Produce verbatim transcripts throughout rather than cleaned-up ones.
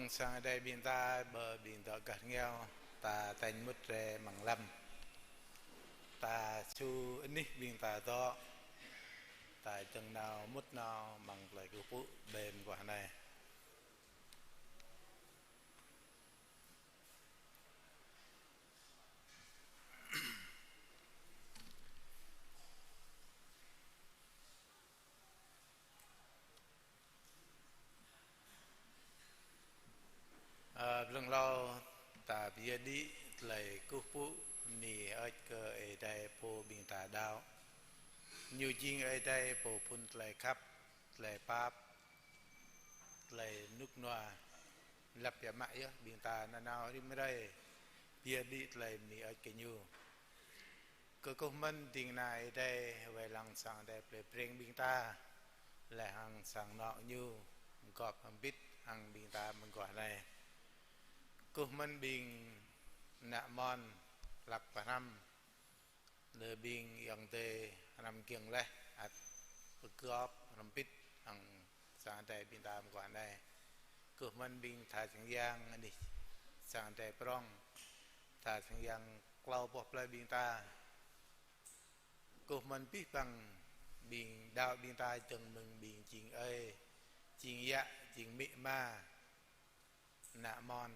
Sang Ơi Adai ƀing ta, ƀơi ƀing dŏ gah rơngiao, ta tañ mŭt rai amăng lăm. Ta su anih ƀing ta dŏ, ta dơ̆ng nao mŭt nao amăng tơlơi kơkuh pơpŭ ƀơi mơguah anai. Ơ, blung hlâo ta pơyơr đĭ tơlơi kơkuh pơpŭ bơni hơơč kơ Ơi Adai pô ƀing ta đaŏ. Ñu jing Ơi Adai pô phŭn tơlơi khăp, tơlơi pap, tơlơi rơnŭk rơnua. Lăp biă mă yơh ƀing ta nanao rĭm hrơi pơyơr đĭ tơlơi bơni hơơč kơ Ñu. Kơkuh mơ̆n ding kơna Ơi Adai wai lăng sang Ơi Adai plei Breng ƀing ta, laih hăng sang anŏ Ñu pơgop hrŏm hơbĭt hăng ƀing ta mơguah anai. Kơkuh mơ̆n ƀing ană amôn hlăk pơhrăm, lĕ ƀing ayŏng adơi hrăm kiăng laih ăt pơgop hrŏm hơbĭt hăng sang Ơi Adai ƀing ta mơguah anai. Kơkuh mơ̆n ƀing tha sang yang anih sang Ơi Adai prŏng, tha sang yang klâo boh plơi ƀing ta. Kơkuh mơ̆n abih bang ƀing đaŏ ƀing ta dơ̆ng mơ̆ng ƀing jing ơi, jing yă, jing amĭ ama, ană amôn.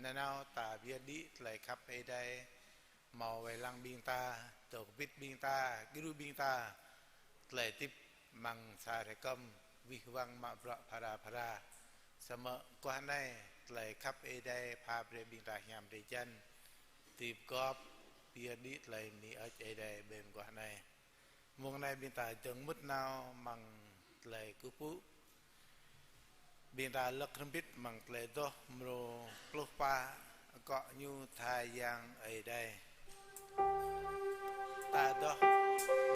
Nanao ta pơyơr đĭ tơlơi khăp Ơi Adai, hmâo wai lăng ƀing ta, dŏ hơbĭt ƀing ta, djru ƀing ta, tơlơi hơdip amăng sa hrơi kơm, wih wăng mă bruă phara phara. Samơ̆ mơguah anai, tơlơi khăp Ơi Adai pha brơi ƀing ta hiam drơi jăn dưi pơgop, pơyơr đĭ tơlơi bơni hơơč Ơi Adai ƀơi mơguah anai. Mông anai ƀing ta dơ̆ng mŭt nao amăng tơlơi kơkuh pơpŭ. Ƀing ta lăk hrŏm hơbĭt amăng tơlơi adoh mrô pluh pă, akŏ ñu Tha Yang Ơi Adai. Ta adoh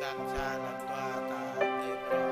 lăn sa lăn dua ta dơi mrô.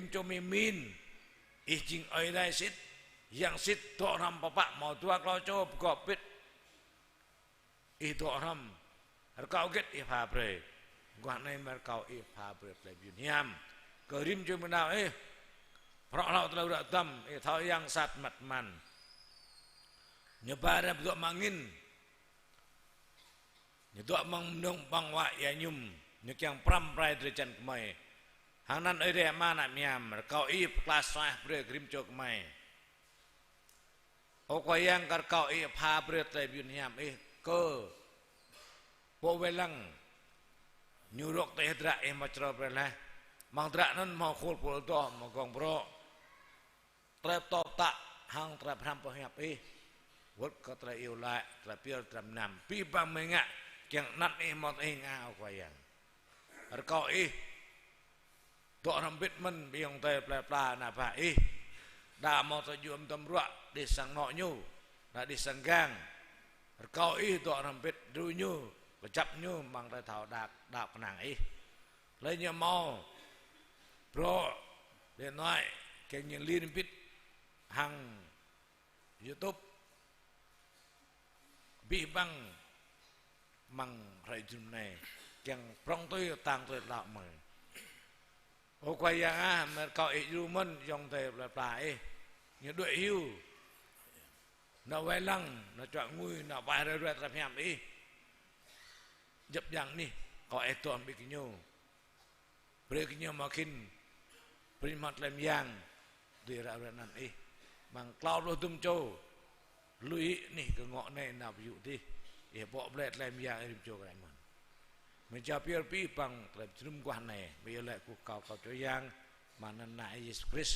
rĭm čô mĭn mĭn. Ih jing Ơi Adai sĭt, Yang sĭt dŏ hrŏm pơpă hmâo dua klâo čô pơgop bĭt. Ih dŏ hrŏm, rơkâo hơget ih pha brơi. Guah anai mơ̆ rơkâo ih pha brơi tơlơi mơyun hiam kơ rĭm čô mơnao ih. Prŏ hlâo tơlơi ră tăm, ih thâo yang sat măt măn. Ñu ba răm dŏ mơ̆ng angin. Ñu dŏ mơ̆ng mơnơ̆ng ƀơ̆ng huă ia mơñum, ñu kiăng pơrăm pơrai drơi jan kơmơi. Hăng anăn Ơi Adai Ama ană mơyam, rơkâo ih pơklaih suaih brơi kơ rĭm čô kơmơi. Ơ Khua Yang, kơ rơkâo ih pha brơi tơlơi mơyun hiam ih kơ pô wai lăng. Ñu rŏk tơ ih hơdră ih hmâo črâo brơi laih. Amăng hơdră anŭn hmâo khul pô adoh, hmâo gong brŏ. Tơlơi pơtô pơtă hăng tơlơi pơhrăm pơhiăp ih. Wơ̆t kơ tơlơi iâu laĭ, tơlơi pơyơr, tơlơi mơnam. Abih bang mơ̆ng ngă, kiăng anăn ih hmâo tơ ih ngă, ơ Khua Yang. Rơkâo ih Dŏ hrŏm hơbĭt mơ̆n ƀing ayŏng adơi plơi pla ană bă ih. Đa hmâo tơjuă mơtam ruă đih sang anŏ ñu, đa đih sang gang. Rơkâo ih dŏ hrŏm hơbĭt djru ñu, kơjăp ñu amăng tơlơi thâo đaŏ, đaŏ kơnang ih. Hlơi ñu hmâo bruă điện thoại, kiăng ñu lir bit hăng YouTube, abih bang amăng hrơi jơnum anai, kiăng prŏng tui, tang tui tơlơi mơ̆. Ơ Khua Yang ah, mơ̆ rơkâo ih djru mơ̆n ayŏng adơi plơi pla ih. Ñu đuaĭ hyu, nao wai lăng, nao čuă ngui, nao wai hrơi ruai tơlơi pơhiăp ih. Djŏp djang anih, rơkâo ih dŏ hăng ƀing gơñu. Brơi kơ ñu hmâo khĭn, brơi hmâo tơlơi mơyang, dưi ră ruai anăn ih. Amăng klâo pluh dŭm čô, lui anih kơ ngŏ anai nao pơyŭ dih. Ih bŏ blĕ tơlơi mơyang rĭm čô kơ anai mơ̆n. Mơ̆ng jao pioh pih păng tơlơi pơjơnum mơguah anai, mơ̆ iâu laĭ kơkuh kâo kơ Khua Yang, amăng anăn Ană Yêsu Krist.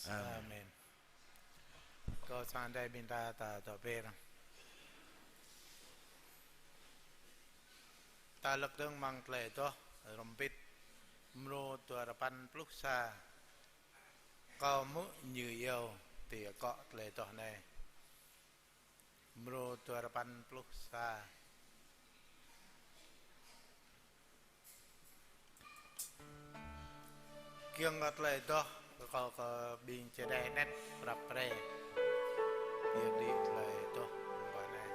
Amen. Amen. Kâo sang đơi ƀing ta ta dŏ be̱r. Ta lăk dơ̆ng amăng tơlơi adoh hrŏm hơbĭt mrô dua rơpăn pluh sa. Kâo hmư̆ ñu iâu, tui akŏ tơlơi adoh anai. Mrô dua rơpăn pluh sa. Kiăng kơ tơlơi adoh, kâo kơ ƀing čơđai anet prăp pre. Yua đĭ tơlơi adoh mơguah anai.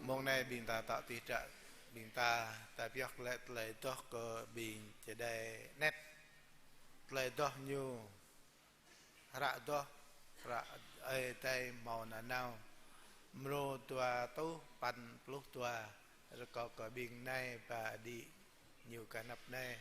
Mông anai ƀing ta tŏ tih dak, ƀing ta, ta pioh glaĭ tơlơi adoh kơ ƀing čơđai anet. Tơlơi adoh ñu hră adoh, hră Ơi Adai hmâo nanao. Mrô dua rơtuh păn pluh dua. Rơkâo kơ ƀing nai ba đĭ ñu kơ anăp nai.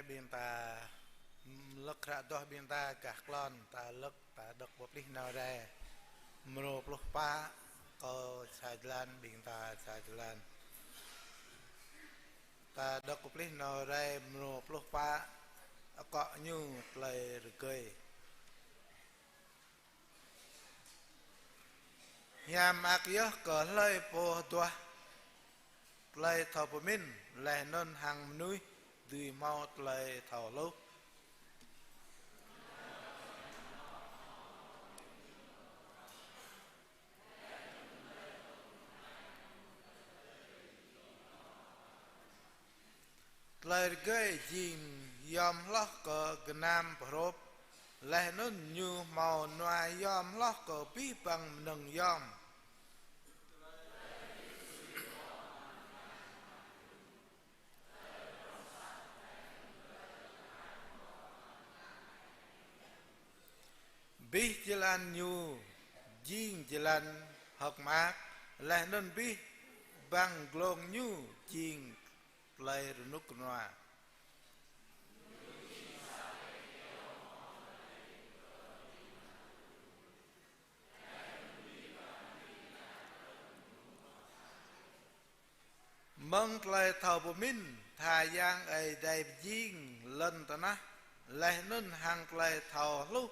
Ƀing ta lăk hră adoh ƀing ta gah klon, ta lăk, ta đŏk pơplih nao rai. Mrô pluh pă, kâo sa jơlan, ƀing ta sa jơlan. Ta đŏk pơplih nao rai mrô pluh pă, akŏ ñu tơlơi rơgơi. Hiam mơak yơh kơ hlơi pô duah tơlơi thâo pơmĭn, laih anŭn hăng mơnuih dưi hmâo tơlơi thâo hluh. Tơlơi rơgơi jing yom hloh kơ gơnam pơhrôp, laih anŭn ñu hmâo nua yom hloh kơ abih bang mơnơ̆ng yom. Abih jơlan ñu jing jơlan hơ̆k mơak, laih anŭn abih bang glông ñu jing tơlơi rơnŭk rơnua. Mơ̆ng tơlơi thâo pơmĭn, tha yang Ơi Adai pơjing lŏn tơnah, laih anŭn hăng tơlơi thâo hluh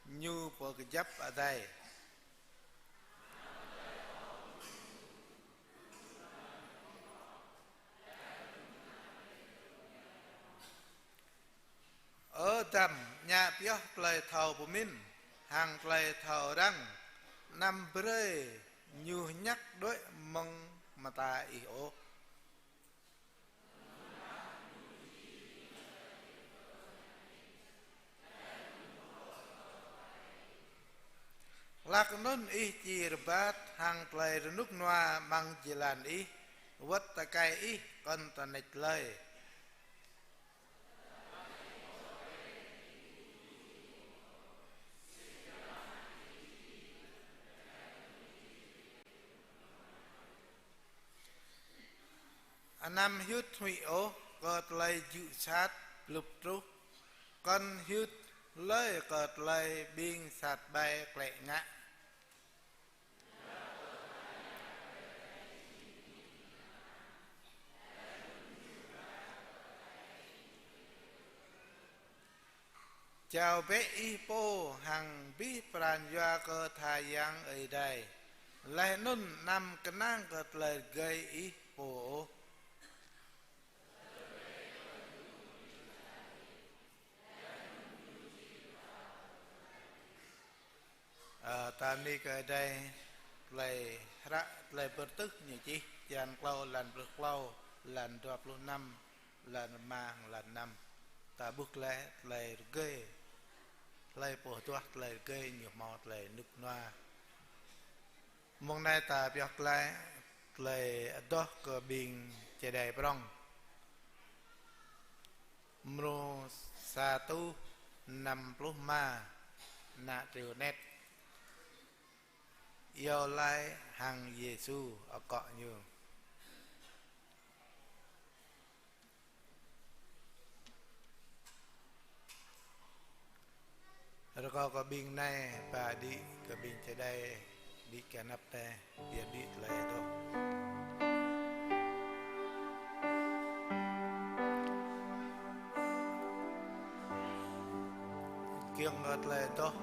ñu pơkơjăp adai. Ơ Adam, djă pioh tơlơi thâo pơmĭn hăng tơlơi thâo răng, anăm brơi ñu hơñăk đuaĭ mơ̆ng mơta ih ôh. Hlak anŭn ih či rơbat hăng tơlơi rơnŭk rơnua amăng jơlan ih, wơ̆t tơkai ih kŏn tơneč lơi. Anăm hyưt huĭ ôh kơ tơlơi jŭ sat blŭp truh, kŏn hyưt hlơi kơ tơlơi ƀing sat ƀai klĕ ngă. Jao bĕ ih pô hăng abih pran jua kơ tha yang Ơi Adai, laih anŭn anăm kơnang kơ tơlơi rơgơi ih pô ôh. Ơ, ta bơni kơ Ơi Adai, tơlơi hră, tơlơi bơrơtuh ñu čih, črăn klâo, lan pluh klâo, lan dua pluh năm, lan rơma, lan năm. Ta ƀuh glaĭ tơlơi rơgơi, hlơi pô duah tơlơi rơgơi ñu hmâo tơlơi rơnŭk rơnua. Mông anai ta pioh glaĭ tơlơi adoh kơ ƀing čơđai prŏng. Mrô sa rơtuh năm pluh rơma, ană triu anet. Iâu laĭ hăng Yêsu akŏ ñu. Rơkâo kơ ƀing anai ba đĭ kơ ƀing čơđai đĭ kơ anăp anai, biă đĭ tơlơi adoh. Kiăng kơ tơlơi adoh,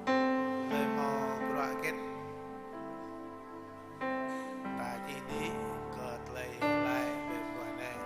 tơlơi hmâo bruă hơget, ta či đĭ kơ tơlơi iâu laĭ ƀơi bruă anai.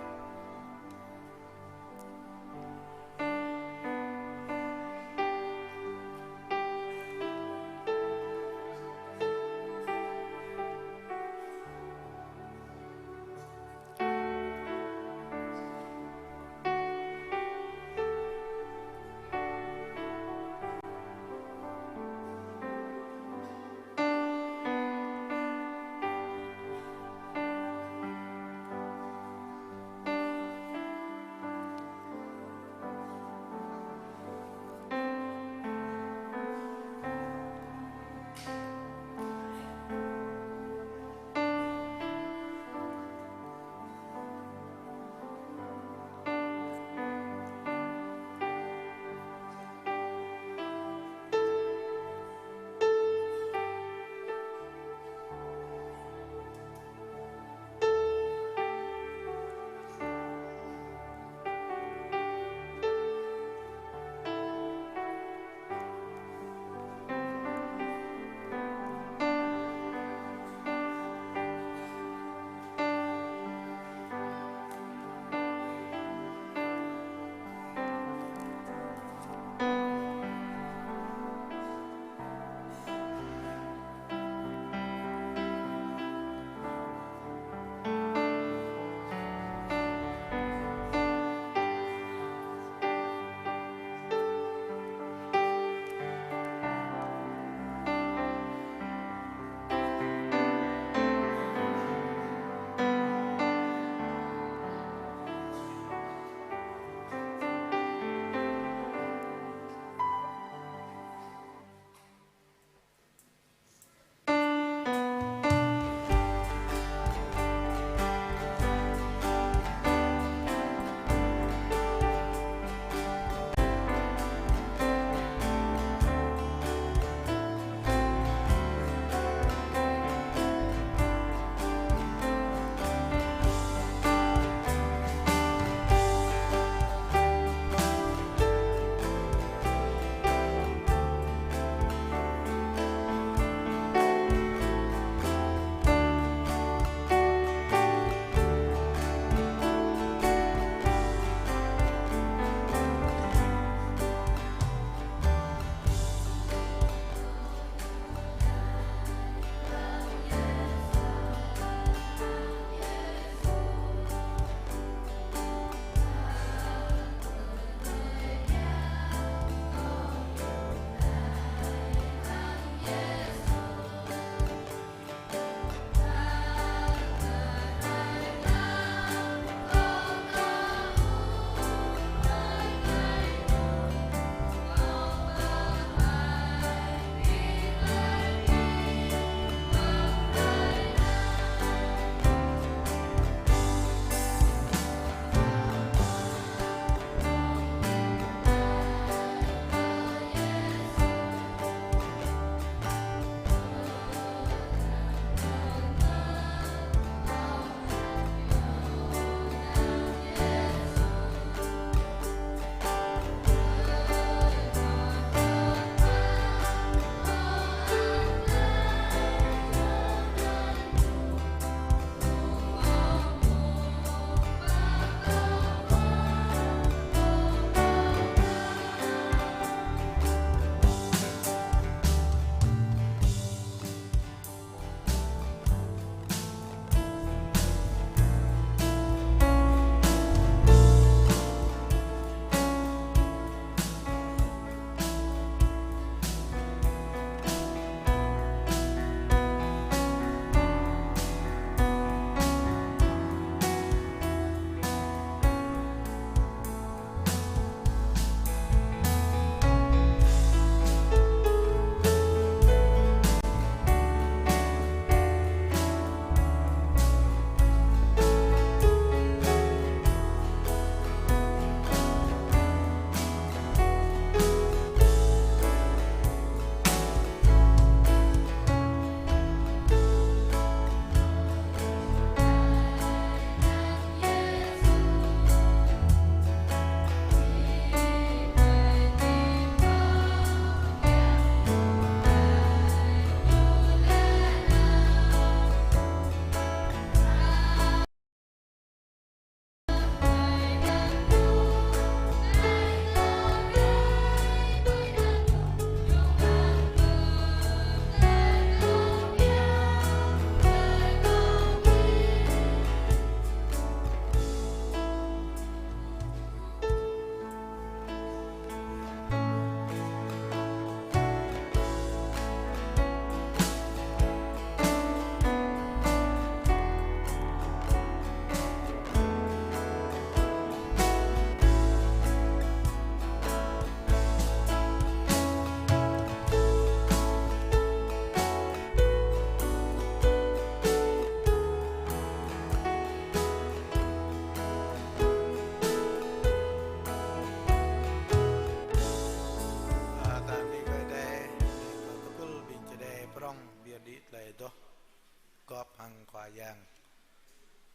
gŏp hăng Khua Yang.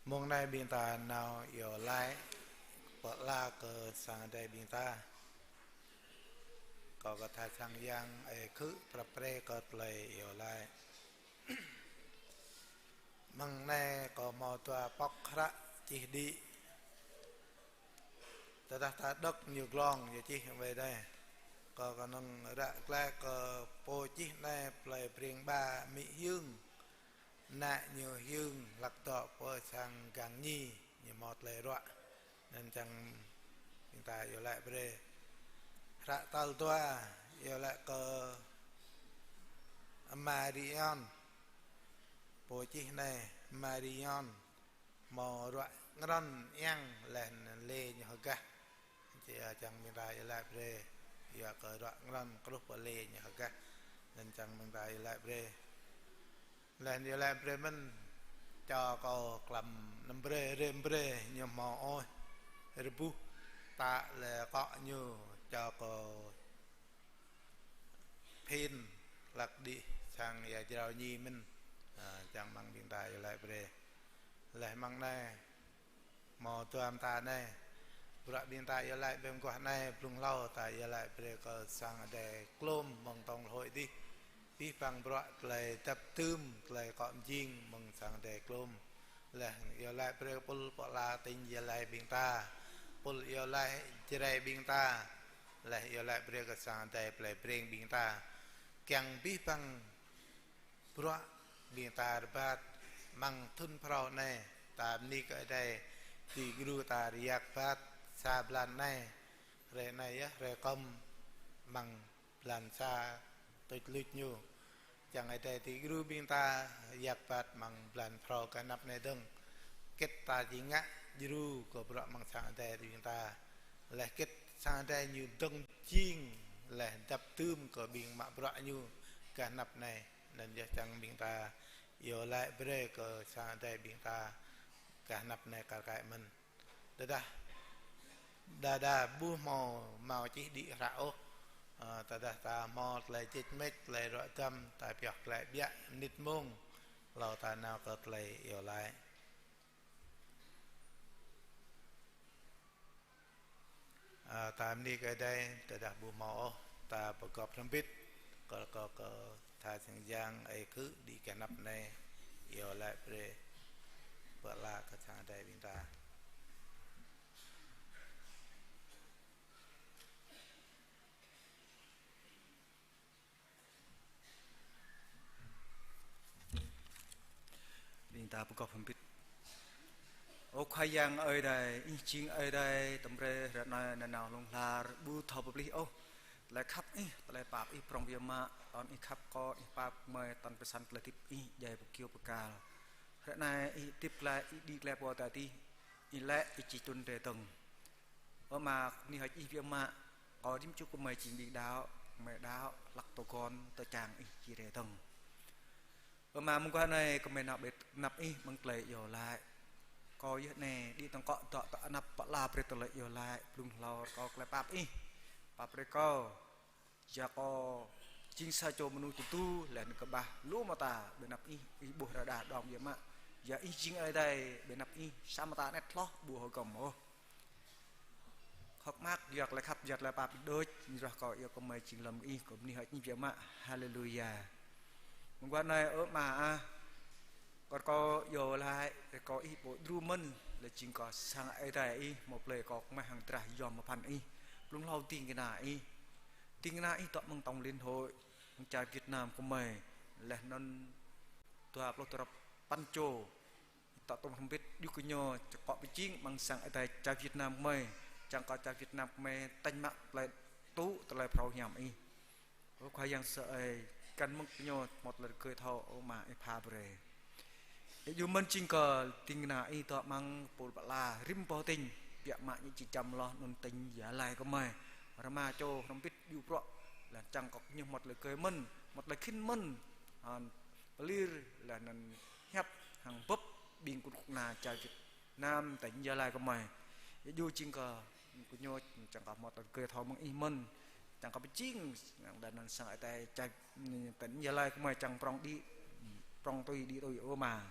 Mông anai ƀing ta nao iâu laĭ pơala kơ sang Adai ƀing ta. Kâo kơ tha sang Yang ơi khư̆ prăp pre kơ tơlơi iâu laĭ. Mông anai kâo hmâo dua pŏk hră čih đĭ. Tơdah ta đŏk ñu glông, ñu čih wai anai. Kâo kơnơ̆ng ră glaĭ kơ pô čih anai plei Breng Ba, amĭ Hyưng. Ană ñu Hyưng, hlăk dŏ pơ sang Gang Nhi, ñu hmâo tơlơi ruă. Anŭn čang ƀing ta iâu laĭ brơi. Hră tal dua, iâu laĭ kơ Ama Rion. Pô čih anai, Ama Rion. Hmâo ruă ngrŏn iăng laih anŭn lĕ ñu hơgah. Či, a, čang ƀing ta iâu laĭ brơi. Yua kơ ruă ngrŏn kruh pơ lĕ ñu hơgah. Anŭn čang ƀing ta iâu laĭ brơi. Laih anŭn iâu laĭ brơi mơ̆n. Čô kâo klăm năm brơi, rĭm brơi ñu hmâo ôh. Rơbuh tă lĕ akŏ ñu čô kâo phin hlăk đĭ sang ia jrao nhi mơ̆n. A, čang mơ̆ng ƀing ta iâu laĭ brơi. Laih mơ̆ng anai, hmâo dua mơta anai. Bruă ƀing ta iâu laĭ ƀơi mơguah anai, blung hlâo ta iâu laĭ brơi kơ sang Adai klôm mơ̆ng tŏng hlôi adih. Abih bang bruă tơlơi dăp dưm, tơlơi akŏ mơjing mơ̆ng sang Adai klôm. Laih iâu laĭ brơi kơ pul pơala tĭng Gia Lai ƀing ta. Pul iâu laĭ Jrai ƀing ta. Laih iâu laĭ brơi kơ sang Adai plei Breng ƀing ta. Kiăng abih bang bruă ƀing ta rơbat mơ̆ng thŭn phrâo anai, ta bơni kơ Adai, ti gru ta rơyak bat sa blan anai. Hrơi anai yơh, hrơi kơm mơ̆ng blan sa tuč luč ñu. Čang Adai ti gru ƀing ta yak bat mơ̆ng blan phrâo gah anăp anai dơ̆ng. Hơget ta či ngă djru kơ bruă mơ̆ng sang Adai ƀing ta. Laih hơget sang Adai ñu dơ̆ng jing, laih dăp dưm kơ ƀing mă bruă ñu gah anăp anai. Anŭn yơh čang ƀing ta iâu laĭ brơi kơ sang Adai ƀing ta gah anăp anai kar kaĭ mơ̆n. Tơdah đa đa ƀu hmâo hmâo čih đĭ hră ôh. Ơ, tơdah ta hmâo tơlơi čih mĕč, tơlơi ruă dăm, ta pioh glaĭ ƀiă mơnit mông, hlâo ta nao kơ tơlơi iâu laĭ. Ơ, ta bơni kơ Adai, tơdah ƀu hmâo ôh, ta pơgop hrŏm hơbĭt, kơ, kơ, kơ tha sang Yang ơi khư̆ đĭ gah anăp anai, iâu laĭ brơi, pơala kơ sang Adai ƀing ta. Ƀing ta pơgop hơbĭt. Ơ Khua Yang Ơi Adai, Ih jing Ơi Adai, tơm hrơi ră anai nanao hlŏng lar, ƀu thâo pơplih ôh. Tơlơi khăp Ih, tơlơi pap Ih prŏng biă mă, tơl Ih khăp kơ, Ih pap mơi, tơl pơsăn tơlơi hơdip Ih djai ƀu kơyâo bơkal. Ră anai Ih hơdip glaĭ, Ih đĭ glaĭ pơ adai adih, Ih laĭ Ih či trŭn rai dơ̆ng. Ơ Ama, bơni hơơč Ih biă mă, kơ rĭm čô gơmơi jing ƀing đaŏ, gơmơi đaŏ, hlăk tơguan, tơčang Ih či rai dơ̆ng. Ơ Ama, mơguah anai gơmơi nao ƀơi anăp Ih mơ̆ng tơlơi iâu laĭ. Kâo yơh anai, đĭ tơ̆ng akŏ dŏ tơ anăp pơala brơi tơlơi iâu laĭ, blung hlâo rơkâo tơlơi pap Ih. Pap brơi kâo, yua kâo jing sa čô mơnuih tơdu, laih anŭn kơƀah lu mơta ƀơi anăp Ih, Ih ƀuh rơđah đơ̆ng biă mă. Yua Ih jing Ơi Adai, ƀơi anăp Ih, sa mơta anet hloh ƀu hơgŏm ôh. Hơ̆k mơak, yua tơlơi khăp, yua tơlơi pap Ih đôč, ñu ruah kâo iâu kơ gơmơi jing lơ̆m Ih, kơ bơni hơơč Ih biă mă. Haleluya. Mơguah anai ơ Ama ah, kơ rơkâo iâu laĭ, rơkâo Ih pô djru mơ̆n, laih jing kơ sang Ơi Adai Ih, hmâo plơi kơ kơmơi hăng drah yom mơphăn Ih, blung hlâo ding kơna Ih. Ding kơna Ih dŏ mơ̆ng tŏng liên hội, mơ̆ng čar Việt Nam kơmơi, laih anŭn dua pluh dua rơpăn čô. Tŏ tŏng hrŏm hơbĭt, djru kơ ñu, čơkŏ pơjing, mơ̆ng sang Ơi Adai čar Việt Nam kơmơi, čang kơ čar Việt Nam kơmơi, tañ mă tơlơi tŭ, tơlơi phrâo hiam Ih. Ơ Khua Yang sơai, kăn mơ̆ng kơ ñu, hmâo tơlơi rơgơi thâo, ơ Ama Ih pha brơi. Ih djru mơ̆n jing kơ ding kơna Ih dŏ mơ̆ng pul pơala, rĭm boh tĭng, biă mă ñu či čăm hloh anŭn tĭng Gia Lai kơmơi. Rơma čô hrŏm hơbĭt djru bruă, laih čang kơ ñu hmâo tơlơi rơgơi mơ̆n, hmâo tơlơi khĭn mơ̆n. Hăng pơlir laih anŭn hiăp hăng bưp ƀing kơnuk kơna čar Việt Nam tĭng Gia Lai kơmơi. Ih djru jing kơ, kơ ñu čang kơ hmâo tơlơi rơgơi thâo mơ̆ng Ih mơ̆n. Čang kơ pơjing, laih anŭn sang Ơi Adai čar tĭng Gia Lai kơmơi čang prŏng đĭ. prŏng tui đĭ tui ơ Ama.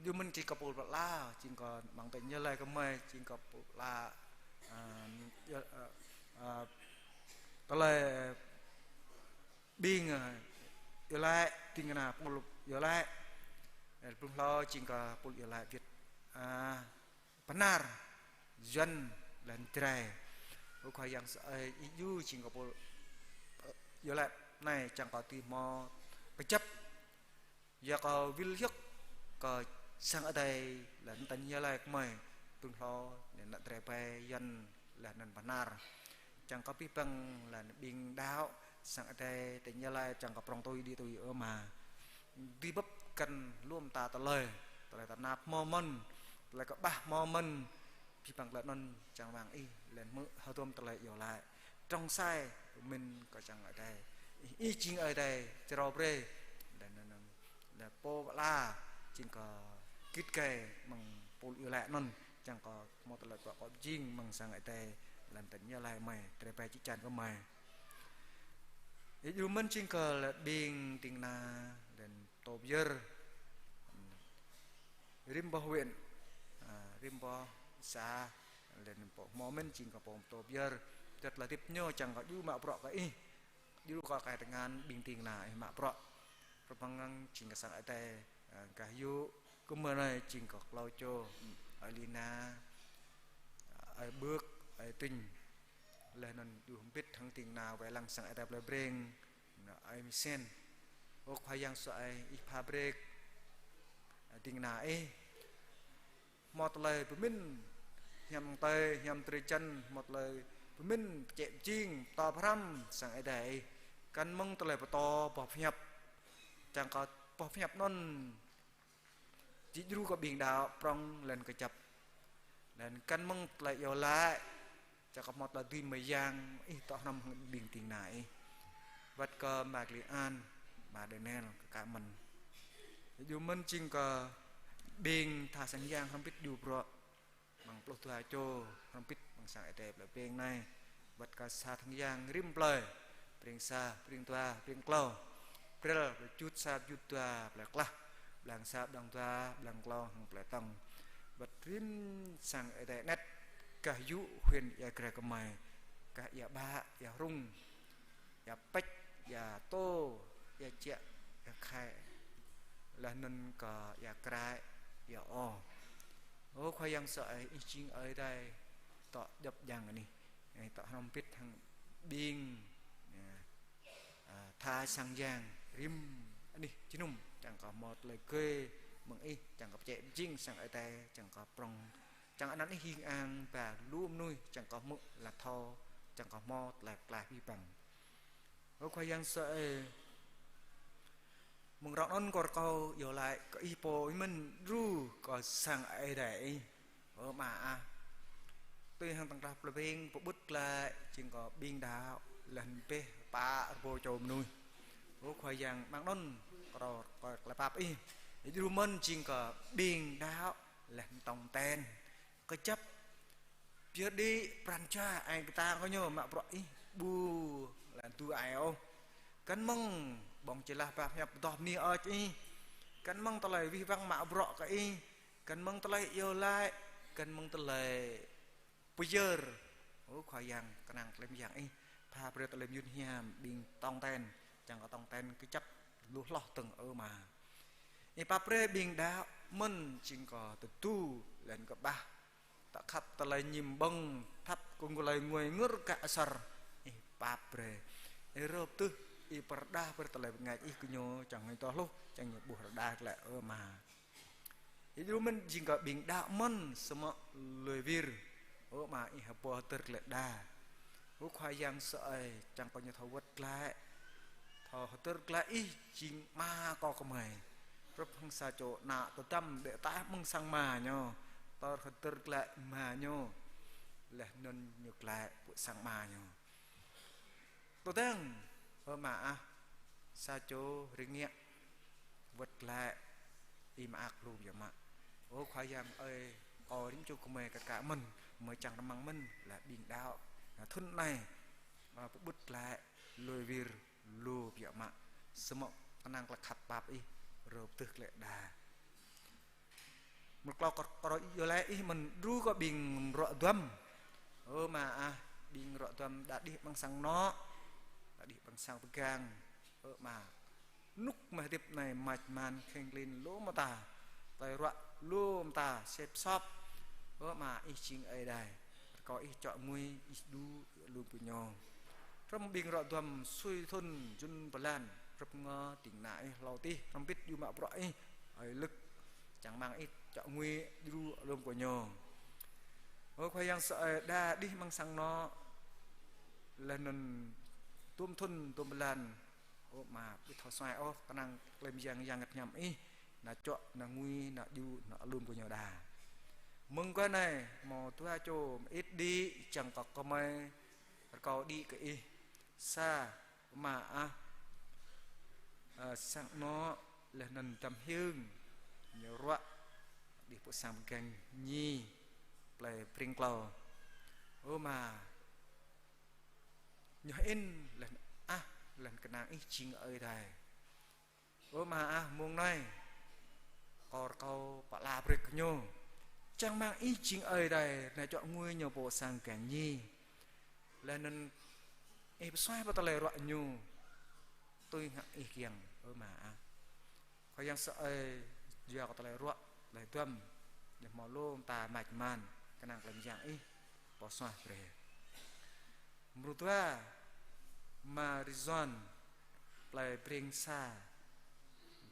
Yua mơ̆n jing kơ pô pơala, jing kơ mơ̆ng tơlơi iâu laĭ kơ mơi, jing kơ pô pơala, a, iâu, a, a, tơlơi ƀing, a, iâu laĭ, ding kơna pô iâu laĭ. Ơ, blung hlâo jing kơ pô iâu laĭ wĭt, a, Bơnar, Yuan, laih anŭn Jrai. Ơ Khua Yang sơai, Ih yua jing kơ pô, ơ, iâu laĭ anai čang kơ tui hmâo kơjăp. Yua kơ wĭl yơh kơ sang Ơi Adai laih anŭn tơlơi iâu laĭ kơ mơi, tŭ hlâo, anŭn ană Jrai ƀai Yuan laih anŭn Bơnar. Čang kơ abih bang laih anŭn ƀing đaŏ sang Ơi Adai tơlơi iâu laĭ čang kơ prŏng tui đĭ tui ơ Ama. Dưi bưp kăn lŏm ta tơlơi, tơlơi tơnap hmâo mơ̆n, tơlơi kơƀah hmâo mơ̆n, abih bang tơlơi anŭn čang wang Ih, laih anŭn hmư̆ hơdôm tơlơi iâu laĭ. Trŏng sai, pơmĭn kơ sang Ơi Adai. Ih, Ih jing Ơi Adai, čơrâo brơi. Laih anŭn, laih pô pơala, jing kơ git gai mơ̆ng pô iâu laĭ anŭn, čang kơ hmâo tơlơi kơkuh pơjing mơ̆ng sang Ơi Adai, laih anŭn tơlơi iâu laĭ mơi, Jrai ƀai čư̆ čan kơ mơi. Yua mơ̆n jing kơ laih ƀing ding kơna, laih anŭn pơtô pơyơr. Rĭm boh huyện, a, rĭm boh xã, laih anŭn pô hmâo mơ̆n jing kơ pô pơtô pơyơr. Tơdah tơlơi hơdip ñu čang kơ djru mă bruă kơ Ih. Djru kơ tơkai tơngan ƀing ding kơna Ih mă bruă. Rơmang jing kơ sang Ơi Adai, a, gah yŭ, kơ mơi anai jing kơ klâo čô, ơi Lina, ơi Bưk, ơi Tinh. Laih anŭn djru hơbĭt hăng ding kơna wai lăng sang Ơi Adai plơi Breng, anŭn ơi Misen. Ơ Khua Yang sơai, Ih pha brơi, a, ding kơna Ih. Hmâo tơlơi pơmĭn hiam tơi, hiam drơi jăn, hmâo tơlơi pơmĭn pơčĕ pơjing, pơtô pơhrăm sang Ơi Adai Ih. Kăn mơ̆ng tơlơi pơtô boh pơhiăp. Čang kơ boh pơhiăp anŭn či djru kơ ƀing đaŏ prŏng laih anŭn kơjăp. Laih anŭn kăn mơ̆ng tơlơi iâu laĭ, čang kơ hmâo tơlơi dưi mơyang Ih tŏ hrŏm hăng ƀing ding kơna Ih. Wơ̆t kơ Ama Kli An, Ama Daniel, kơ kă mơ̆n. Yua mơ̆n jing kơ ƀing tha sang yang hrŏm hơbĭt djru bruă. Mơ̆ng pluh dua čô hrŏm hơbĭt mơ̆ng sang Ơi Adai plơi Breng anai. Wơ̆t kơ sa sang yang rĭm plơi, Breng sa, Breng dua, Breng klâo, Brel, Brel jut sa, jut dua, plơi Klah, Blang sa, Blang dua, Blang klâo, hăng plơi Tŏng. Wơ̆t rĭm sang Ơi Adai anet, gah yŭ huyện Ia Grai kơ mơi, gah Ia Bă, Ia Hrŭng, Ia Pĕč, Ia Tô, Ia Čiă, Ia Khai, laih anŭn kơ Ia Krai, Ia O. Ơ Khua Yang sơai, Ih jing Ơi Adai tŏ djŏp djang anih, Ih tŏ hrŏm hơbĭt hăng ƀing, a, a, tha sang yang rĭm anih jơnum, čang kơ hmâo tơlơi gơi mơ̆ng Ih, čang kơ pơčĕ pơjing sang Ơi Adai, čang kơ prŏng, čang anăn Ih hing ang ba lu mơnuih, čang kơ hmư̆ laih thâo, čang kơ hmâo tơlơi pơklaih abih bang. Ơ Khua Yang sơai, mơ̆ng rŏng anŭn kâo rơkâo iâu laĭ kơ Ih pô Ih mơ̆n djru kơ sang Ơi Adai Ih. Ơ Ama ah. Tui hăng tơ̆ng krah plơi Breng pơƀut glaĭ jing kơ ƀing đaŏ laih anŭn pơpă rơbâo čô mơnuih. Ơ Khua Yang, mơ̆ng anŭn kâo rơkâo tơlơi pap Ih. Djru mơ̆n jing kơ ƀing đaŏ laih anŭn tŏng ten. Kơjăp pơyơr đĭ pran jua ai kơ ta kơ ñu mă bruă Ih ƀu lăng tŭ ai ôh. Kăn mơ̆ng ƀơ̆ng čơlah ba pơhiăp pơtô bơni ơč Ih. Kăn mơ̆ng tơlơi wih wăng mă bruă kơ Ih. Kăn mơ̆ng tơlơi iâu laĭ, kăn mơ̆ng tơlơi pơyơr. Ơ Khua Yang, kơnang tơlơi mơyang Ih pha brơi tơlơi mơyun hiam ƀing tŏng ten, čang kơ tŏng ten kơjăp lu hloh dơ̆ng ơ Ama. Ih pap brơi ƀing đaŏ mơ̆n jing kơ tơdu laih anŭn kơƀah. Tŏ khăp tơlơi ñim ƀơ̆ng, khăp kơ tơlơi ngui ngơ̆r gah asar. Ih pap brơi. Ih rơp tưh, Ih pơrơđah brơi tơlơi bơngač Ih kơ ñu, čang ñu tŏ hluh, čang ñu ƀuh rơđah glaĭ ơ Ama. Ih djru mơ̆n jing kơ ƀing đaŏ mơ̆n, samơ̆ lui wir. Ơ Ama, Ih hơbô hơdơr glaĭ đa. Ơ Khua Yang sơai, čang kơ ñu thâo wơ̆t glaĭ. Thâo hơdơr glaĭ Ih jing Ama kơ gơmơi. Hrup hăng sa čô ană tơdăm đĕ taih mơ̆ng sang ama ñu, tơl hơdơr glaĭ ama ñu, laih anŭn ñu glaĭ pơ sang ama ñu. Tơdang, ơ Ama ah, sa čô rơngiă wơ̆t glaĭ, Ih mơak lu biă mă. Ơ Khua Yang ơi, kâo rĭm čô gơmơi kơ kă mơ̆n, gơmơi čang rơmang mơ̆n, laih ƀing đaŏ, thŭn anai, a, pơƀut glaĭ, lui wir, lu biă mă. Samơ̆ kơnang tơlơi khăp pap Ih, rơp tưh klĕ đa. Mơ̆ng klâo kơ, kơ iâu laĭ ih mơ̆n đru kơ ƀing ruă duăm. Ơ Ama ah, ƀing ruă duăm đa đih ƀăng sang anŏ, đa đih ƀăng sang pơgang. Ơ Ama, rơnŭk mơ̆ng hơdip anai mač man kheng klin lŏm mơta, tơlơi ruă lŏm mơta sĕp sop. Ơ Ama, ih jing Ơi Adai, rơkâo ih čŏk ngui, ih đru lŏm kơ ñu. Hrŏm ƀing ruă duăm sui thŭn jŭn blan, hrŏm ngă ding kơna ih hlâo adih, hrŏm hơbĭt yua mă bruă ih, ơi lơ̆k, čang rơmang ih čŏk ngui đru lŏm kơ ñu. Ơ Khua Yang sơai, đa đih ƀăng sang anŏ, laih anŭn tuôm thŭn tuôm blan, ơ Ama, ƀu thâo suaih ôh, kơnang klei mơyang yang ngăt hiam ih, nao čŏk, nao ngui, nao đru, nao lŏm kơ ñu đa. Mơ̆ng guah anai, hmâo dua čô mơit đĭ, čang kơ gơmơi rơkâo đĭ kơ ih. Sa, Ama ah, ơ, sang anŏ, laih anŭn Dăm Hiưng, ñu ruă, đih pơ sang pơgang. Ñi, plei Pring klâo. Ơ Ama, ñu hơĭn, laih ah, laih kơnang ih jing Ơi Adai. Ơ Ama ah, mông anai, kâo rơkâo pơala brơi kơ ñu. Čang rơmang ih jing Ơi Adai, nao čŏk ngui ñu pơ sang pơgang. Ñi, laih anŭn ih pơsuaih pơ tơlơi ruă ñu, tui hăng ih kiăng, ơ Ama ah. Khua Yang sơai, yua kơ tơlơi ruă, tơlơi duăm, ñu hmâo lŏm mơta mač man, kơnang klei mơyang ih pơsuaih brơi. Mrô dua, Ama Rizon, plei Pring sa,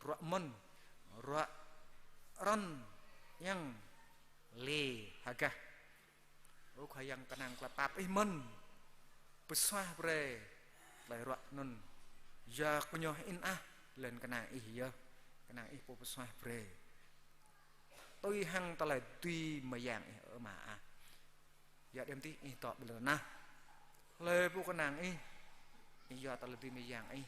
ruă mơ̆n, ruă rŏn, yang lĕ hơgah. Ơ Khua Yang, kơnang klei pap ih mơ̆n, pơsuaih brơi tơlơi ruă anŭn. Yua kơ ñu hơĭn ah, laih kơnang ih yơh, kơnang ih pô pơsuaih brơi tui hăng tơlơi dưi mơyang ih, ơ Ama ah. Yua đăm tih ih dŏ ƀơi lŏn tơnah, hlơi pô kơnang ih, ih yua tơlơi dưi mơyang ih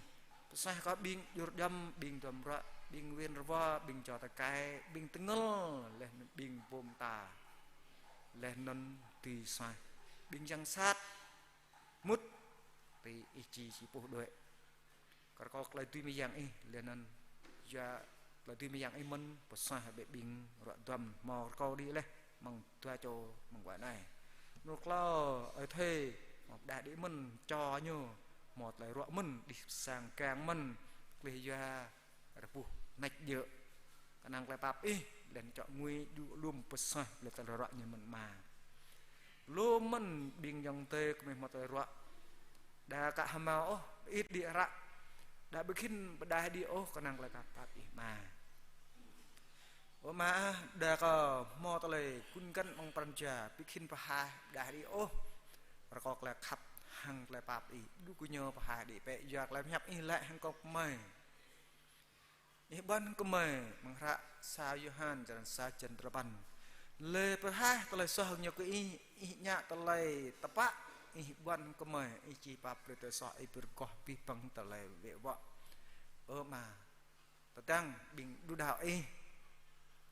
pơsuaih kơ ƀing djur djăm, ƀing duăm ruă, ƀing win rơwa, ƀing čô tơkai, ƀing tơngơ̆l, laih anŭn ƀing pô mơta, laih anŭn dưi suaih, ƀing yang sat mŭt, tui ih či, či puh đuaĭ. Kơ rơkâo tơlơi dưi mơyang ih, laih anŭn yua tơlơi dưi mơyang ih mơ̆n, pơsuaih hơbĭt ƀing ruă duăm hmâo rơkâo đĭ laih, mơ̆ng dua čô mơ̆ng guah anai. Mrô klâo, Ơi Thê, hmâo pơđah đĭ mơ̆n, čô ñu hmâo tơlơi ruă mơ̆n, đih sang pơgang mơ̆n, klih yua rơbuh nač djơ̆. Kơnang klei pap ih, laih čŏk ngui đru lŏm pơsuaih brơi tơlơi ruă ñu mơ̆n Ama. Lŏm mơ̆n ƀing ayŏng adơi gơmơi hmâo tơlơi ruă, đa ka hơmâo ôh, mơit đĭ hră, đa ƀu khĭn pơđah đĭ ôh, kơnang klei pap ih Ama. Ơ Ama ah, đa kơ hmâo tơlơi gun găn amăng pran jua, ƀu khĭn pơhaih pơđah đĭ ôh. Rơkâo klei khăp hăng klei pap ih, đru kơ ñu pơhaih đĭ bĕ, yua klei pơhiăp ih laĭ hăng kơ gơmơi. Ih ƀuăn gơmơi amăng hră sa Yôhan črăn sa, črăn duapăn: Lĕ pơhaih tơlơi soh ñu kơ ih, ih ngă tơlơi tơpă, ih ƀuăn gơmơi, ih či pap brơi tơlơi soh, ih ƀu rơgoh abih bang tơlơi wĕ wŏ. Ơ Ama, tơdang ƀing đu đaŏ ih,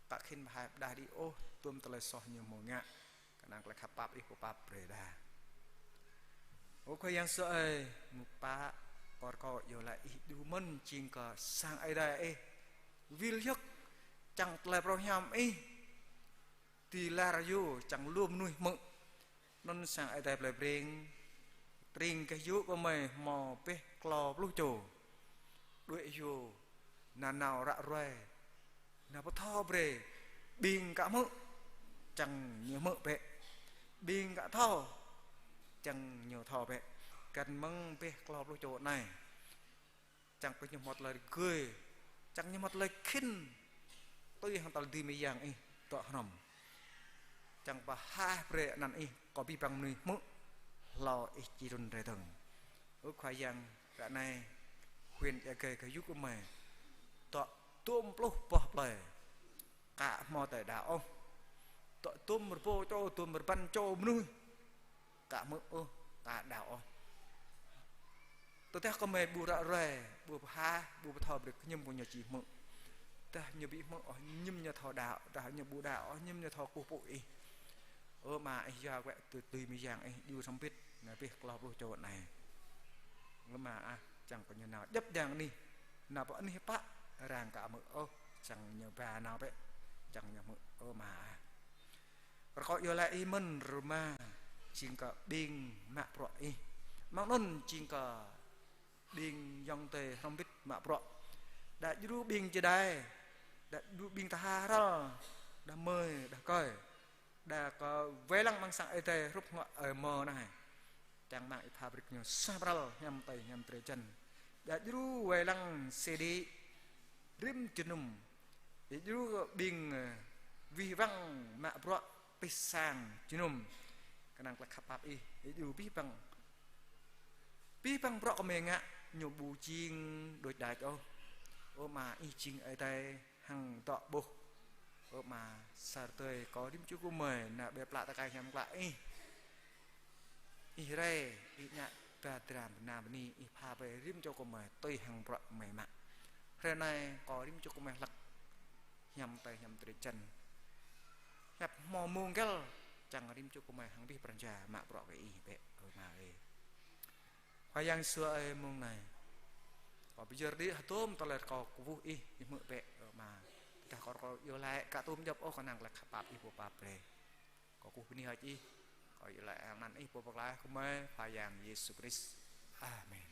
ka khĭn pơhaih pơđah đĭ ôh, tuôm tơlơi soh ñu hmâo ngă. Kơnang klei khăp pap ih pơpap brơi đa. Ơ Khua Yang sơai, mơ̆ng pă, kâo rơkâo iâu laĭ ih đru mơ̆n, jing kơ sang Ơi Adai ih wĭl yơh, čang tơlơi phrâo hiam ih dưi lar yơh, čang lu mơnuih hmư̆. Anŭn sang Ơi Adai plei Breng, tring gah yŭ gơmơi hmâo ƀĕ klâo pluh čô. Đuaĭ yơh, nao nao ră ruai, nao pơthâo brơi ƀing ka hmư̆, čang ñu hmư̆ bĕ. Ƀing ka thâo, čang ñu thâo bĕ. Găn mơ̆ng ƀĕ klâo pluh čô anai, čang kơ ñu hmâo tơlơi rơgơi, čang ñu hmâo tơlơi khĭn, tui hăng tơlơi dưi mơyang ih dŏ hrŏm. Čang pơhaih brơi anăn ih kơ abih bang mơnuih hmư̆, hlâo ih či trŭn rai dơ̆ng. Ơ Khua Yang, ră anai huyện Ia Gai gah yŭ gơmơi, dŏ tôm pluh boh plơi, ka hmâo tơlơi đaŏ ôh. Dŏ tôm rơbâo čô, tôm rơbăn čô mơnuih, ka hmư̆ ôh, ka đaŏ ôh. Tơdah gơmơi ƀu ră ruai, ƀu pơhaih, ƀu pơthâo brơi kơ ñu, ƀu ñu či hmư̆. Tơdah ñu ƀu hmư̆ ôh, hiư̆m ñu thâo đaŏ, tơdah ñu ƀu đaŏ ôh, hiư̆m ñu thâo kơkuh pơpŭ ih. Ơ Ama, ih yua wĕ tơlơi dưi mơyang ih đru sơm bit, nao ƀĕ klâo pluh čô anai. Ơ Ama ah, čang kơ ñu nao djŏp djang anih, nao pơ anih pă, arăng aka hmư̆ ôh, čang ñu ba nao bĕ, čang ñu hmư̆, ơ Ama ah. Rơkâo iâu laĭ Ih mơ̆n rơma, jing kơ ƀing mă bruă Ih. Mơ̆ng anŭn jing kơ ƀing ayŏng adơi hrŏm hơbĭt mă bruă. Đa djru ƀing čơđai, đa djru ƀing tha hral, đa mơi, đa kơi. Đa kơ wai lăng amăng sang Ơi Adai hrup hơngŏ ơi mơ anai. Čang rơmang Ih pha brơi kơ ñu suaih pral hiam tơi hiam drơi jăn. Đa djru wai lăng sĭ đĭ rĭm jơnum. Đa djru ƀing, ơ, abih bang mă bruă pih sang jơnum. Kơnang tơlơi khăp pap Ih, đa djru abih bang. Abih bang bruă kơmơi ngă ñu ƀu jing đôč đač ôh. Ơ Ama, Ih jing Ơi Adai hăng dŏ ƀuh. Ơ Ama, sa rơdơi kơ rĭm čô kơmơi nao ƀơi plă tơkai hiam klă Ih. Ih rai, Ih ngă ba dram bơna bơni, Ih pha brơi rĭm čô kơmơi tui hăng bruă kơmơi mă. Hrơi anai kơ rĭm čô kơmơi hlăk hiam tơi hiam drơi jăn. Hiăp hmâo mông găl, čang rĭm čô kơmơi hăng abih pran jua mă bruă kơ Ih bĕ, ơ Ama ơi. Khua Yang Yêsu ơi, mông anai kâo pơyơr đĭ hơdôm tơlơi rơkâo kơkuh Ih, Ih hmư̆ bĕ, ơ Ama. Tơdah kâo rơkâo iâu laĭ aka tŭm djŏp ôh, kơnang tơlơi khăp pap Ih pô pap brơi. Kâo kơkuh bơni hơơč Ih, kâo iâu laĭ hăng anăn Ih pô pơklaih kơmơi, Khua Yang Yêsu Krist. Amen.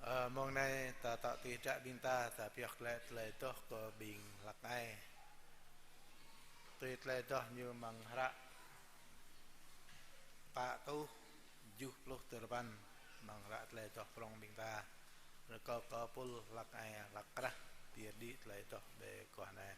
Ơ, mông anai ta tŏ tui hră ƀing ta, ta pioh glaĭ tơlơi adoh kơ ƀing hlăk ai. Tui tơlơi adoh ñu amăng hră pă rơtuh tơjuh pluh duarơpăn amăng hră tơlơi adoh prŏng ƀing ta. Rơkâo kơ pul hlăk ai hlăk krah pơyơr đĭ tơlơi adoh ƀơi aguah anai.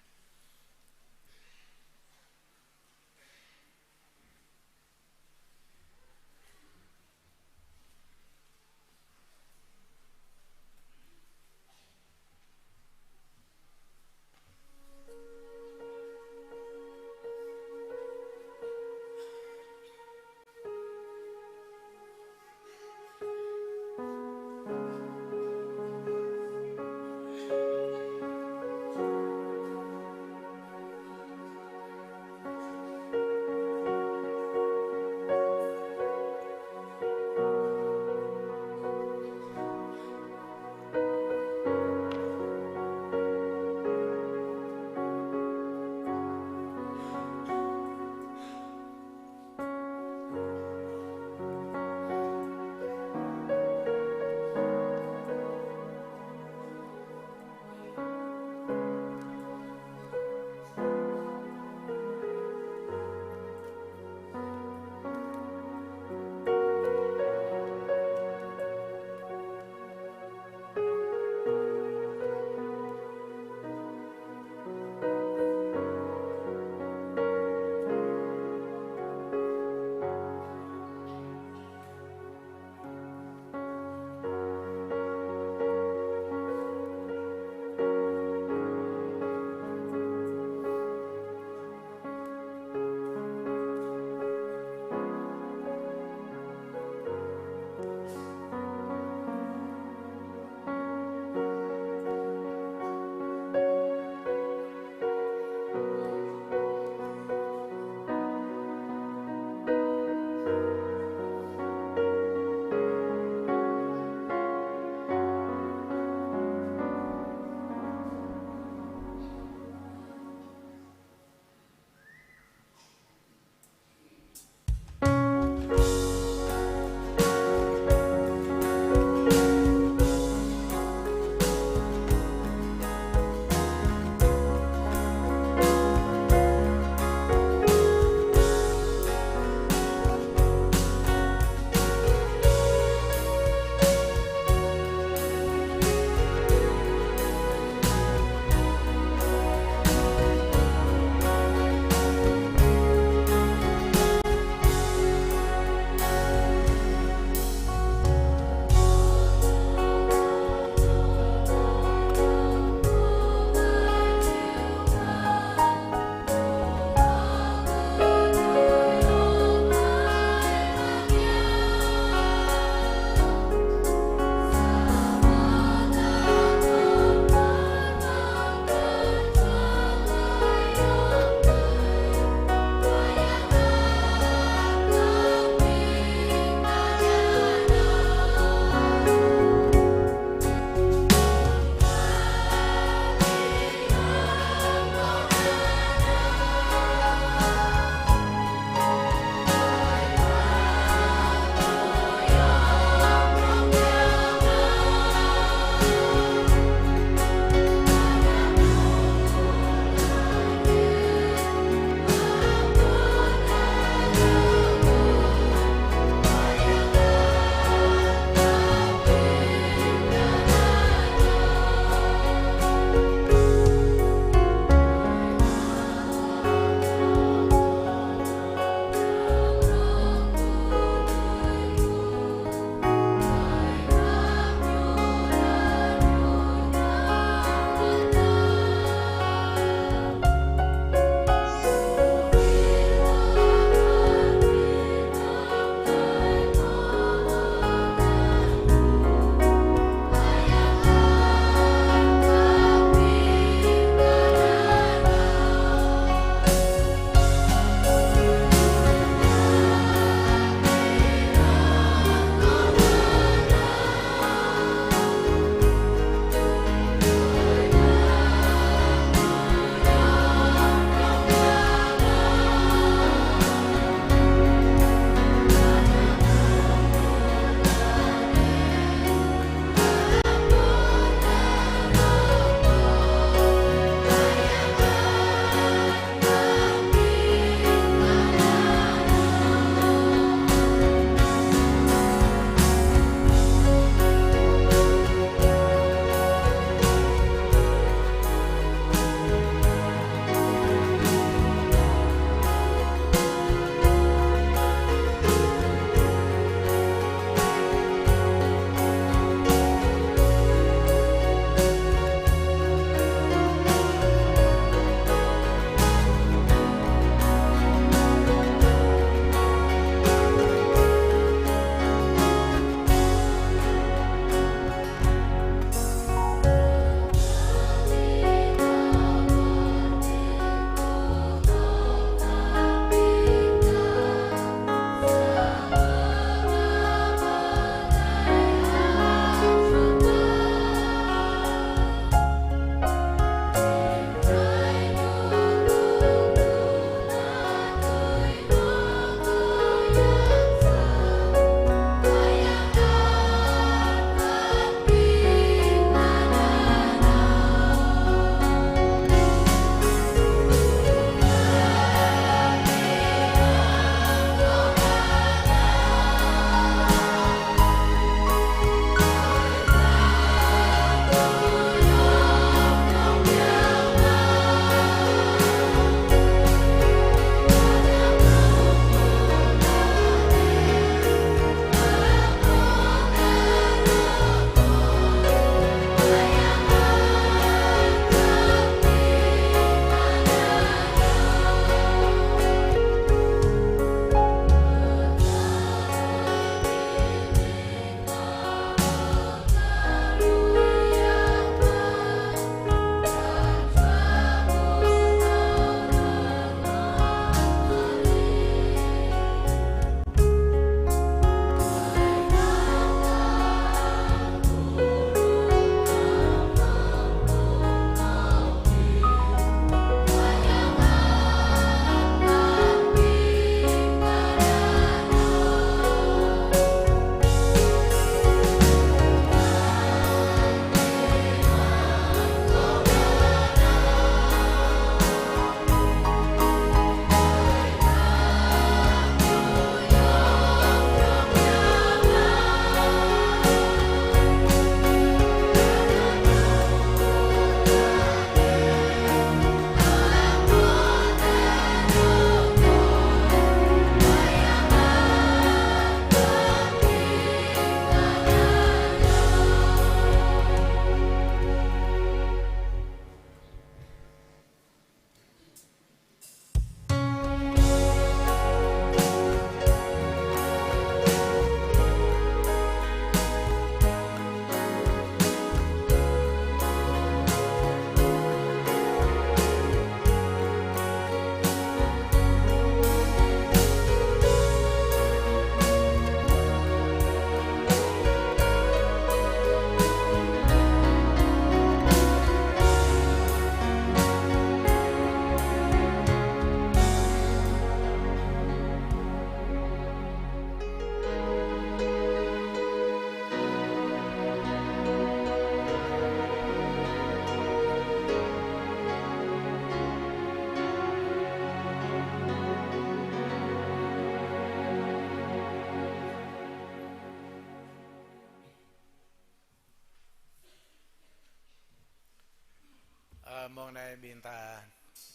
Mông anai ƀing ta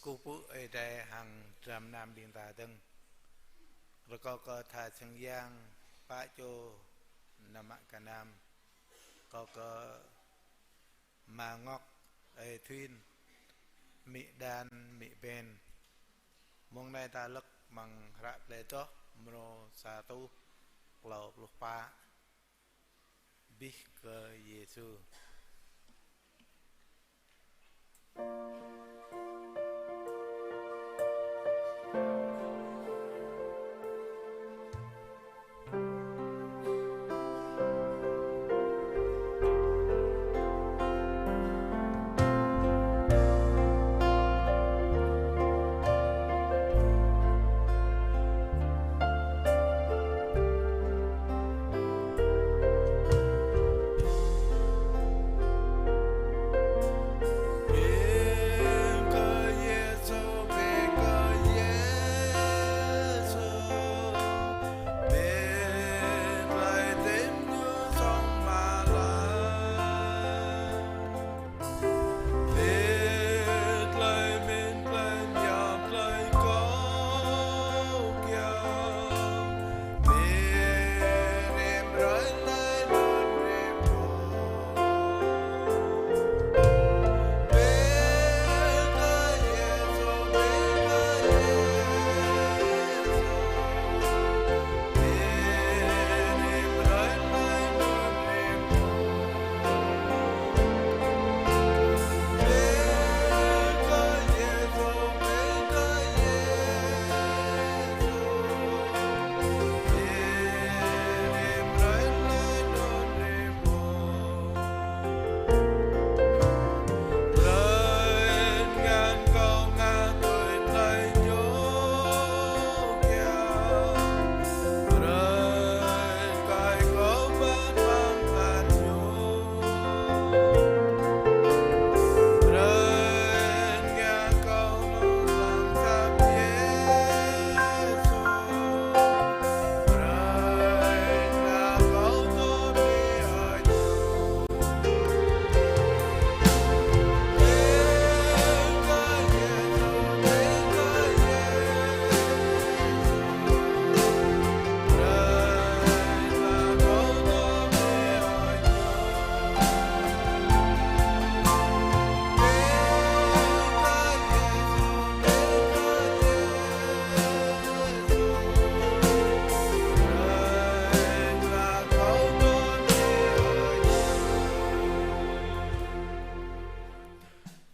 kơkuh pơpŭ Ơi Adai hăng dram gơnam ƀing ta dơ̆ng. Rơkâo kơ tha sang yang pă čô nao mă gơnam. Rơkâo kơ Ama Ngok, Ơi Thuin, amĭ Đan, amĭ Ben. Mông anai ta lăk amăng hră Plei Adoh mrô sa rơtuh klâo pluh pă. Abih kơ Yêsu.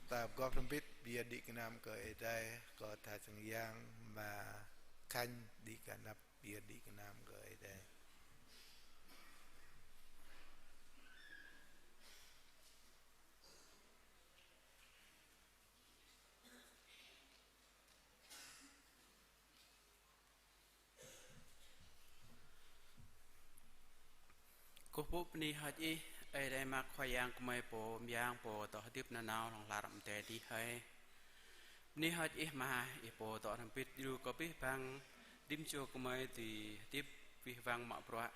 Ta pơgop hrŏm hơbĭt, pơyơr đĭ gơnam kơ Ơi Adai, kơ tha sang yang Ama Khanh đĭ kơ anăp, pơyơr đĭ gơnam kơ Ơi Adai. Kơkuh pơpŭ bơni hơơč Ih, Ơi Adai mơak Khua Yang gơmơi pô mơyang pô dŏ hơdip nanao hlŏng lar amăng adai adih hơi. Bơni hơơč Ih mơ̆n, Ih pô dŏ hrŏm hơbĭt djru kơ abih bang rĭm čô gơmơi dưi hơdip abih bang mă bruă.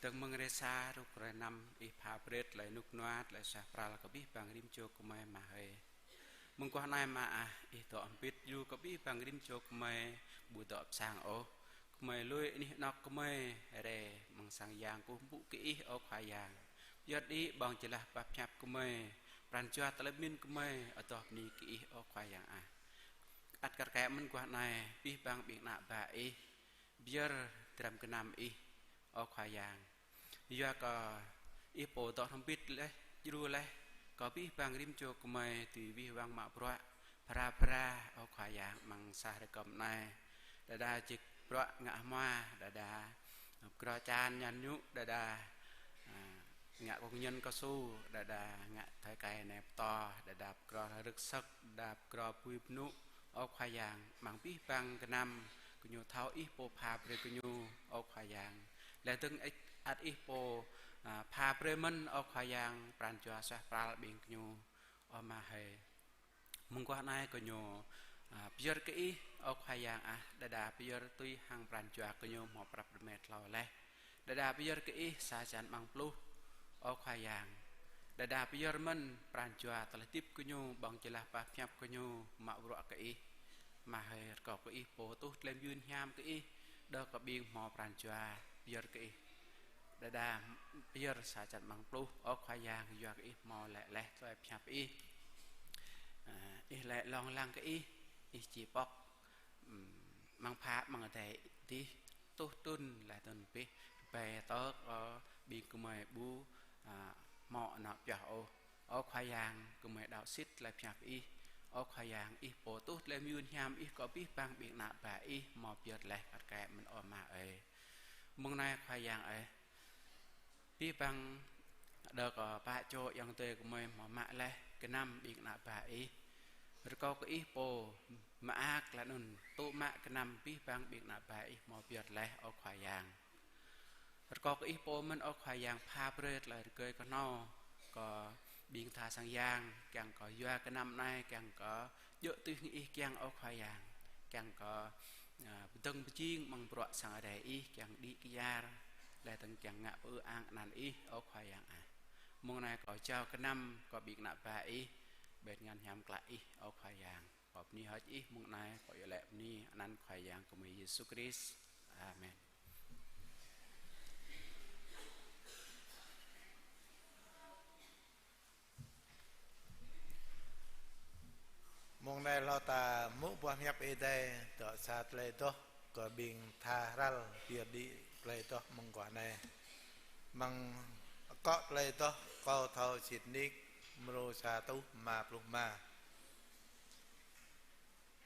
Dơ̆ng mơ̆ng hrơi sa, truh hrơi năm, Ih pha brơi tơlơi rơnŭk rơnua, tơlơi suaih pral kơ abih bang rĭm čô gơmơi mơ̆n hơi. Mơguah anai mơ̆n ah, Ih dŏ hơbĭt djru kơ abih bang rĭm čô gơmơi ƀu dŏ pơ sang ôh. Gơmơi lui anih anŏk gơmơi rai amăng sang yang kơkuh pơpŭ kơ Ih, ơ Khua Yang. Pơyơr đĭ ƀơ̆ng jơlah pap hiăp gơmơi, pran jua tơlơi pơmĭn gơmơi, adoh bơni kơ Ih, ơ Khua Yang ah. Ăt kar kaĭ mơguah anai, abih bang ƀing ană bă Ih, pơyơr dram gơnam Ih, ơ Khua Yang. Yua kơ Ih pô dŏ hrŏm hơbĭt laih, djru laih kơ abih bang rĭm čô gơmơi dưi wih wăng mă bruă phara phara, ơ Khua Yang, amăng sa hrơi kơm anai. Đơđa čih bruă ngă hmua, đơđa pơkra čan ñan ñu, đơđa, a, ngă kông nhân kơsu, đơđa ngă thơi kai nai pơtô, đơđa pơkra rơ̆k sơ̆k, đơđa pơkra bui bơnŭ, ơ Khua Yang, amăng abih bang gơnam gơñu thâo Ih pô pha brơi gơñu, ơ Khua Yang. Laih dơ̆ng ăt Ih pô, a, pha brơi mơ̆n, ơ Khua Yang, pran jua suaih pral ƀing gơñu, ơ Ama hơi. Mơguah anai gơñu, a, pơyơr kơ Ih, ơ Khua Yang ah, đơđa pơyơr tui hăng pran jua gơñu hmâo prăp rơmet hlâo laih. Đơđa pơyơr kơ Ih sa črăn amăng pluh, ơ Khua Yang. Đơđa pơyơr mơ̆n pran jua tơlơi hơdip kơ ñu, ƀơ̆ng jơlah pơhiăp kơ ñu mă bruă kơ Ih. Mơ̆ hơi rơkâo kơ Ih pô tuh tơlơi mơyun hiam kơ Ih, đơkơ ƀing hmâo pran jua pơyơr kơ Ih. Đơđa pơyơr sa črăn amăng pluh, ơ Khua Yang, yua kơ Ih hmâo laĭ laih tơlơi pơhiăp Ih. Ih laĭ lông lăng kơ Ih, Ih či pŏk amăng pha amăng adai adih, tuh tŭn laih tŭn pih, rơbeh tơk, ơ ƀing gơmơi ƀu hmâo anŏ pioh ôh. Ơ Khua Yang, gơmơi đaŏ sĭt tơlơi pơhiăp Ih. Ơ Khua Yang, Ih pô tuh tơlơi mơyun hiam Ih kơ abih bang ƀing ană bă Ih hmâo pơyơr laih kar kaĭ mơ̆n, ơ Ama ơi. Mơ̆ng anai Khua Yang ơi, abih bang đơkơ pă čô ayŏng adơi gơmơi hmâo mă laih gơnam ƀing ană bă Ih. Rơkâo kơ Ih pô mơak laih anŭn tŭ mă gơnam abih bang ƀing ană bă Ih hmâo pơyơr laih, ơ Khua Yang. Rơkâo kơ Ih pô mơ̆n, ơ Khua Yang, pha brơi tơlơi rơgơi kơhnâo kơ ƀing tha sang yang, kiăng kơ yua gơnam anai, kiăng kơ djơ̆ tui hăng Ih kiăng, ơ Khua Yang. Kiăng kơ pơdơ̆ng pơjing amăng bruă sang adai Ih, kiăng đĭ kyar, laih dơ̆ng kiăng ngă pơư ang anăn Ih, ơ Khua Yang ah. Mơ̆ng anai kâo jao gơnam kơ ƀing ană bă Ih ƀơi ngăn hiam klă Ih, ơ Khua Yang. Kâo bơni hơơč Ih mơ̆ng anai, kâo iâu laĭ bơni anăn Khua Yang gơmơi Yêsu Krist. Amen. Mơ̆ng anai hlâo ta hmư̆ boh hiăp Ơi Adai dŏ sa tơlơi adoh kơ ƀing tha hrăl pơyơr đĭ tơlơi adoh mơguah anai. Amăng akŏ tơlơi adoh Kâo thâo sĭt nik, mrô sa rơtuh rơma pluh rơma.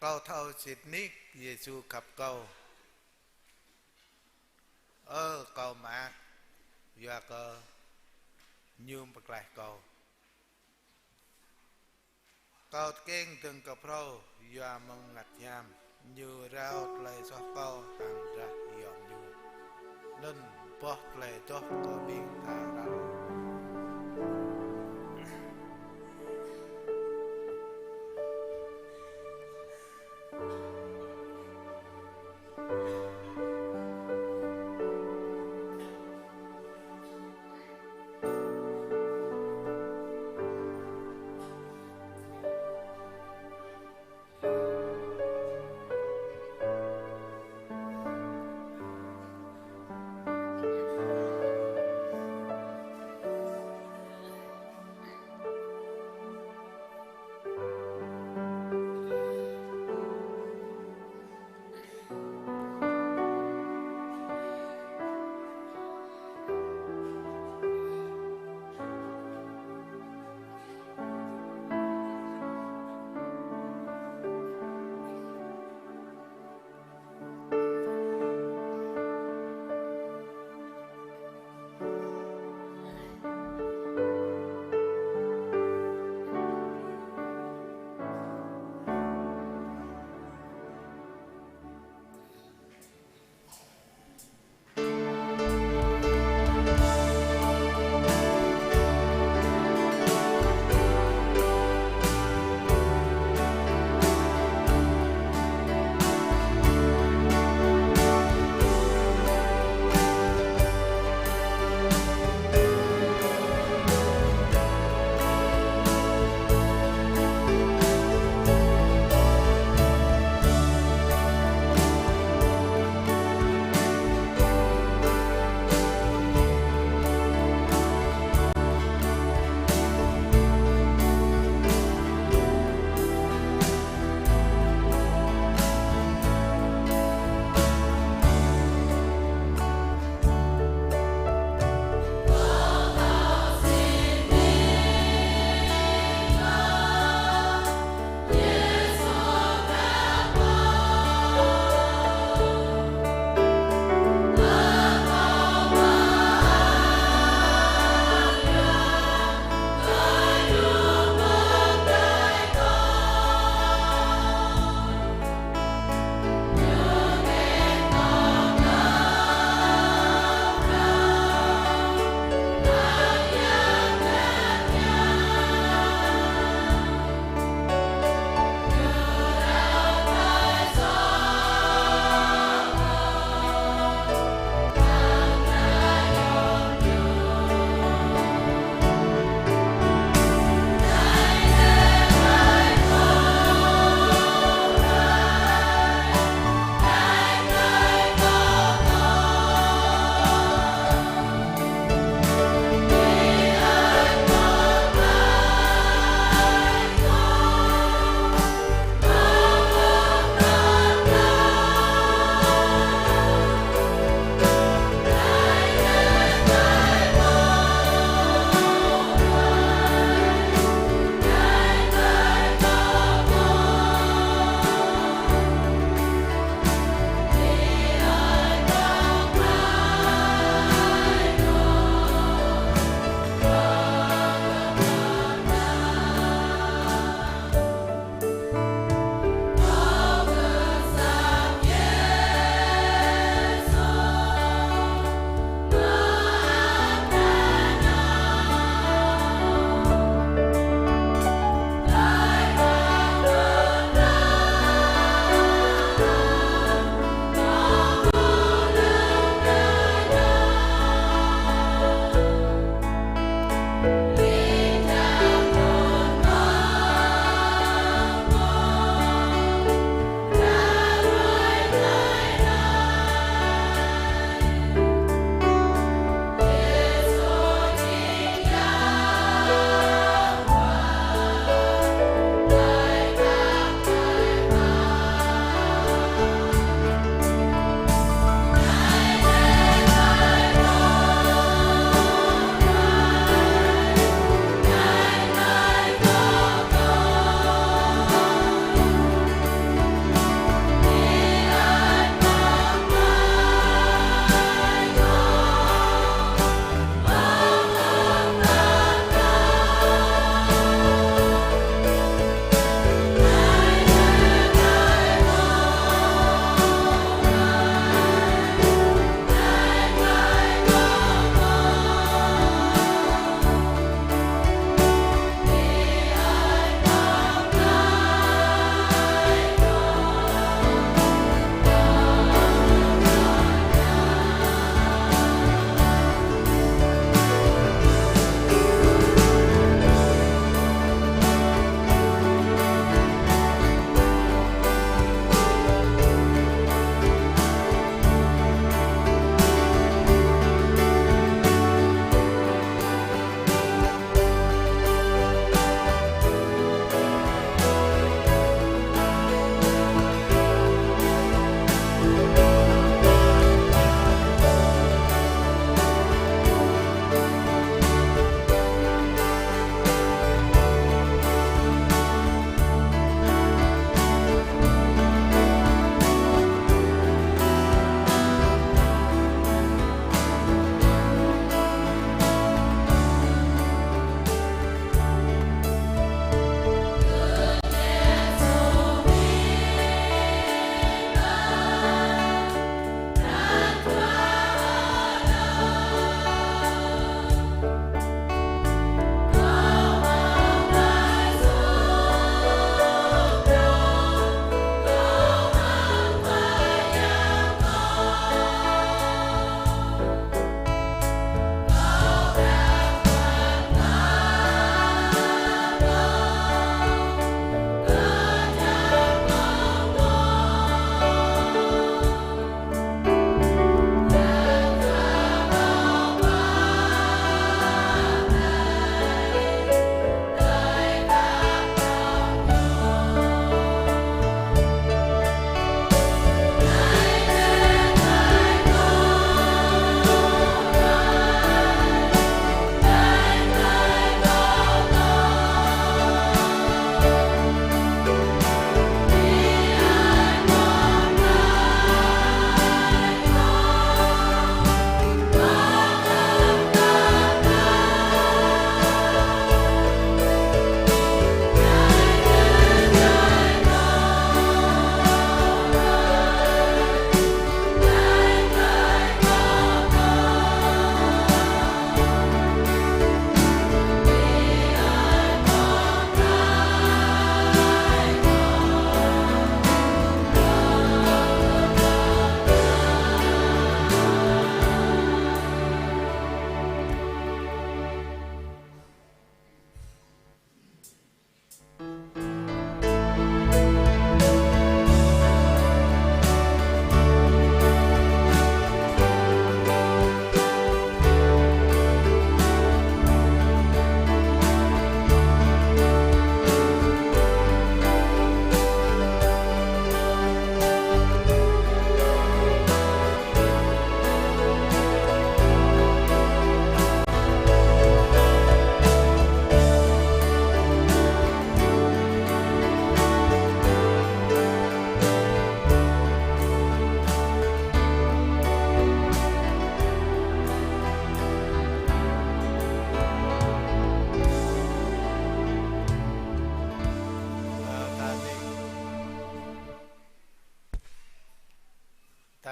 Kâo thâo sĭt nik Yêsu khăp kâo. Ơ, kâo mơak, yua kơ Ñu pơklaih kâo. Kâo tơkeng dơ̆ng kơ phrâo yua mơ̆ng Bơngăt Hiam, Ñu rao tơlơi soh kâo hăng drah yôm Ñu. Anŭn boh tơlơi adoh kơ ƀing tha hrăl.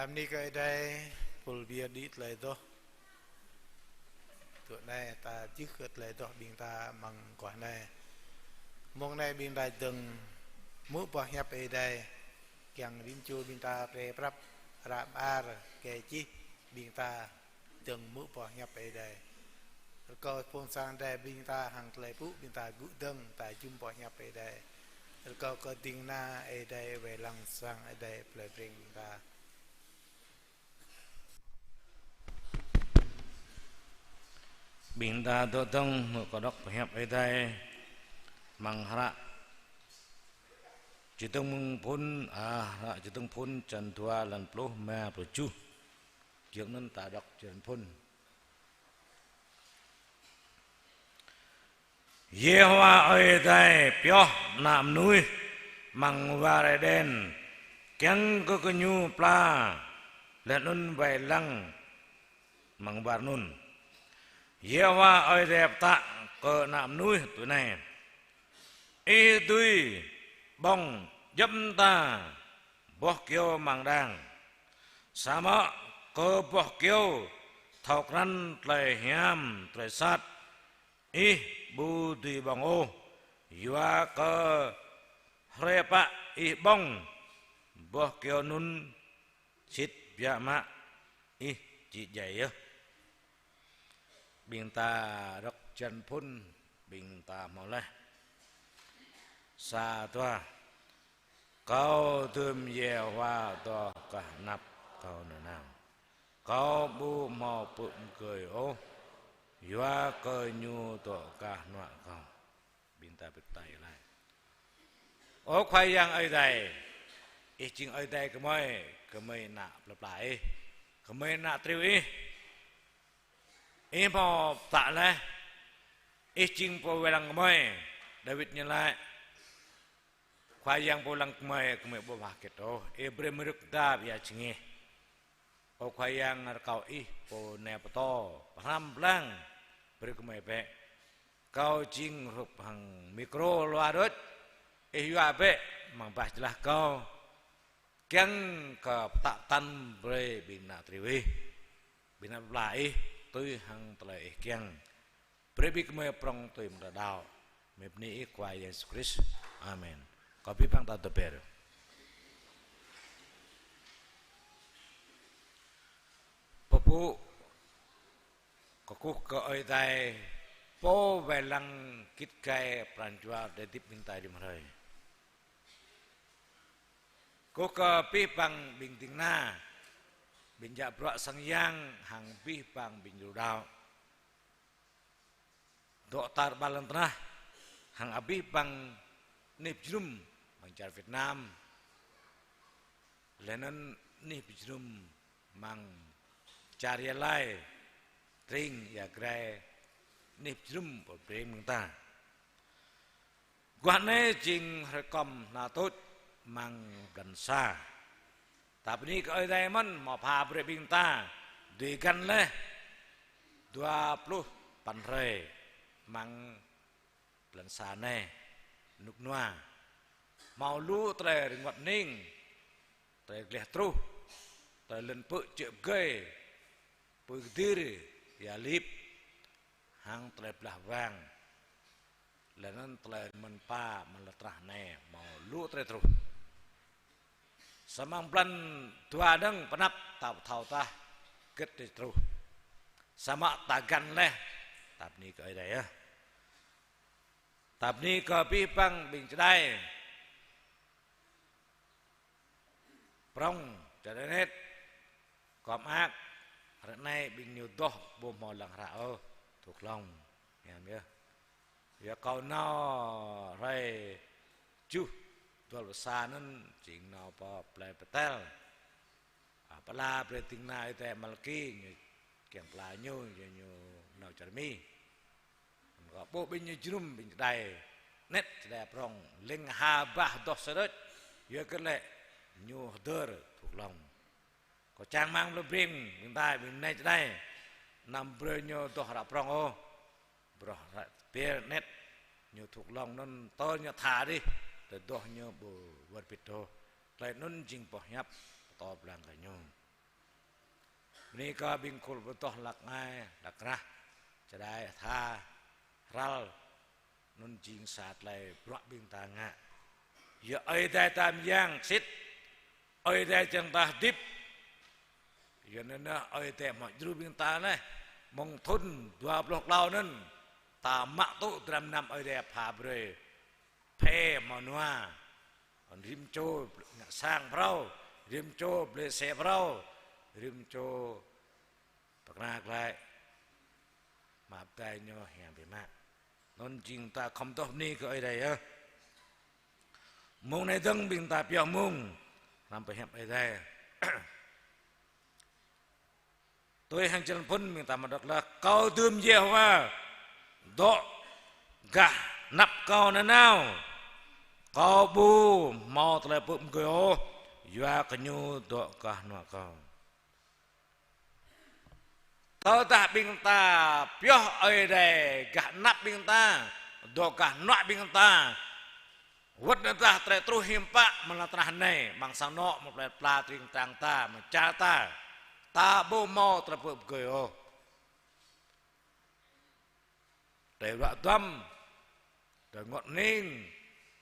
Bơni kơ Ơi Adai, pul biă đĭ tơlơi adoh. Tui anai ta jih kơ tơlơi adoh ƀing ta amăng guah anai. Mông anai ƀing ta dơ̆ng hmư̆ boh hiăp Ơi Adai. Kiăng rĭm čô ƀing ta pre prăp hră mơar kơ čih ƀing ta dơ̆ng hmư̆ boh hiăp Ơi Adai. Rơkâo phung sang Ơi Adai ƀing ta hăng tơlơi pŭ ƀing ta gŭ dơ̆ng ta jum boh hiăp Ơi Adai. Rơkâo kơ ding kơna Ơi Adai wai lăng sang Ơi Adai plơi Breng ƀing ta. Ƀing ta dŏ dơ̆ng hmư̆ kơ đŏk boh hiăp Ơi Adai amăng hră Čơdơ̆ng Phŭn, a, hră Čơdơ̆ng Phŭn črăn dua, lăn pluh rơma, pluh tơjuh. Giŏng anŭn ta đŏk črăn phŭn. Yêhôwa Ơi Adai pioh ană mơnuih amăng war Êđen, kiăng kơ gơñu pla, laih anŭn wai lăng amăng war anŭn. Yêhôwa Ơi Adai pơtă kơ ană mơnuih tui anai: Ih dưi ƀơ̆ng djŏp mơta boh kyâo amăng đang. Samơ̆ kơ boh kyâo thâo krăn tơlơi hiam tơlơi sat, ih ƀu dưi ƀơ̆ng ôh, yua kơ hrơi pă ih ƀơ̆ng, boh kyâo anŭn sĭt biă mă ih či djai yơh. Ƀing ta đŏk črăn phŭn, ƀing ta hmâo laih. Sa, dua. Kâo dưm Yêhôwa dŏ gah anăp kâo nanao. Kâo ƀu hmâo pơ̆ pơgơi ôh, yua kơ Ñu dŏ gah hnuă kâo. Ƀing ta pơtă laih. Ơ Khua Yang Ơi Adai, Ih jing Ơi Adai gơmơi, gơmơi ană plơi pla Ih, gơmơi ană triu Ih. Ih hmâo pơtă laih, Ih jing Pô wai lăng gơmơi. Dawid ñu laĭ: Khua Yang Pô lăng gơmơi, gơmơi ƀu wah hơget ôh. Ih brơi mơ̆ng rơ̆k mơda ƀơi ia jơngeh. Ơ Khua Yang, rơkâo Ih Pô nai pơtô, pơhrăm pơblang brơi gơmơi bĕ. Kâo jing hrup hăng micro loa đôč, Ih yua bĕ amăng bah jơlah kâo, kiăng kơ pơtă pơtăn brơi ƀing ană triu Ih, ƀing ană plơi pla Ih, tui hăng tơlơi Ih kiăng. Brơi ƀing gơmơi prŏng tui mơ̆ng đơđa. Gơmơi bơni Ih Khua Yang Yêsu Krist. Amen. Kâo abih bang ta dŏ be̱r. Pơpŭ kơkuh kơ Ơi Adai, Pô wai lăng git gai pran jua adai hơdip ƀing ta rĭm hrơi. Kơkuh kơ abih bang ƀing ding kơna, ƀing djă bruă sang yang hăng abih bang ƀing đru đaŏ dŏ tar ƀar lŏn tơnah, hăng abih bang anih pơjơnum amăng čar Việt Nam, laih anŭn anih pơjơnum amăng čar Gia Lai, tring Ia Grai, anih pơjơnum pơ Breng ƀing ta. Guah anai jing hrơi kơm hna tuč amăng blan sa. Ta bơni kơ Ơi Adai mơ̆n hmâo pha brơi ƀing ta dưi găn laih dua pluh păn hrơi amăng blan sa anai, rơnŭk rơnua. Hmâo lu tơlơi rơngot hning, tơlơi gleh truh, tơlơi lŏn pơ̆ čư̆ pơgơi, apui kơdir, ia lip, hăng tơlơi blah wang. Laih anŭn tơlơi mơ̆n pă, mơ̆n lŏn tơnah anai hmâo lu tơlơi truh. Samơ̆ amăng blan dua dơ̆ng pơanăp ta ƀu thâo tah hơget tơlơi truh. Samơ̆ ta găn laih, ta bơni kơ Ơi Adai yơh. Ta bơni kơ abih bang ƀing čơđai. Prŏng, čơđai anet, kơ mơak, hrơi anai ƀing ñu adoh ƀu hmâo lăng hră ôh, thâo glông, hiam yơh. Yua kâo nao hrơi tơjuh dua pluh sa anŭn, jing nao pơ plơi Bêtel. A, pơala brơi ding kơna Ơi Adai Malaki, ñu kiăng pơala ñu, ñu, ñu nao čar Mi. Kơ ƀuh ƀing ñu jơnum ƀing čơđai, anet čơđai prŏng, leng ha bah adoh sơđơč, yua kơ lĕ ñu hơdơr thâo glông. Kâo čang rơmang plơi Breng, ƀing ta, ƀing nai čơđai, anăm brơi ñu adoh hră prŏng ôh. Bruă hră pơr anet, ñu thâo glông anŭn tơl ñu tha dih, tơdah ñu ƀu wơr bĭt ôh. Tơlơi anŭn jing boh hiăp pơtô pơblang kơ ñu. Bơni kơ ƀing khul pơtô hlăk ngai, hlăk rah, čơđai, tha, hrăl, anŭn jing sa tơlơi bruă ƀing ta ngă. Yua Ơi Adai ta mơyang sĭt, Ơi Adai čang ta hơdip. Yua anŭn Ơi Adai hmâo djru ƀing ta anai, mơ̆ng thŭn dua pluh klâo anŭn, ta mă tŭ dram năm Ơi Adai pha brơi. Phê hmâo nua, rĭm čô ngă sang phrâo, rĭm čô blơi xe phrâo, rĭm čô pơkra glaĭ, mă pơdai ñu hiam biă mă. Anŭn jing ta khŏm tŏh bơni kơ Ơi Adai yơh. Mông anai dơ̆ng ƀing ta pioh mông, hrăm pơhiăp Ơi Adai. Tui hăng črăn phŭn ƀing ta mă dŏ laih: Kâo dưm Yêhôwa dŏ gah anăp kâo nanao. Kâo ƀu hmâo tơlơi pơgơi ôh, yua kơ ñu dŏ gah hnuă kâo. Tơdah ƀing ta pioh Ơi Adai gah anăp ƀing ta, dŏ gah hnuă ƀing ta, wơ̆t tơdah tơlơi truh hiư̆m pă amăng lŏn tơnah anai, amăng sang anŏ, amăng plei pla tring trang ta, amăng čar ta, ta ƀu hmâo tơlơi pơgơi ôh. Tơlơi ruă duăm, tơlơi rơngot hning,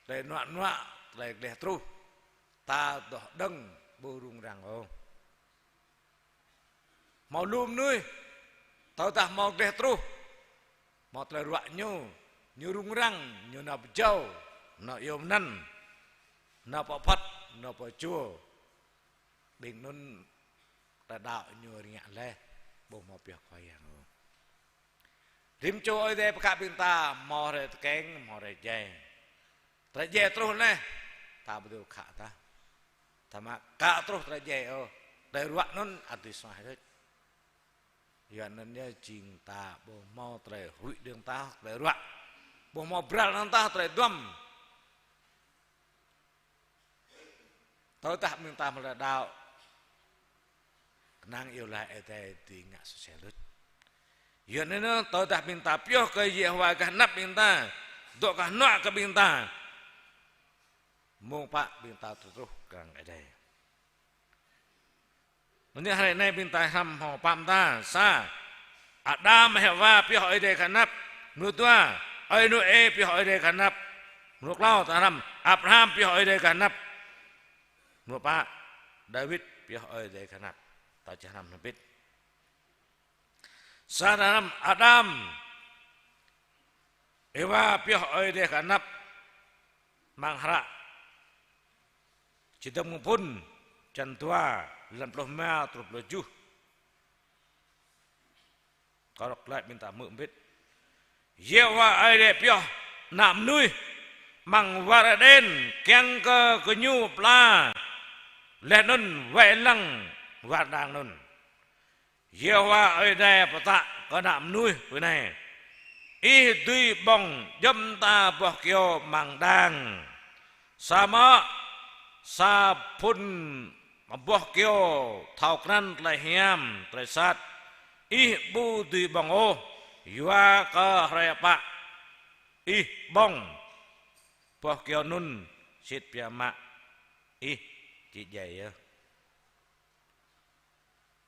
tơlơi hnuă hnuă, tơlơi gleh truh, ta dŏ dơ̆ng ƀu rŭng răng ôh. Hmâo lu mơnuih, tơdah hmâo gleh truh, hmâo tơlơi ruă ñu, ñu rŭng răng, ñu nao pơjâo, nao iâu mơnăn, nao pơphăt, nao pơjâo. Ƀing anŭn tơlơi đaŏ ñu rơngiă laih, ƀu hmâo pioh Khua Yang ôh. Rĭm čô Ơi Adai pơkă ƀing ta, hmâo hrơi tơkeng, hmâo hrơi djai. Tơlơi djai truh anai, ta ƀu dưi khă tah. Ta mă kă truh tơlơi djai ôh, tơlơi ruă anŭn ăt dưi suaih đôč. Yua anŭn yơh jing ta ƀu hmâo tơlơi huĭ dơ̆ng tah tơlơi ruă. Ƀu hmâo bral dơ̆ng tah tơlơi duăm. Tơdah ƀing ta hmâo tơlơi đaŏ, kơnang iâu laĭ Ơi Adai dưi ngă sơsel đôč. Yua anŭn, tơdah ƀing ta pioh kơ Yêhôwa gah anăp ƀing ta, dŏ gah hnuă kơ ƀing ta, mông pă ƀing ta truh truh kơnang Ơi Adai. Anŭn yơh hrơi anai ƀing ta hrăm hmâo pă mơta. Sa, Adam Hêwa pioh Ơi Adai gah anăp. Mrô dua, ơi Nôê pioh Ơi Adai gah anăp. Mrô klâo ta hrăm, Abraham pioh Ơi Adai gah anăp. Mrô pă, Dawid pioh Ơi Adai gah anăp. Ta či hrăm hrŏm hơbĭt. Sa ta hrăm, Adam Hêwa pioh Ơi Adai gah anăp. Amăng hră Čơdơ̆ng Mơ̆ng Phŭn, črăn dua, lăm pluh rơma truh pluh tơjuh. Kâo đŏk glaĭ ƀing ta hmư̆ hơbĭt. Yêhôwa Ơi Adai pioh ană mơnuih amăng war Êđen kiăng kơ gơñu pla, laih anŭn wai lăng war đang anŭn. Yêhôwa Ơi Adai pơtă kơ ană mơnuih tui anai: Ih dưi ƀơ̆ng djŏp mơta boh kyâo amăng đang. Samơ̆ sa phŭn boh kyâo thâo krăn tơlơi hiam, tơlơi sat, ih ƀu dưi ƀơ̆ng ôh, yua kơ hrơi pă ih ƀơ̆ng boh kyâo anŭn, sĭt biă mă ih či djai yơh.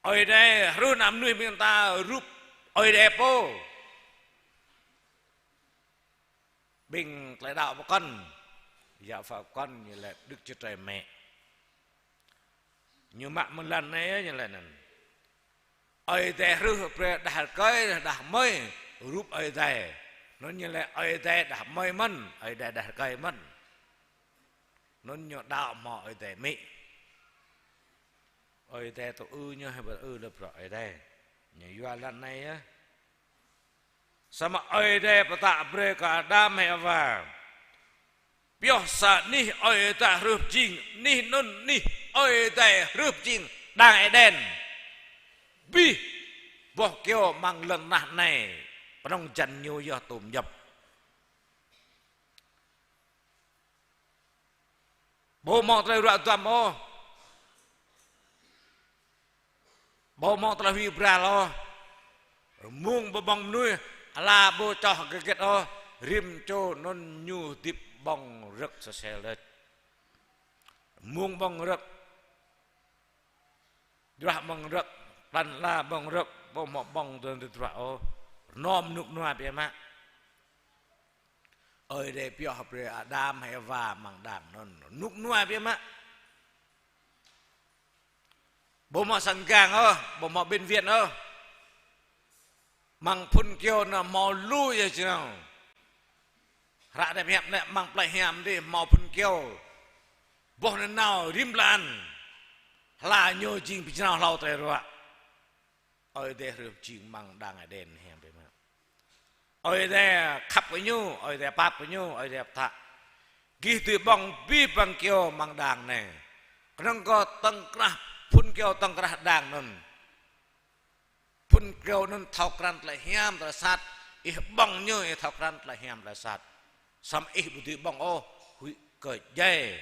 Ơi Adai hrih ană mơnuih ƀing ta rup Ơi Adai pô. Ƀing tơlơi đaŏ pơkŏn, yă pha pơkŏn ñu laĭ Đức Chúa Trời Mẹ. Ñu mă mơ̆ng lăn anai ñu laĭ anŭn. Ơi Adai hrih brơi đah rơkơi, đah kơmơi, rup Ơi Adai. Anŭn ñu laĭ Ơi Adai đah kơmơi mơ̆n, Ơi Adai đah rơkơi mơ̆n. Anŭn ñu đaŏ hmâo Ơi Adai amĭ. Ơi Adai tŭ ư ñu hơbĭt ư lơ̆p rŏ Ơi Adai. Ñu yua lăn anai yơh. Samơ̆ Ơi Adai pơtă brơi kơ Adam Hêwa. Pioh sa anih Ơi Adai hrih pơjing, anih anŭn anih Ơi Adai hrih pơjing đang Êđen. Abih boh kyâo amăng lŏn tơnah anai, pơnơ̆ng jăn ñu yơh tŭm djŏp. Ƀu hmâo tơlơi ruă duăm ôh. Ƀu hmâo tơlơi huĭ bral ôh. Mơ̆ng ƀơ̆ng mơnuih, ala ƀu čoh hơget ôh, rĭm čô anŭn ñu hơdip ƀơ̆ng rơ̆k sơsel đôč. Mơ̆ng ƀơ̆ng rơ̆k, jruah ƀơ̆ng rơ̆k, Plăn ala ƀơ̆ng rơ̆k, ƀu hmâo ƀơ̆ng tơdruă ôh. Rơnôm rơnŭk rơnua biă mă. Ơi Adai pioh brơi Adam Êwa amăng đang anŭn. Rơnŭk rơnua biă mă. Ƀu hmâo sang gang ôh, ƀu hmâo bệnh viện ôh. Amăng phŭn kơyâo anŭn hmâo lu ia jơnong. Hră Adai pơhiăp anai amăng plei hiam adih hmâo phŭn kơyâo. Boh nanao rĭm blan. Hla ñu jing pơjrao hlâo tơlơi ruă. Ơi Adai hrih jing amăng đang Êđen hiam biă mă. Ơi Adai khăp kơ ñu, Ơi Adai pap kơ ñu, Ơi Adai pơtă. Gih dưi ƀơ̆ng abih bang kơyâo amăng đang anai. Kơnơ̆ng kơ tŏng krah, phŭn kơyâo tŏng krah đang anŭn. Phŭn kơyâo anŭn thâo krăn tơlơi hiam tơlơi sat, ih ƀơ̆ng ñu ih thâo krăn tơlơi hiam tơlơi sat. Samơ̆ ih ƀu dưi ƀơ̆ng ôh, huĭ kơ djai.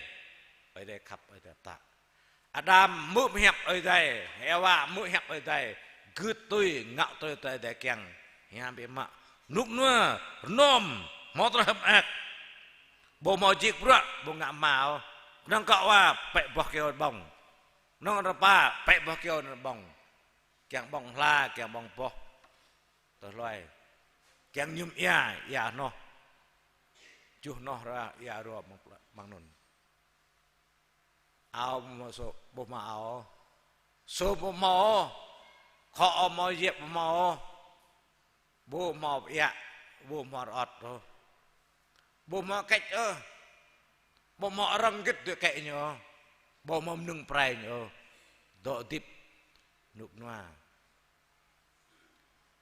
Ơi Adai khăp, Ơi Adai pơtă. Adam hmư̆ hiăp Ơi Adai, Êwa hmư̆ hiăp Ơi Adai, gưt tui, ngă tui tơlơi Ơi Adai kiăng. Hiam biă mă. Rơnŭk rơnua, rơnôm, hmâo tơlơi hơ̆k mơak. Ƀu hmâo jik bruă, ƀu ngă ama ôh. Kơnơ̆ng kơ wa, pĕ boh kơyâo ƀơ̆ng. Kơnơ̆ng rơpa, pĕ boh kơyâo anŭn ƀơ̆ng. Kiăng ƀơ̆ng hla, kiăng ƀơ̆ng boh. Tơhluai. Kiăng mơñum ia, ia hnoh. Juh hnoh ră, ia rô amăng pla-, amăng anŭn. Ao ƀu hmâo sô, ƀu hmâo ao. Sô ƀu hmâo. Khŏ ƀu hmâo, yep ƀu hmâo. Ƀu hmâo pơiă, ƀu hmâo rơŏt ôh. Ƀu hmâo kĕč ôh. Ƀu hmâo arăng gĭt dŏ kĕ ñu ôh. Ƀu hmâo mơnơ̆ng prai ñu ôh. Dŏ hơdip rơnŭk rơnua.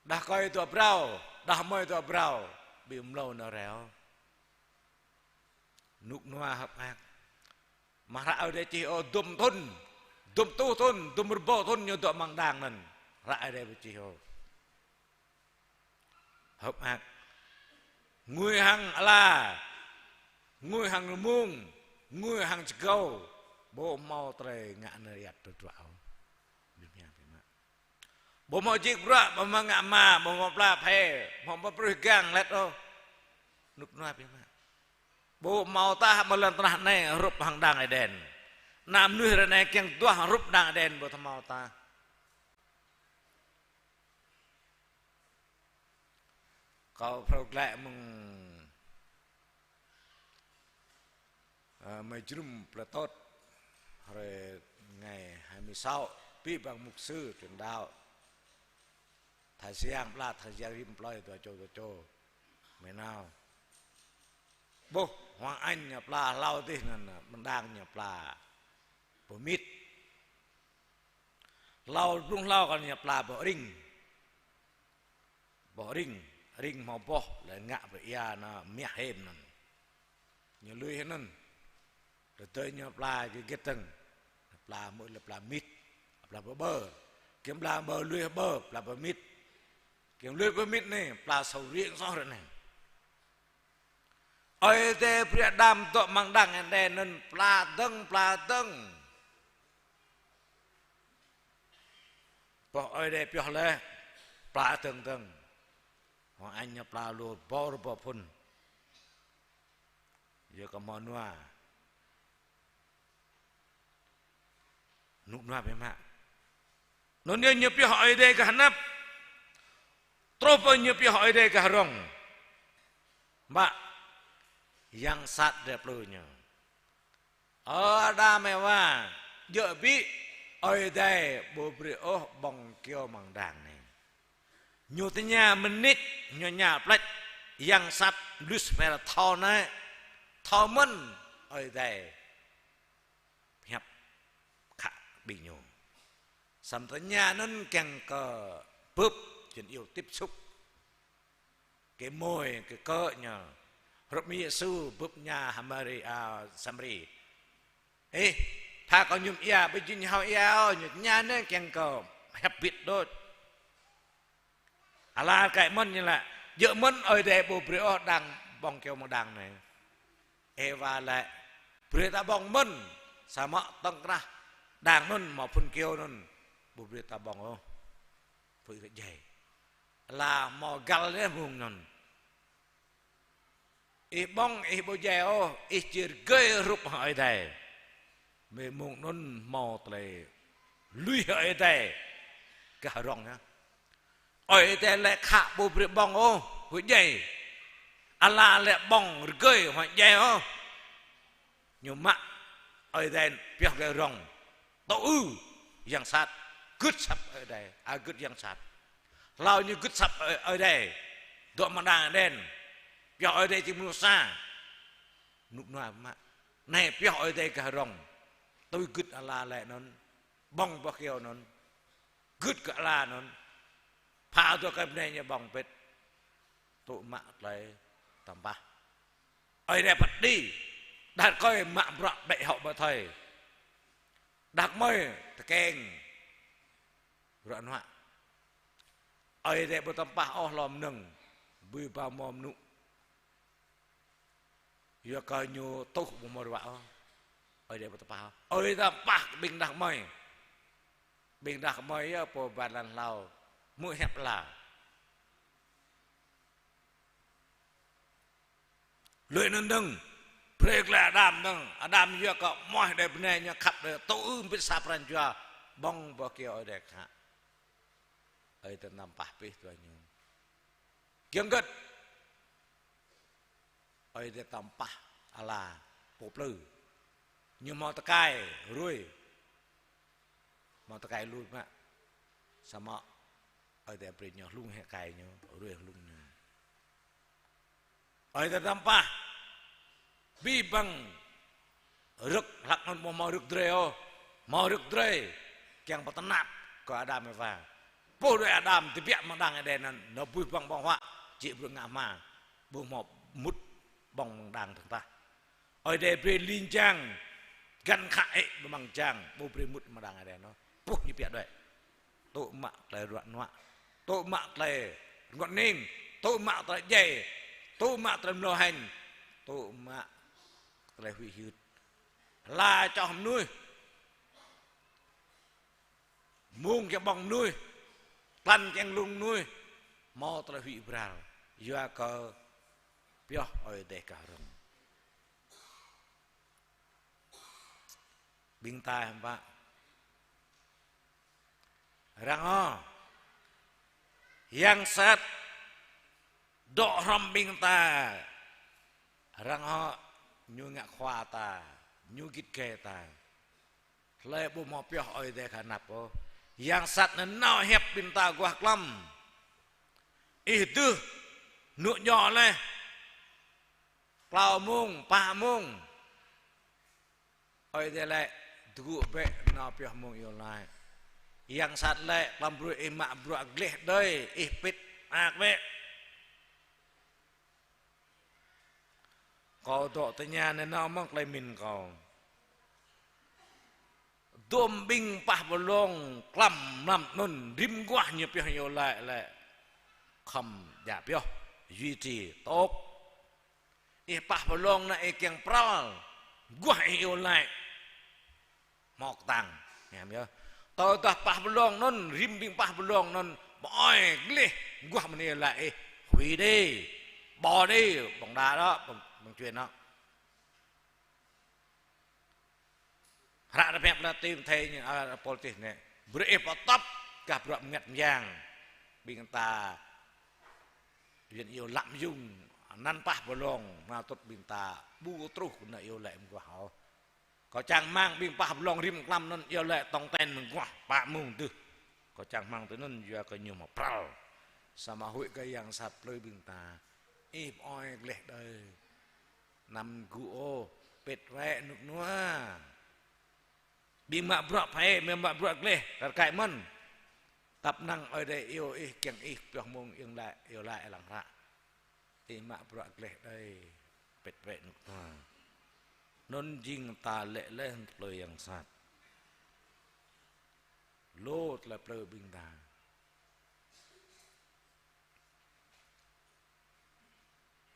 Đah kơi dŏ brâo, đah mơi dŏ brâo, ƀu mlâo nao rai ôh. Rơnŭk rơnua hơ̆k mơak. Mă hră Ơi Adai čih ôh dŭm thŭn, dŭm rơtuh thŭn, dŭm rơbâo thŭn ñu dŏ amăng đang anŭn. Hră Ơi Adai ƀu čih ôh. Hơ̆k mơak. Ngui hăng ala, ngui hăng rơmung, ngui hăng čơgâo, ƀu hmâo tơlơi ngă anai yap tơdruă ôh. Ƀu hmâo jik bruă, ƀu hmâo ngă ama, ƀu hmâo pla phe, ƀu hmâo pơprŭh gang let ôh. Rơnŭk rơnua biă mă. Ƀu hmâo tah amăng lŏn tơnah anai hrup hăng đang Êđen. Ană mơnuih ră anai kiăng duah hrup đang Êđen ƀu hmâo tah. Kâo phrâo glaĭ mơ̆ng, ơ, mơ̆ng jơnum plơi Tôt, hrơi ngày hai mươi sáu, abih bang mục sư truyền đạo. Tha Siang pla, Tha Siang rĭm plơi dua čô dua čô. Mơ̆ng nao. Ƀuh, Hoàng Anh ñu pla hlâo adih anŭn, amăng đang ñu pla pơmĭt. Hlâo blung hlâo kơ ñu pla boh ring. Boh ring, ring hmâo boh, lĕ ngă pơ ia anŭn mơhiam anŭn. Ñu lui anŭn. Tơdơi ñu pla gơgĕt dơ̆ng. Pla mơ̆ lĕ pla mĭt, pla pơƀơ. Kiăng pla pơƀơ lui pơƀơ, pla pơmĭt. Kiăng lui pơmĭt anai, pla sâo riêng soh ră anai. Ơi Adai brơi Adam dŏ amăng đang Êđen anŭn pla dơ̆ng, pla dơ̆ng. Boh Ơi Adai pioh laih, pla dơ̆ng dơ̆ng. Hăng anai ñu pla lu rơbâo rơbâo phŭn. Yua kơ hmâo Nôa. Rơnŭk rơnua biă mă. Anŭn yơh ñu pioh Ơi Adai gah anăp. Truh pơ ñu pioh Ơi Adai gah rŏng. Mă, yang sat drơi plư ñu. Ơ Adam Êwa, djơ̆ ƀĭ, Ơi Adai ƀu brơi ôh ƀơ̆ng kơyâo amăng đang anai. Ñu tơña mơnit, ñu tơña pleč, yang sat Lucifer thâo anai, thâo mơ̆n Ơi Adai pơhiăp khă ƀing ñu. Samơ̆ tơña anŭn kiăng kơ bưp, jing iâu tiếp xúc. Kơ môi, kơ kơ ñu. Hrup mơ̆ Yêsu bưp tơña hăng Mari, a, Samari. Ih, pha kâo mơñum ia, ƀu djơ̆ hao ia ôh, ñu tơña anai kiăng kơ pơhiăp bĭt đôč. Ala kơ mơ̆n ñu laĭ, djơ̆ mơ̆n Ơi Adai ƀu brơi ôh đang ƀơ̆ng kơyâo amăng đang anai. Êwa laĭ, brơi ta ƀơ̆ng mơ̆n, samơ̆ tŏng krah đang anŭn hmâo phŭn kơyâo anŭn, ƀu brơi ta ƀơ̆ng ôh. Pơư kơ djai. Ala hmâo găl dêh mơ̆ng anŭn. Ih ƀơ̆ng, ih ƀu djai ôh, ih či rơgơi hrup hăng Ơi Adai. Mơ̆ mơ̆ng anŭn hmâo tơlơi lui hăng Ơi Adai. Gah rŏng yơh. Ơi Adai lĕ khă ƀu brơi ƀơ̆ng ôh, huĭ djai. Ala lĕ ƀơ̆ng rơgơi, huĭ djai ôh. Ñu mă Ơi Adai pioh gah rŏng. Tŭ ư yang sat, gưt asăp Ơi Adai, a gưt yang sat. Hlâo ñu gưt asăp Ơi, Ơi Adai. Dŏ amăng đang Êđen. Pioh Ơi Adai či mơnuih sa. Rơnŭk rơnua mă. Anai pioh Ơi Adai gah rŏng. Tui gưt ala lĕ anŭn. Ƀơ̆ng boh kyâo anŭn. Gưt kơ ala anŭn. Pha dua kơ bơnai ñu ƀơ̆ng pĭt. Tŭ mă tơlơi tơmpah. Ơi Adai phat kơđi. Đah rơkơi mă bruă ƀĕ hŏ ƀă thơi. Đah kơmơi tơkeng. Bruă hnuă. Ơi Adai ƀu tơmpah ôh hlô mơnơ̆ng. Bui ba mơ̆ mơnŭ. Yua kơ ñu tuh ƀu hmâo ruă ôh. Ơi Adai ƀu tơpah ôh. Ơi Adai tơpah ƀing đah kơmơi. Ƀing đah kơmơi yơh pô ba lăn hlâo. Hmư̆ hiăp ala. Lui anŭn dơ̆ng. Brơi glaĭ Adam dơ̆ng. Adam yua kơ mơ̆ đe bơnai ñu khăp đe tŭ ư ƀĭt sa pran jua. Ƀơ̆ng boh kyâo Ơi Adai khă. Ơi Adai tơpah pih dua ñu. Giŏng gĕt. Ơi Adai tơpah ala pô plư. Ñu hmâo tơkai ruai. Hmâo tơkai lui mă. Samơ̆ Ơi Adai brơi ñu hlung hĕ kai ñu, ruai hlung ñu. Ơi Adai tơpah. Abih bang rơ̆k hlăk anŭn ƀu hmâo rơ̆k drơi ôh. Hmâo rơ̆k drơi kiăng pơtơnap kơ Adam Êwa. Pô đuaĭ Adam tơbiă amăng đang Êđen anŭn, nao abih bang ƀơ̆ng huă, či brơi ngă hma, ƀu hmâo mŭt ƀơ̆ng amăng đang dơ̆ng tah. Ơi Adai brơi ling jang, găn khă ĕ ƀơi amăng jang, ƀu brơi mŭt amăng đang Êđen ôh. Puh ñu biă đuaĭ. Tŭ mă tơlơi ruă nuă. Tŭ mă tơlơi rơngot hning. Tŭ mă tơlơi djai. Tŭ mă tơlơi mlâo hĕng. Tŭ mă tơlơi huĭ hyưt. Hla čoh mơnuih. Mông kiăng ƀơ̆ng mơnuih. Tơlăn kiăng lông mơnuih. Hmâo tơlơi huĭ bral. Yua kơ pioh Ơi Adai gah rŏng. Ƀing ta hiư̆m pă. Arăng hŏ. Yang sat dŏ hrŏm ƀing ta. Arăng hŏ ñu ngă khua ta, ñu git gai ta. Hlơi ƀu hmâo pioh Ơi Adai khă anăp ôh. Yang sat anŭn nao hiăp ƀing ta guah klăm. Ih dưh, rơnŭk djơ̆ laih. Klâo mông, pă mông. Ơi Adai laĭ, tơgŭ bĕ nao pioh mông iâu laĭ. Yang sat laĭ, klăm brơi ih mă bruă gleh đơi, ih pĭt mơak bĕ. Kâo dŏ tơña nanao mơ̆ng tơlơi pơmĭn kâo. Dôm ƀing pah pơlông klăm mlam anŭn rĭm guah ñu pioh iâu laĭ laĭ. Khŏm djă pioh, duy trì, tŏk. Ih pah pơlông anai ih kiăng pral, guah ih iâu laĭ. Hmâo kơtang. Hiam yơh. Tơdah pah pơlông anŭn, rĭm ƀing pah pơlông anŭn, ƀơi gleh, guah mơ̆n iâu laĭ ih. Huĭ đĭ, ƀô̆ đĭ, ƀơ̆ng đa đôč, ƀơ̆ng, ƀơ̆ng čuên đôč. Hră rơbeh pơlă Timôthê ñu, a, Pôl čih anai. Brơi ih pơtŏp gah bruă bơngăt mơyang. Ƀing ta yuan iâu lăm yŭng, anăn pah pơlông, mơ̆ tŭt ƀing ta ƀu truh kơ anai iâu laĭ mơguah ôh. Kâo čang rơmang ƀing pah pơlông rĭm klăm anŭn iâu laĭ tong ten mơguah, pă mông dưh. Kâo čang rơmang tui anŭn yua kơ ñu hmâo pral. Samơ̆ huĭ kơ yang sat plư ƀing ta. Ih ƀơi gleh đơi. Anăm gŭ ôh, pĭt wĕ rơnŭk rơnua. Ƀing mă bruă phê, ƀing mă bruă gleh, kar kaĭ mơ̆n. Tăp năng Ơi Adai iâu ih, kiăng ih pioh mông iâu laĭ, iâu laĭ lăng hră. Ih mă bruă gleh đơi, pĭt wĕ rơnŭk rơnua. Anŭn jing ta lĕ leh plư yang sat. Lu tơlơi plư ƀing ta.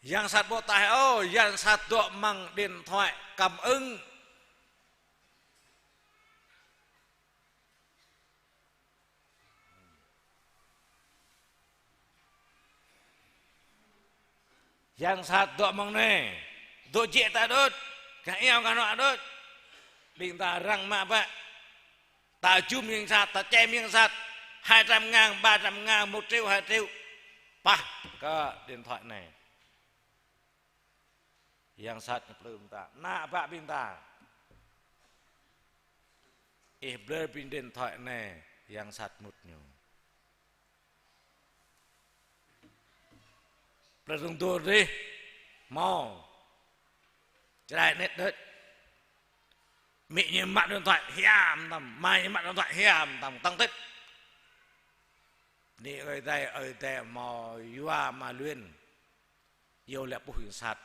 Yang sat ƀu taih ôh, yang sat dŏ amăng điện thoại cảm ứng. Yang sat dŏ amăng anai, dŏ jĕ ta đôč, gah iâu gah hnuă đôč. Ƀing ta răng mă bă. Ta jum yang sat, ta čem yang sat. Hai trăm ngàn, ba trăm ngàn, một triệu, hai triệu. Pah kơ điện thoại anai. Yang sat ñu plư ƀing ta. Ană bă ƀing ta. Ih blơi ƀing điện thoại anai, yang sat mŭt ñu. Plơi rung dur dih, hmâo. Čơđai net đôč. Amĭ ñu mă điện thoại hiam tăm, amai ñu mă điện thoại hiam tăm, tăng tĭt. Anai ơi adai, ơi adai hmâo yua mă luyên. Iâu laĭ puh yang sat.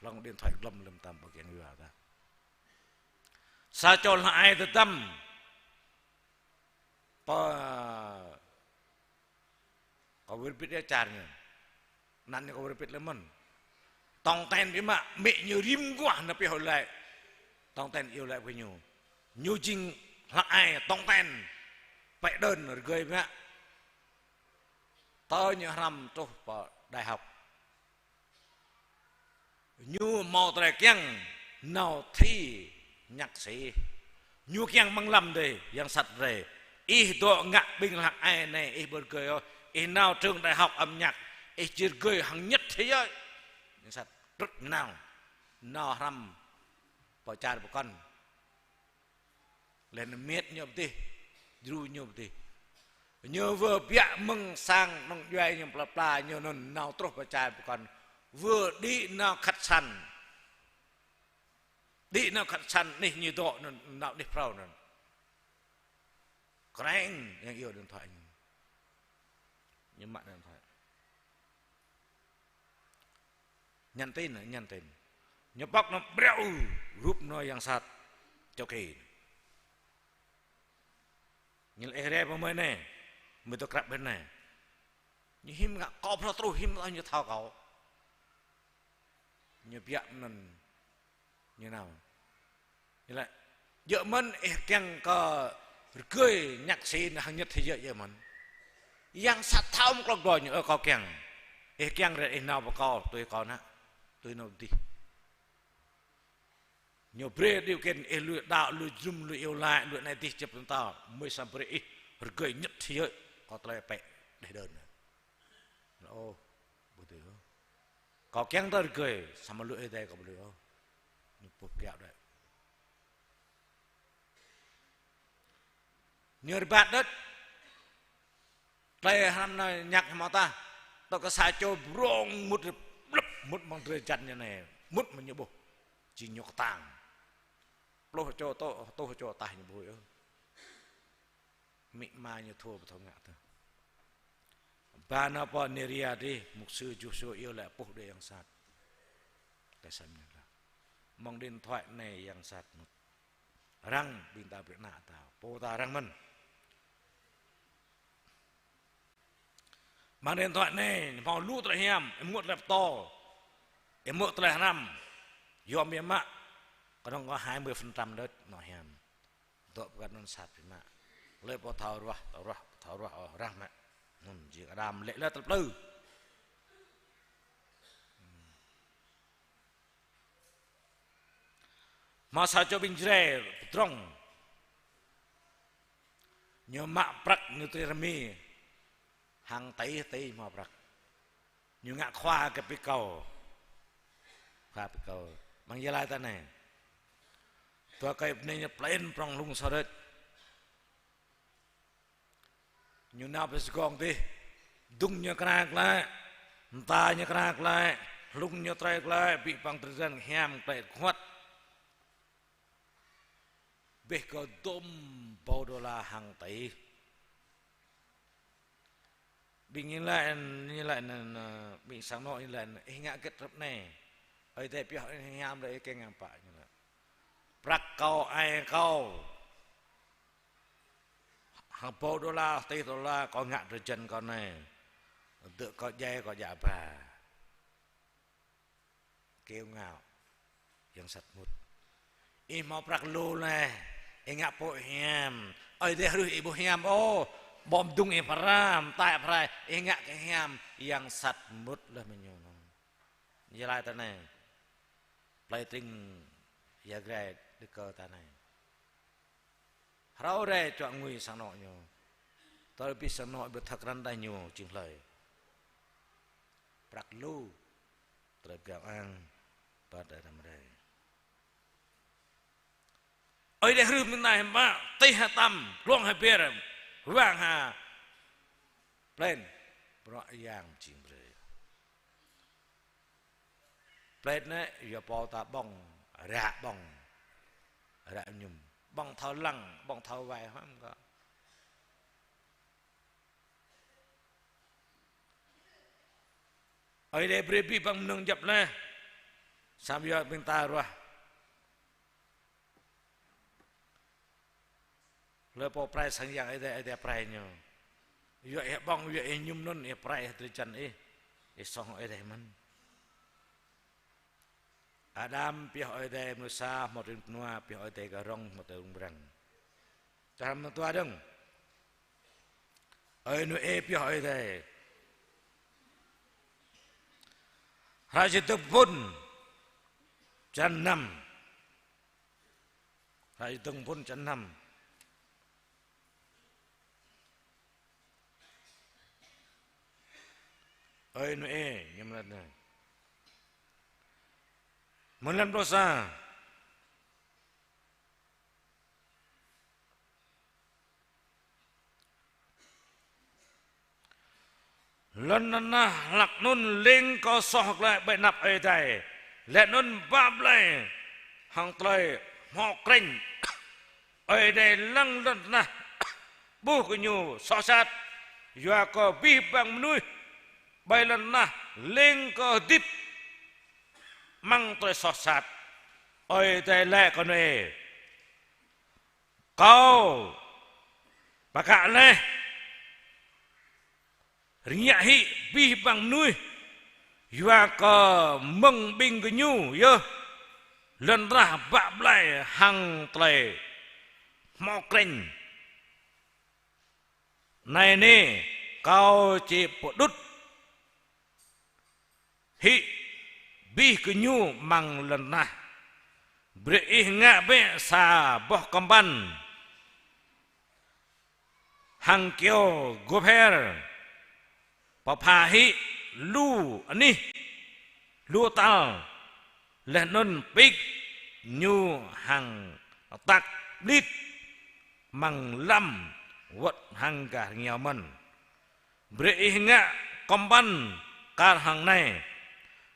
Hlŏng điện thoại glŏm lơ̆m tăm pơ kiăng yua ta. Sa čô hlăk ai tơdăm. Pơ Kâo wơr bĭt yơh čar ñu. Anăn ñu kâo wơr bĭt lơ̆m mơ̆n. Tong ten biă mă, amĭ ñu rĭm guah nao pioh iâu laĭ. Tong ten iâu laĭ kơ ñu. Ñu jing hlăk ai, tong ten. Pĕ đơn rơgơi biă mă. Tơ ñu hrăm truh pơ đại học. Ñu hmâo tơlơi kiăng nao thi nhạc sĩ. Ñu kiăng mơ̆ng lăm dih, yang sat rai. Ih dŏ ngă ƀing hlăk ai anai, ih ƀu rơgơi ôh. Ih nao trường đại học âm nhạc, ih či rơgơi hăng nhất thế giới. Yang sat trŭt nao, nao hrăm pơ čar pơkŏn. Laih anŭn miet ñu pơ dih, djru ñu pơ dih. Ñu wơ̆t biă mơ̆ng sang nŏng djuai ñu pla pla ñu anŭn nao truh pơ čar pơkŏn. Wơ̆t đĭ nao khách sạn. Đĭ nao khách sạn anih ñu dŏ anŭn, nao anih phrâo anŭn. Kreng yang iâu điện thoại ñu. Ñu mă điện thoại. Nhắn tin, nhắn tin. Ñu pŏk nao breo, rup nao yang sat. Čô kĭ. Ñu laĭ ih rai pơ mơi anai. Mơi dŏ krăp ƀơi anai. Ñu hiư̆m ngă kâo phrâo truh hiư̆m tơl ñu thâo kâo. Ñu biă mơ̆n. Ñu nao. Ñu laĭ, djơ̆ mơ̆n ih kiăng kơ rơgơi nhạc sĩ hăng nhất thế giới djơ̆ mơ̆n. Yang sat thâo mơ̆ng klŏk dua ñu, ơ kâo kiăng. Ih kiăng rai ih nao pơ kâo, tui kâo nă. Tui nao dih. Ñu brơi điều kiện ih lui đaŏ, lui jum, lui iâu laĭ, lui anai dih čĕp tơnta. Mơi samơ̆ brơi ih rơgơi nhất thế giới. Kâo tơlơi pĕ đeh đơn. Ơ, ƀu djơ̆ ôh. Kâo kiăng tơl rơgơi, samơ̆ lui ơi adai kâo ƀu lui ôh. Ñu pơk kiaŏ đôč. Ñu rơbat đôč. Tơlơi hrăm nao nhạc hmâo tah. Tŏ kơ sa čô brong mŭt rơplŭp, mŭt mơ̆ng drơi jăn ñu anai. Mŭt mơ̆ng ñu ƀuh. Jing ñu kơtang. Pluh čô tŏ, tŏ čô tah ñu ƀu huĭ ôh. Amĭ ama ñu thâo ƀu thâo ngă tơ. Ba nao pơ Niria dih, mục sư Joshua iâu laĭ puh đơi yang sat. Tơsem ñu lah. Mơ̆ng điện thoại anai yang sat mŭt. Răng ƀing ta ƀrư̆ ană ta. Pô ta răng mơ̆n. Mơ̆ng điện thoại anai, hmâo lu tơlơi hiam, ih mŭt tơlơi pơtô. Ih mŭt tơlơi hrăm. Yom biă mă. Kơnơ̆ng kơ hai mươi phần trăm đôč, nao hiam. Dŏ pơkăt anŭn sat biă mă. Lĕ pô thâo ruah, thâo ruah, thâo ruah, ôh, răng mă. Anŭn jing Adam lĕ lĕ tơlơi plư. Hmâo sa čô ƀing Jrai pơdrŏng. Ñu mă prăk ñu tui rơmi. Hăng tih, tih hmâo prăk. Ñu ngă khua kơ pơkâo. Khua pơkâo. Mơ̆ng Gia Lai ta anai. Dua kơi bơnai ñu plĕn prŏng hlung sơrĕč. Ñu nao pơ Sài Gòn dih. Dŭng ñu kra glaĭ. Mơta ñu kra glaĭ. Hlung ñu trơi glaĭ. Ƀĭ păng drơi jăn hiam glaĭ kơhuăt. Bĕ kơ dôm bâu đô la hăng tih. Ƀing ñu laĭ, ñu laĭ anŭn, ƀing sang anŏ ñu laĭ anŭn, ih ngă hơget rơ̆p anai. Ơi adai pioh ih hiam lĕ ih kiăng ngă pă ñu laĭ. Prăk kâo, ai kâo. Hăng bâu đô la, tih đô la, kâo ngă drơi jăn kâo anai. Dơ̆ kâo djai, kâo djă ba. Kiêu ngạo. Yang sat mŭt. Ih hmâo prăk lu laih. Ih ngă pô hiam. Ơi adai hrih ih ƀu hiam ôh. Ƀom dŭng ih pơrăm, tai pơrai. Ih ngă kơ hiam. Yang sat mŭt laih mơ̆ng ñu anŭn. Ñu laĭ tui anai. Plơi tring Ia Grai đĭ kơ ta anai. Hrâo rai čuă ngui sang anŏ ñu. Tơl ƀing sang anŏ ƀu thâo krăn đah ñu jing hlơi. Prăk lu, tơlơi pơgang ang, pơ tơlơi răm rai. Ơi Adai hrih ƀing ta hiư̆m pă, tih ha tăm, glông ha ber, wang ha plên, bruă yang jing brơi. Plên anai, yua pô ta ƀơ̆ng, ră ƀơ̆ng, ră mơñum. Ƀơ̆ng thâo lăng, ƀơ̆ng thâo wai hăm kơ. Ơi Adai brơi abih bang mơnơ̆ng djŏp laih. Samơ̆ yua ƀing ta ruah. Hlơi pô prai sang yang Ơi Adai, Ơi Adai prai ñu. Yua ih ƀơ̆ng, yua ih mơñum anŭn, ih prai, ih drơi jăn ih. Ih soh Ơi Adai mơ̆n. Adam pioh Ơi Adai mơnuih sa, hmâo tơring pơnua, pioh Ơi Adai kơ rŏng, hmâo tơring răng. Čar mơtua dơ̆ng. Ơi Nôê pioh Ơi Adai. Hră Čơdơ̆ng Phŭn, črăn năm. Hră Čơdơ̆ng Phŭn, črăn năm. Ơi Nôê, ñu mơ̆ lăt anai. Mơ̆ lăt pluh sa. Lŏn tơnah hlăk anŭn lêng kơ soh glaĭ ƀơi anăp Ơi Adai. Laih anŭn bă blai hăng tơlơi hmâo krĕñ. Ơi Adai lăng lŏn tơnah ƀuh gơñu soh sat. Yua kơ abih bang mơnuih ƀơi lŏn tơnah lêng kơ hơdip amăng tơlơi soh sat. Ơi Adai laĭ kơ Nôê: Kâo pơkă laih rơngiă hĭ abih bang mơnuih, yua kơ mơ̆ng ƀing gơñu yơh lŏn tơnah bă blai hăng tơlơi hmâo krĕñ. Anai nê, Kâo či pơđŭt hĭ abih gơñu amăng lŏn tơnah. Brơi ih ngă bĕ sa boh kơmpăn hăng kyâo gôpher, pơpha hĭ lu anih, lu tal, laih anŭn pik ñu hăng tăk ƀlit amăng lăm wơ̆t hăng gah rơngiao mơ̆n. Brơi ih ngă kơmpăn kar hăng anai: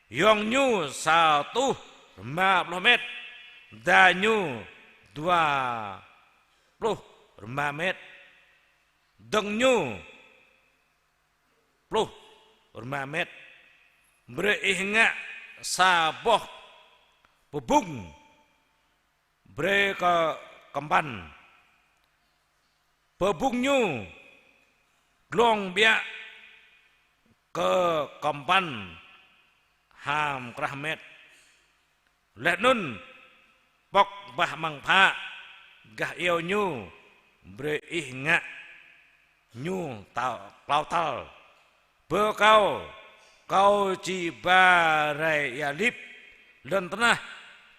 yŏng ñu sa rơtuh rơma pluh met, da ñu dua pluh rơma met, dơ̆ng ñu pluh rơma met. Brơi ih ngă sa boh pơbŭng brơi kơ kơmpăn. Pơbŭng ñu glông ƀiă kơ kơmpăn ha mơkrah met. Laih anŭn pŏk bah amăng phă gah iâu ñu, brơi ih ngă ñu tal, klâo tal. Bơ Kâo, Kâo či ba rai ia lip lŏn tơnah,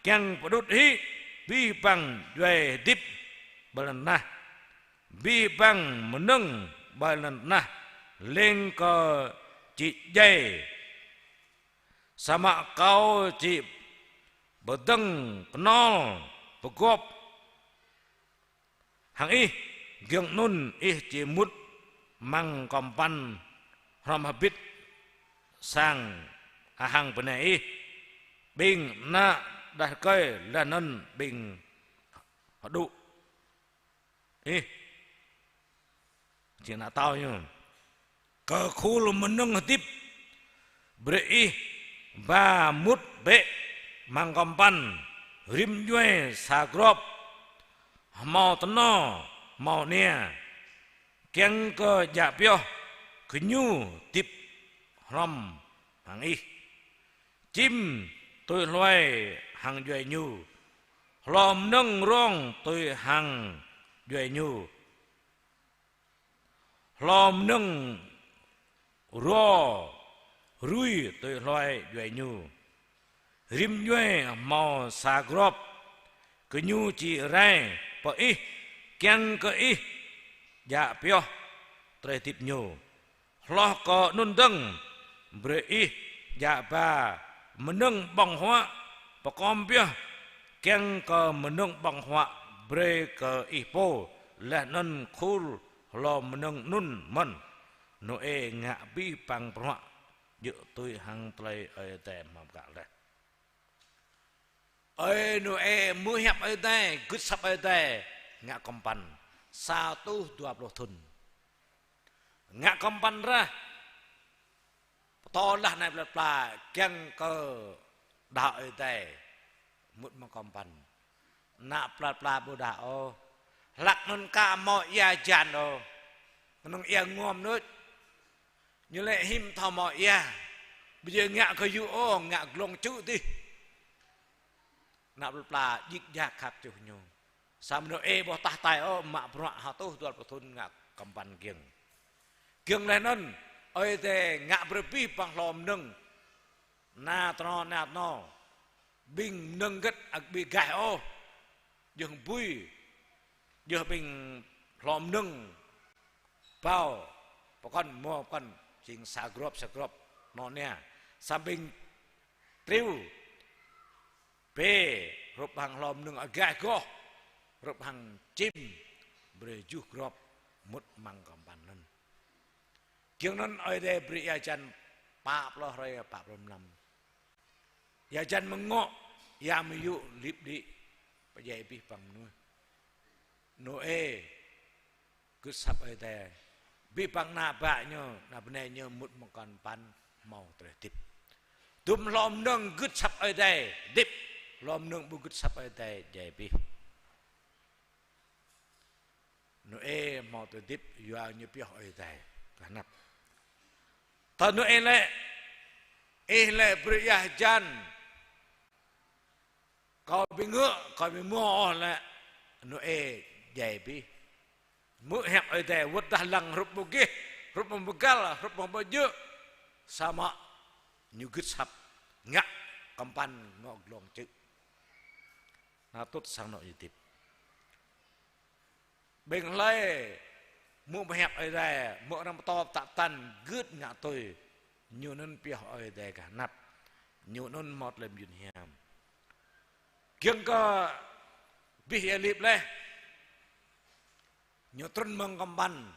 kiăng pơđŭt hĭ abih bang djuai hơdip ƀơi lŏn tơnah. Abih bang mơnơ̆ng ƀơi lŏn tơnah lêng kơ či djai. Samơ̆ Kâo či pơdơ̆ng kơnol pơgop hăng ih, giŏng anŭn ih či mŭt amăng kơmpăn hrŏm hơbĭt sang hahăng bơnai ih, ƀing ană đah rơkơi laih anŭn ƀing hơđŭ ih. Či ană tâo ñu. Kơ khul mơnơ̆ng hơdip, brơi ih ba mŭt bĕ amăng kơmpăn rĭm djuai sa grop, hmâo tơno, hmâo ania, kiăng kơ djă pioh gơñu hơdip hrŏm hăng ih. Čim tui hluai hăng djuai ñu, hlô mơnơ̆ng rông tui hăng djuai ñu, hlô mơnơ̆ng rô rui tui hluai djuai ñu. Rĭm djuai hmâo sa grop, gơñu či rai pơ ih, kiăng kơ ih djă pioh tơlơi hơdip ñu. Hloh kơ anŭn dơ̆ng, brơi ih djă ba mơnơ̆ng ƀơ̆ng huă pơkom pioh, kiăng kơ mơnơ̆ng ƀơ̆ng huă brơi kơ ih pô, laih anŭn khul hlô mơnơ̆ng anŭn mơ̆n. Nôê ngă abih bang bruă djơ̆ tui hăng tơlơi Ơi Adai hmâo pơkă laih. Ơi Nôê hmư̆ hiăp Ơi Adai, gưt asăp Ơi Adai, ngă kơmpăn sa rơtuh dua pluh thŭn. Ngă kơmpăn rah, pơtô lah anai plơi pla, kiăng kơ đaŏ Ơi Adai mŭt amăng kơmpăn. Ană plơi pla ƀu đaŏ ôh. Hlăk anŭn aka hmâo ia hơjan ôh. Kơnơ̆ng ia ngŏm đôč. Ñu lĕ hiư̆m thâo hmâo ia. Ƀu djơ̆ ngă kơ yŭ ôh, ngă glông čư̆ dih. Ană plơi pla djik djak khăp čuh ñu. Samơ̆ Nôê ƀu tah hơtai ôh, mă bruă sa rơtuh dua pluh thŭn ngă kơmpăn giŏng. Giŏng laih anŭn, Ơi Adai ngă brơi abih bang hlô mơnơ̆ng. Anai tơnô, anai tơnô. Ƀing mơnơ̆ng hơget ăt ƀu gaih ôh. Djơ̆ bui. Djơ̆ ƀing hlô mơnơ̆ng. Bao. Pơkŏn, hmâo pơkŏn. Jing sa grŏp, sa grŏp. Anŭn anai. Samơ̆ ƀing triu. Bê, hrup hăng hlô mơnơ̆ng agaih goh, hrup hăng čim, brơi tơjuh grŏp mŭt amăng kơmpăn anŭn. Giŏng anŭn Ơi Adai brơi ia hơjan pă pluh hrơi, pă pluh mlam. Ia hơjan mơngŏ, ia mơyŭ lip đĭ, pơdjai abih bang mơnuih. Nôê, gưt asăp Ơi Adai. Abih bang ană bă ñu, ană bơnai ñu mŭt amăng kơmpăn hmâo tơlơi hơdip. Dŭm hlô mơnơ̆ng gưt asăp Ơi Adai, hơdip. Hlô mơnơ̆ng ƀu gưt asăp Ơi Adai, djai abih. Nôê hmâo tơlơi hơdip, yua ñu pioh Ơi Adai kơ anăp. Tơ Nôê lĕ, ih lĕ brơi ia hơjan. Kâo ƀu ngă, kâo ƀu hmâo ôh lĕ, Nôê djai abih. Hmư̆ hiăp Ơi Adai, wơ̆t dah lăng hrup ƀu gih, hrup ƀu pơgal, hrup ƀu ƀơjơ̆. Samơ̆ ñu gưt asăp, ngă kơmpăn ngŏ glông čư̆. Anŭn tŭt sang anŏ ñu hơdip. Ƀing hlơi hmư̆ hiăp Ơi Adai, hmư̆ arăng pơtô pơtă pơtăn gưt ngă tui, ñu anŭn pioh Ơi Adai gah anăp, ñu anŭn hmâo tơlơi mơyun hiam. Giŏng kơ abih ia lip laih, ñu trŭn amăng kơmpăn,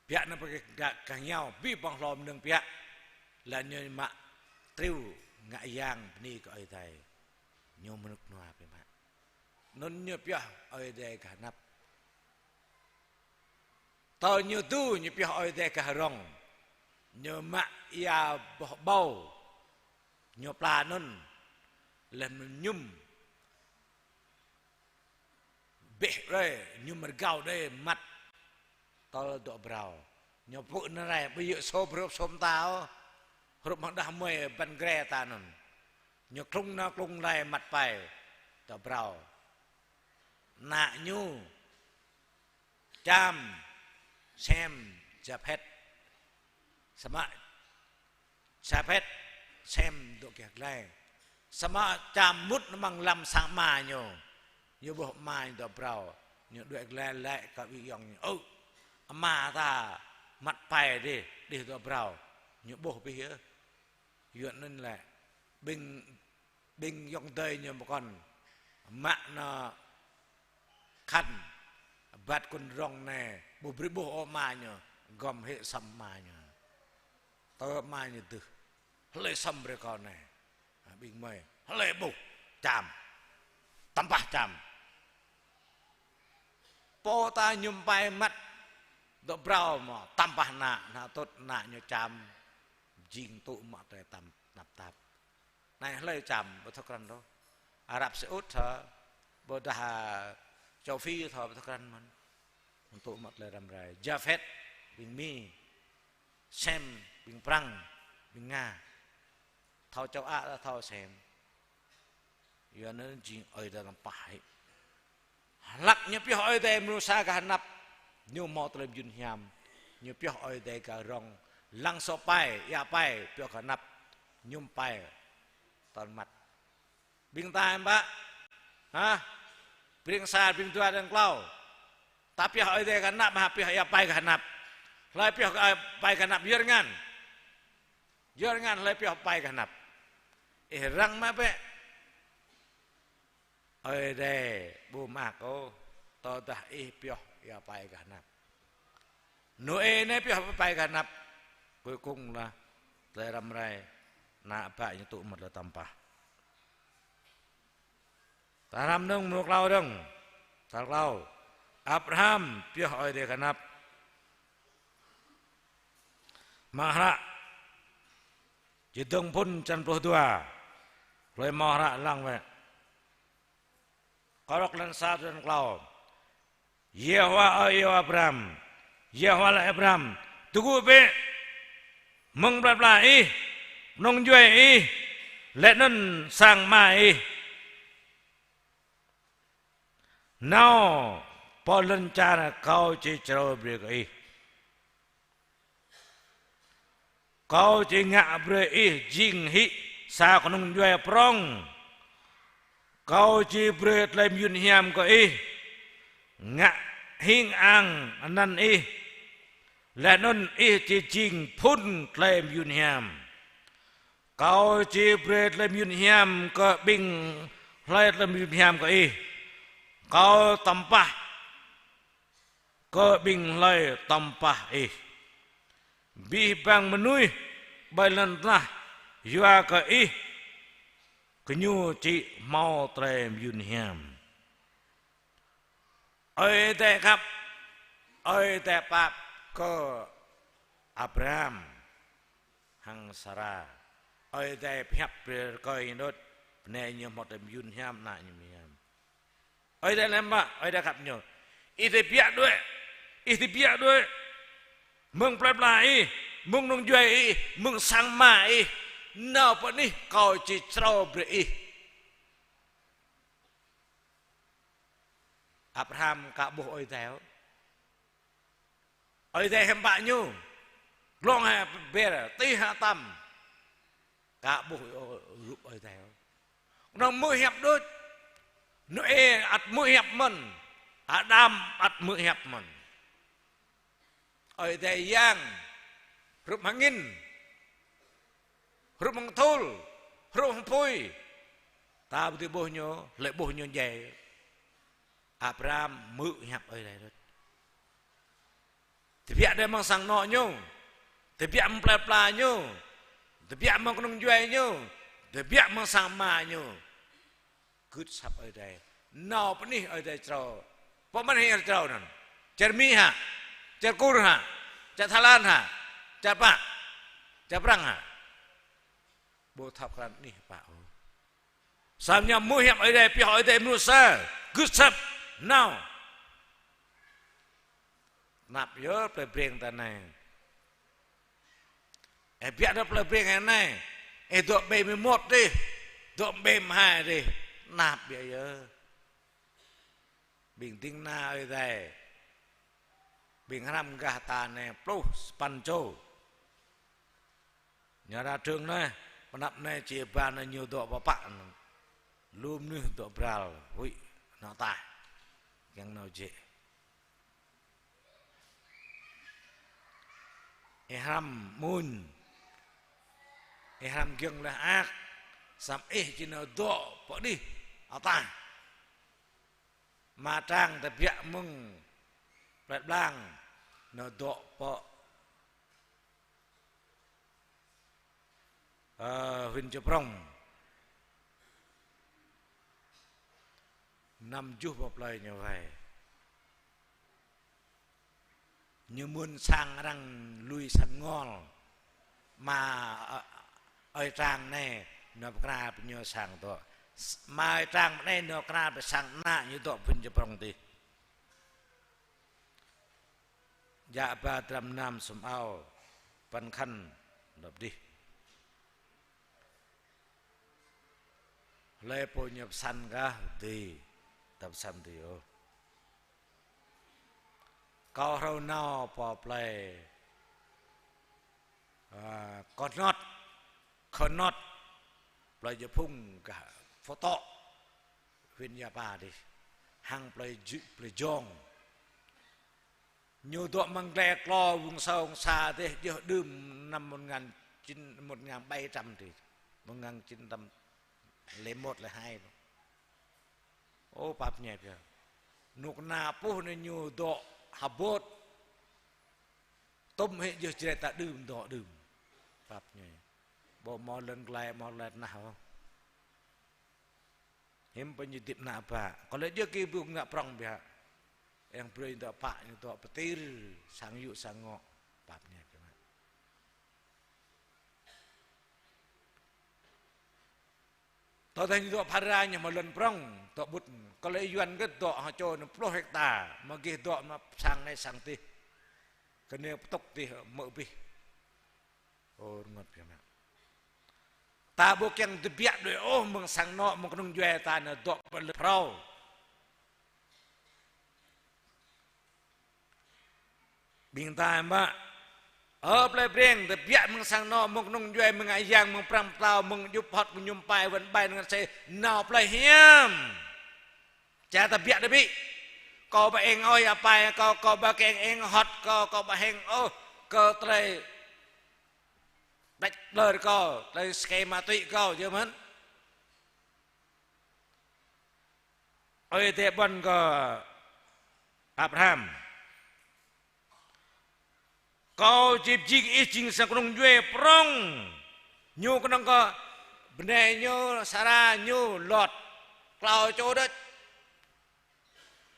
biă anŭn pơkă gah, gah ñu, abih bang hlô mơnơ̆ng biă, laih ñu mă triu ngă yang bơni kơ Ơi Adai, ñu mơnŭk nua biă mă. Anŭn ñu pioh Ơi Adai gah anăp. Tơ ñu tŭ, ñu pioh Ơi Adai gah rŏng. Ñu mă ia boh ƀâo. Ñu pla anŭn. Laih mơñum. Bĕ đơi, mơñum rơgao đơi măt. Tơl dŏ brâo. Ñu pŭ anŭn rai, ƀu djơ̆ sôm hrup sôm ta ôh. Hrup hăng đah mơi băn gre ta anŭn. Ñu klŭng nao klŭng rai măt pai. Dŏ brâo. Ană ñu. Čam, Sem, Japhet. Samơ̆ Japhet, Sem dŏ kiăng glai. Samơ̆ Čam mŭt amăng lăm sang ama ñu. Ñu ƀuh ama ñu dŏ brâo. Ñu đuaĭ glai laĭ kơ ƀing ayŏng ñu: Ơ, ama ta măt pai dih, dih dŏ brâo. Ñu ƀuh abih yơh. Yua anŭn lĕ ƀing, ƀing ayŏng adơi ñu pơkŏn mă nao khăn, bat kŭn rŏng anai, ƀu brơi ƀuh ôh ama ñu, gŏm hĭ săm ama ñu. Tơ ama ñu dơ̆ng, hlơi săm brơi kâo anai. Ha, ƀing mơi, hlơi ƀuh, Čam. Tăm pah Čam. Pô ta mơñum pai măt, dŏ brâo mơ̆, tăm pah ană, ană tŭt, ană ñu Čam, jing tŭ mă tơlơi tăm, tơnap tap. Anai hlơi Čam, ƀu thâo krăn ôh. Arab Saudi thâo, ƀôdah Châu Phi thâo, ƀu thâo krăn mơ̆n. Tŭ mă tơlơi răm rai. Japhet, ƀing Mi, Sem, ƀing Prăng, ƀing Nga. Thâo châu Á, thâo Sem. Yua anŭn jing Ơi Adai tăm pah hĭ. Hlăk ñu pioh Ơi Adai mơnuih sa gah anăp, ñu hmâo tơlơi mơyun hiam. Ñu pioh Ơi Adai gah rŏng, lăng sô pai, ia pai, pioh gah anăp, mơñum pai, tơl măt. Ƀing ta hiư̆m pă? Hă? Ƀing sa, ƀing dua, ƀing klâo. Ta pioh Ơi Adai gah anăp, hă pioh ia pai gah anăp. Hlơi pioh kơ pai gah anăp, yơr ngăn. Yơr ngăn hlơi pioh pai gah anăp. Ih răng mă bĕ. Ơi Adai ƀu mơak ôh, tơdah ih pioh ia pai gah anăp. Nôê anai pioh pai gah anăp. Cuối cùng là tơlơi răm rai, ană bă ñu tŭ mơ̆t lĕ tăm pah. Ta hrăm dơ̆ng mrô klâo dơ̆ng. Tal klâo. Abraham pioh Ơi Adai gah anăp. Mă hră Čơdơ̆ng Phŭn črăn pluh dua. Hlơi hmâo hră lăng wơ̆t. Kơđŏk lăn sa črăn klâo. Yêhôwa ơi iâu Abraham. Yêhôwa laĭ Abraham: Tơgŭ bĕ mơ̆ng plơi pla ih, kơnung djuai ih, laih anŭn sang ama ih, nao pơ lŏn čar Kâo či črâo brơi kơ ih. Kâo či ngă brơi ih jing hĭ sa kơnung djuai prŏng. Kâo či brơi tơlơi mơyun hiam kơ ih, ngă hing ang anăn ih, laih anŭn ih či jing phŭn tơlơi mơyun hiam. Kâo či brơi tơlơi mơyun hiam kơ ƀing hlơi tơlơi mơyun hiam kơ ih. Kâo tăm pah kơ ƀing hlơi tăm pah ih. Abih bang mơnuih ƀơi lŏn tơnah yua kơ ih, gơñu či hmâo tơlơi mơyun hiam. Ơi Adai khăp, Ơi Adai pap kơ Abraham hăng Sara. Ơi Adai pơhiăp brơi rơkơi ñu đôč, bơnai ñu hmâo tơlơi mơyun hiam, ană ñu mơyun hiam. Ơi Adai lĕ mă, Ơi Adai khăp ñu. Ih tơbiă đuaĭ, ih tơbiă đuaĭ mơ̆ng plơi pla ih, mơ̆ng kơnung djuai ih, mơ̆ng sang ama ih, nao pơ anih Kâo či črâo brơi ih. Abraham ka ƀuh Ơi Adai ôh. Ơi Adai hiư̆m pă ñu. Glông hă ber, tih hă tăm. Ka ƀuh rup Ơi Adai ôh. Kơnơ̆ng hmư̆ hiăp đôč. Nôê ăt hmư̆ hiăp mơ̆n. Ađam ăt hmư̆ hiăp mơ̆n. Ơi Adai yang, hrup hăng angin, hrup hăng thul, hrup hăng apui. Ta ƀu dưi ƀuh ñu, hlơi ƀuh ñu djai. Abraham hmư̆ hiăp Ơi Adai đôč. Tơbiă đuaĭ mơ̆ng sang anŏ ñu, tơbiă mơ̆ng plơi pla ñu, tơbiă mơ̆ng kơnung djuai ñu, tơbiă mơ̆ng sang ama ñu. Gưt asăp Ơi Adai. Nao pơ anih Ơi Adai črâo. Pơ mơ̆n hĭ črâo anŭn? Čar Mi hă? Čar Kur hă? Čar Thái Lan hă? Čar pă? Čar Prăng hă? Ƀu thâo krăn anih pă ôh. Samơ̆ ñu hmư̆ hiăp Ơi Adai, pioh Ơi Adai mơnuih sa. Gưt asăp. Nao. Tơnap yơh plơi Breng ta anai. Ih biă dŏ plơi Breng anai. Ih dŏ ƀơi mơmŏt dih. Dŏ ƀơi mơhai dih. Tơnap biă yơh. Ƀing ding kơna Ơi Adai. Ƀing hrăm gah ta anai pluh sapăn čô. Ñu ra trường anai, pơ anăp anai či ba anai ñu dŏ pơpă anŭn. Lu mơnuih dŏ bral, huĭ, anŏ ataih. Kiăng nao jĕ. Ih hrăm amuñ. Ih hrăm giŏng laih mơak. Samơ̆ ih či nao dŏ pơ anih ataih. Ama Trang tơbiă mơ̆ng plơi Blang, nao dŏ pơ, ơ, huyện Chư Prông. Năm juh pơ plơi ñu wai. Ñu mưn sang arăng lui sang Ngol. Ama, ơ, ơi Trang anai, nao pơkra pơ ñu sang dŏ. Ama ơi Trang anai nao pơkra pơ sang ană ñu dŏ pơ huyện Chư Prông dih. Djă ba dram nam sum ao, păn khăn, dŏ pơ dih. Hlơi pô ñu pơsăn kah dih, ta pơsăn dih ôh. Kâo hrâu nao pơ plơi, a, Kơ Nŏt, Kơ Nŏt, plơi Jơ Phung gah Phú Thọ, huyện Ia Pa dih, hăng plơi Ju-, plơi Jong. Ñu dŏ amăng glai klô vùng sông xa dih, djơ̆ đưm năm một ngàn chín, một ngàn bảy trăm dih. Một ngàn chín trăm lẻ một, lẻ hai. Ơ, pap ñe pia. Nuk na puh anai ñu dŏ hơbôt. Tŭm hĭ djơ̆ čơđai ta đưm dŏ đưm. Pap ñe. Ƀu hmâo lŏn glai, hmâo lŏn tơnah ôh. Hiư̆m pă ñu hơdip ană bă. Kâo laĭ djơ̆ kơ ƀing ngă prŏng biă. Yang brơi dŏ pă ñu dŏ pơtir, sang yŭ sang ngŏ. Pap ñe biă mă. Tơdah ñu dŏ phara ñu hmâo lŏn prŏng, dŏ ƀut. Kâo laĭ Yuan gơ̆t dŏ hơčô anŭn pluh hekta, mă gih dŏ mă sang anai sang dih. Kơ anai pơtŭk dih mơ̆ abih. Ơ, rơngot biă mă. Ta ƀu kiăng tơbiă đuaĭ ôh mơ̆ng sang anŏ, mơ̆ng kơnung djuai ta anai dŏ pơ lŏn phrâo. Ƀing ta mă. Ơ plei Breng, tơbiă mơ̆ng sang anŏ, mơ̆ng kơnung djuai, mơ̆ng ngă yang, mơ̆ng prăng pơtao, mơ̆ng djup hŏt, mơ̆ng mơñum hơpai, wăn ƀai, năn se, nao plei hiam. Čang tơbiă đuaĭ. Kâo ƀu eng ôh hơpai kâo, kâo ƀu kiăng eng hŏt kâo, kâo ƀu heng ôh kơ tơlơi đač ƀlŏr kâo, tơlơi sơkê ma túy kâo, yơh mơ̆n. Ơi Adai ƀuăn kơ Abraham. Kâo či pơjing ih jing sa kơnung djuai prŏng. Ñu kơnơ̆ng kơ bơnai ñu, Sara ñu, Lot. Klâo čô đôč.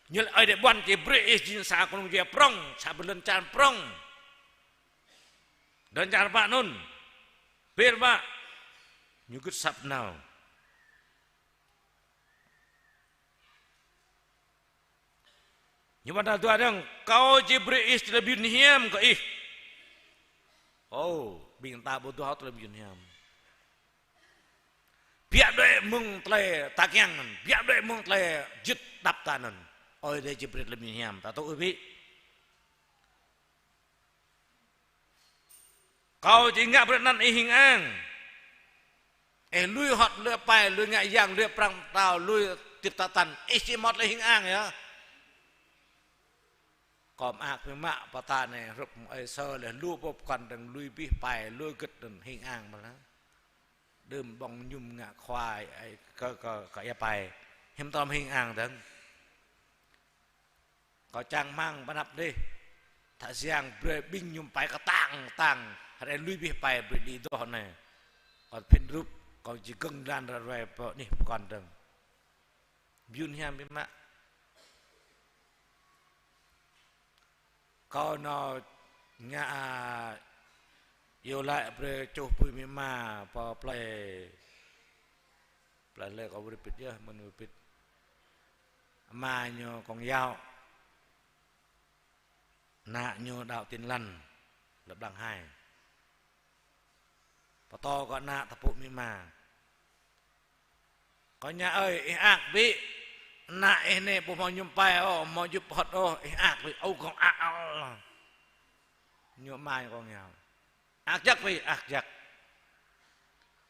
Ñu laĭ Ơi Adai ƀuăn či brơi ih jing sa kơnung djuai prŏng, sa ƀơi lŏn čar prŏng. Lŏn čar pă anŭn. Ƀiă mă. Ñu gưt asăp nao. Ñu ƀuăn tal dua dơ̆ng, kâo či brơi ih tơlơi mơyun hiam kơ ih. Ơ, ƀing ta ƀu thâo tơlơi mơyun hiam. Biă đuaĭ mơ̆ng tơlơi ta kiăng anŭn, biă đuaĭ mơ̆ng tơlơi jưt đăp ta anŭn. Ơi Adai či brơi tơlơi mơyun hiam, ta tŭ ih ƀiă. Kâo či ngă brơi anăn ih hing ang. Ih lui hŏt, lui hơpai, lui ngă yang, lui prăng pơtao, lui hơdip tơtăn. Ih či hmâo tơlơi hing ang yơh. Kâo mơak biă mă pơtă anai hrup mơ̆ng ơi Sơ laih lu pô pơkŏn dơ̆ng lui abih hơpai, lui hơgĕt anŭn hing ang mơ̆n lah. Đưm ƀơ̆ng mơñum ngă khua ơi kơ, kơ, kơ ia hơpai. Hiư̆m tơm hing ang dơ̆ng. Kâo čang rơmang pơ anăp dih. Thâo siăng brơi ƀing mơñum hơpai kơtang kơtang. Hrơi lui abih hơpai brơi đĭ dŏ anai. Kâo phĭn rup, kâo či gơ̆ng lan ră ruai pơ anih pơkŏn dơ̆ng. Mơyun hiam biă mă. Kâo nao ngă, a, iâu laĭ brơi čuh apui amĭ ama pơ plei. Plei lĕ kâo wơr bĭt yơh, mơ̆n wơr bĭt. Ama ñu Kông Yao. Ană ñu đaŏ Tin Lành, lăp blang hai. Pơtô kơ ană tơpŭ amĭ ama. Kâo ñu ơi, ih ak ƀĭ. Ană ih anai ƀu hmâo mơñum hơpai ôh, hmâo djup hŏt ôh, ih ak ƀĭ. Ơ kâo ak ôh. Ñu ama ñu Kông Yao. Ak jăk ƀĭ, ak jăk.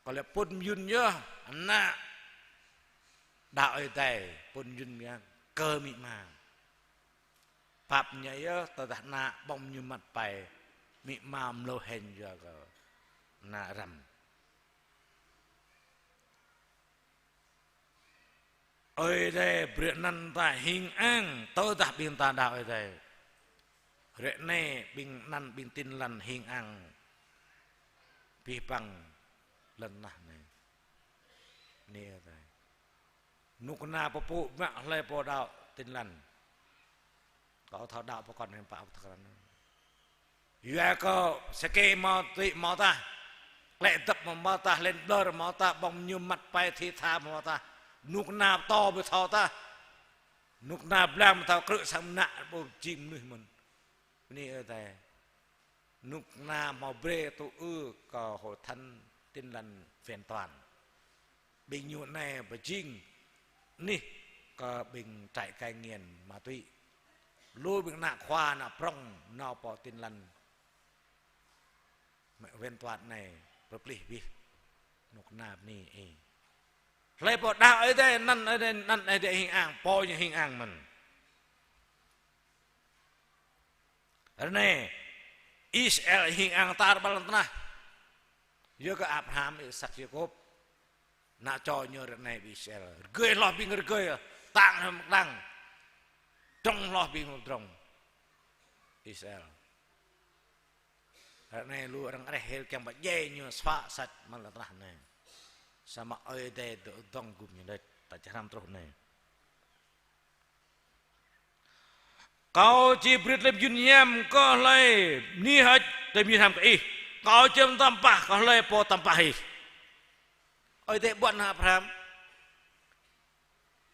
Kâo laĭ pŭn mơyun yơh, ană đaŏ Ơi Adai, pŭn mơyun yơh, kơ amĭ ama. Pap ñu yơh, tơdah ană ƀơ̆ng mơñum măt hơpai, amĭ ama mlâo hên yua kơ ană răm. Ơi Adai brơi anăn ta hing ang, tơdah ƀing ta đaŏ Ơi Adai. Ră anai ƀing anăn ƀing Tin Lành hing ang. Abih bang lŏn tơnah anai. Anai Ơi Adai. Knŭk kna pơpŭ mă hlơi pô đaŏ Tin Lành. Kâo thâo đaŏ pơkŏn hiư̆m pă pơtơkran. Yua kơ sơkê ma túy hmâo tah. Klĕ dăp hmâo tah, lĕn ƀlŏr hmâo tah, ƀơ̆ng mơñum măt hơpai thi tha hmâo tah. Knŭk kna pơtô ƀu thâo tah. Knŭk kna blang ƀu thâo krư̆ sang mơnă ƀu jing mơnuih mơ̆n. Bơni Ơi Adai. Knŭk kna hmâo brơi tŭ ư kơ hội thánh Tin Lành Vẹn Toàn. Ƀing ñu anai pơjing anih kơ ƀing trại cai nghiện ma túy. Lu ƀing ană khua ană prŏng nao pơ Tin Lành Vẹn Toàn anai pơplih abih. Knŭk kna bơni ih. Hlơi pô đaŏ Ơi Adai, anăn Ơi Adai, anăn Ơi Adai hing ang, pô ñu hing ang mơ̆n. Ră anai, Israel hing ang tar ƀar lŏn tơnah. Yua kơ Abraham, Isak, Yakôb. Ană čô ñu ră anai ƀing Israel. Rơgơi hloh ƀing rơgơi, tăng hloh ƀing tăng. Drŏng hloh ƀing drŏng. Israel. Ră anai lu arăng reh hil kiăng pơdjai ñu suă sat mơ̆ng lŏn tơnah anai. Samơ̆ Ơi Adai dŏ dŏng gum ñu đôč, ta čơhrăm truh anai. Kâo či brơi tơlơi mơyun hiam kơ hlơi bơni hơơč tơlơi mơyun hiam kơ ih. Kâo či tăm pah kơ hlơi pô tăm pah ih. Ơi Adai ƀuăn hăng Abraham.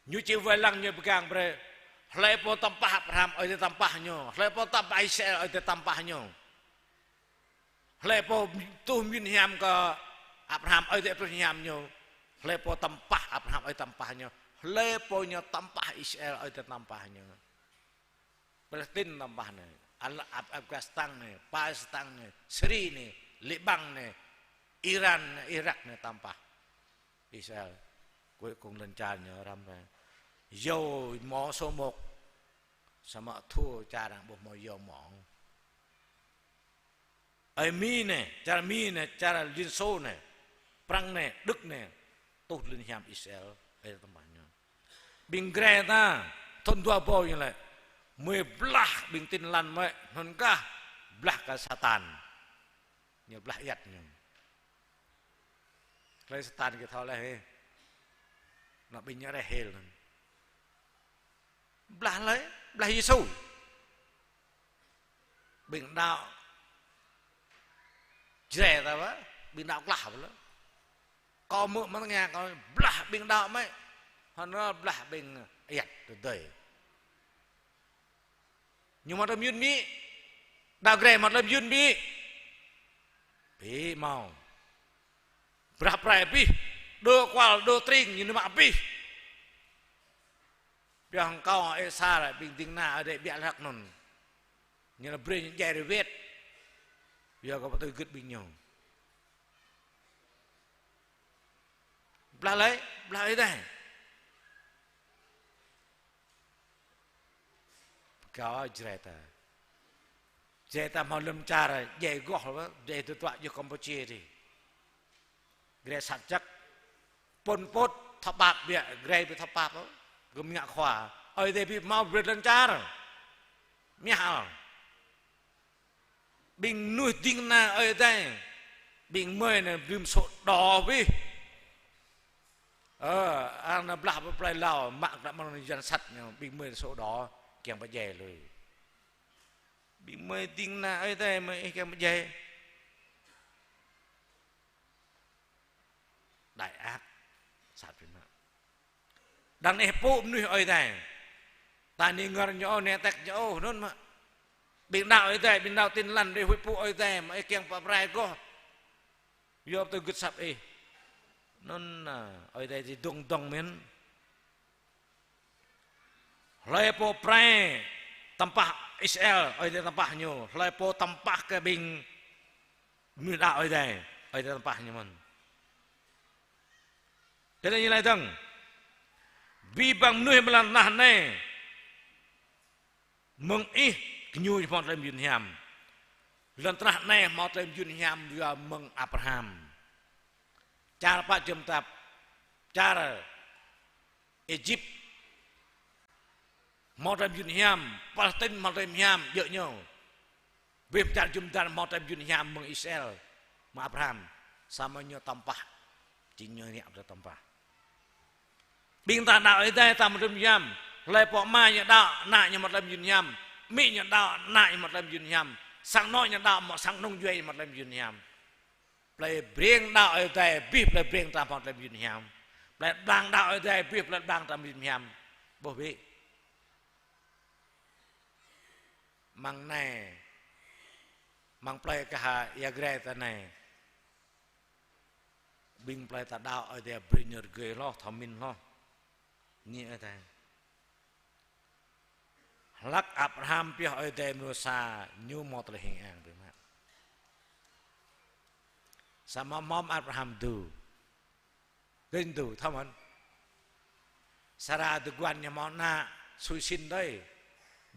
Ñu či wai lăng ñu pơgang brơi. Hlơi pô tăm pah Abraham, Ơi Adai tăm pah ñu. Hlơi pô tăm pah Israel, Ơi Adai tăm pah ñu. Hlơi pô tuh mơyun hiam kơ Abraham, Ơi Adai tuh hiam ñu. Hlơi pô tăm pah Abraham, Ơi Adai tăm pah ñu. Hlơi pô ñu tăm pah Israel, Ơi Adai tăm pah ñu. Palestine tăm pah anai, Al-, Af-, Afghanistan anai, Palestine anai, Syria anai, Liban anai, Iran anai, Iraq anai tăm pah Israel. Cuối cùng lŏn čar ñu răm rai. Dầu mỏ số một. Samơ̆ thua čar arăng ƀu hmâo dầu mỏ. Ơi Mi anai, čar Mi anai, čar Liên Xô anai, Prăng anai, Đức anai, tuh tơlơi mơyun hiam Israel, Ơi Adai tăm pah ñu. Ƀing Greta, thun dua rơbâo ñu lĕ, mơi blah ƀing Tin Lành mơi, hnun kah, blah kơ Satan. Ñu blah ayăt ñu. Tơlơi Satan kơ thâo laih hĭ. Anŏ ƀing ñu reh hil anŭn. Blah hlơi? Blah Yêsu. Ƀing đaŏ Jrai ta ƀă, ƀing đaŏ klah ƀă lĕ. Kâo hmư̆ mơ̆ng tơngia kâo blah ƀing đaŏ mơi. Hơnơ̆ blah ƀing ayăt tơdơi. Ñu hmâo tơlơi mơyun mơ̆n. Đaŏ Jrai hmâo tơlơi mơyun mơ̆n. Ƀu hmâo. Brah prai abih, đơ kual, đơ tring, ñu nao mă abih. Pioh hăng kâo, ih sa lĕ, ƀing ding kơna Ơi Adai ƀiă hlăk anŭn. Ñu lĕ brơi ñu djai rơwet. Yua kơ pơtui gưt ƀing ñu. Blah lơi, blah Ơi Adai. Pơkâo Jrai ta. Jrai ta hmâo lŏn čar, djai goh lă, djai tơtuă yơh Kampuchia dih. Jrai sat jăk. Pol Pot thâo pap biă, Jrai ƀu thâo pap ôh. Gơ̆m ngă khua. Ơi Adai ƀu hmâo brơi lŏn čar. Miah ăl. Ƀing mơnuih ding kơna Ơi Adai. Ƀing mơi anai rĭm sô̆ đô bih. Ơ, arăng nao blah pơ plơi Lao, mă kơ mơ̆ng yang sat ñu, ƀing mơi sô̆ đô, kiăng pơdjai lui. Ƀing mơi ding kơna Ơi Adai mơi ih kiăng pơdjai. Đại ác, sat biă mă. Đăng neh pŭ mơnuih Ơi Adai. Ta ni ngor ñu ôh, ne tek ñu ôh, anŭn mă. Ƀing đaŏ Ơi Adai, ƀing đaŏ Tin Lành, đe huĭ pŭ Ơi Adai, mă ih kiăng pơprai goh. Yua pơtui gưt asăp ih. Anŭn, a, Ơi Adai či dŏng dŏng mơ̆n. Hlơi pô prai tăm pah Israel, Ơi Adai tăm pah ñu. Hlơi pô tăm pah kơ ƀing mơnuih đaŏ Ơi Adai, Ơi Adai tăm pah ñu mơ̆n. Tơdah ñu laĭ dơ̆ng, abih bang mơnuih mơ̆ng lŏn tơnah anai, mơ̆ng ih, gơñu hmâo tơlơi mơyun hiam. Lŏn tơnah anai hmâo tơlơi mơyun hiam yua mơ̆ng Abraham. Čar pă jơm tap, čar Êjip hmâo tơlơi mơyun hiam, Palestin hmâo tơlơi mơyun hiam, djơ̆ ñu. Abih čar jum dar hmâo tơlơi mơyun hiam mơ̆ng Israel, mơ̆ng Abraham, samơ̆ ñu tăm pah, či ñu ngă tơlơi tăm pah. Ƀing ta đaŏ Ơi Adai ta hmâo tơlơi mơyun hiam, hlơi pô ama ñu đaŏ, ană ñu hmâo tơlơi mơyun hiam, amĭ ñu đaŏ, ană ñu hmâo tơlơi mơyun hiam, sang anŏ ñu đaŏ, hmâo sang kơnung djuai ñu hmâo tơlơi mơyun hiam. Plei Breng đaŏ Ơi Adai, abih Plei Breng ta hmâo tơlơi mơyun hiam. Plei Blang đaŏ Ơi Adai, abih Plei Blang ta mơyun hiam. Ƀuh ƀĭ. Mơ̆ng anai, mơ̆ng plei kơ ha ia Jrai ta anai. Ƀing plei ta đaŏ Ơi Adai brơi ñu rơgơi hloh, thâo mĭn hloh. Ngă Ơi Adai. Hlăk Abraham pioh Ơi Adai mrô sa, ñu hmâo tơlơi hing ang biă mă. Samơ̆ hmâo Abraham dŏ. Gơñ dŏ, thâo mơ̆n. Sara dŏ guan ñu hmâo ană, sui sin đơi.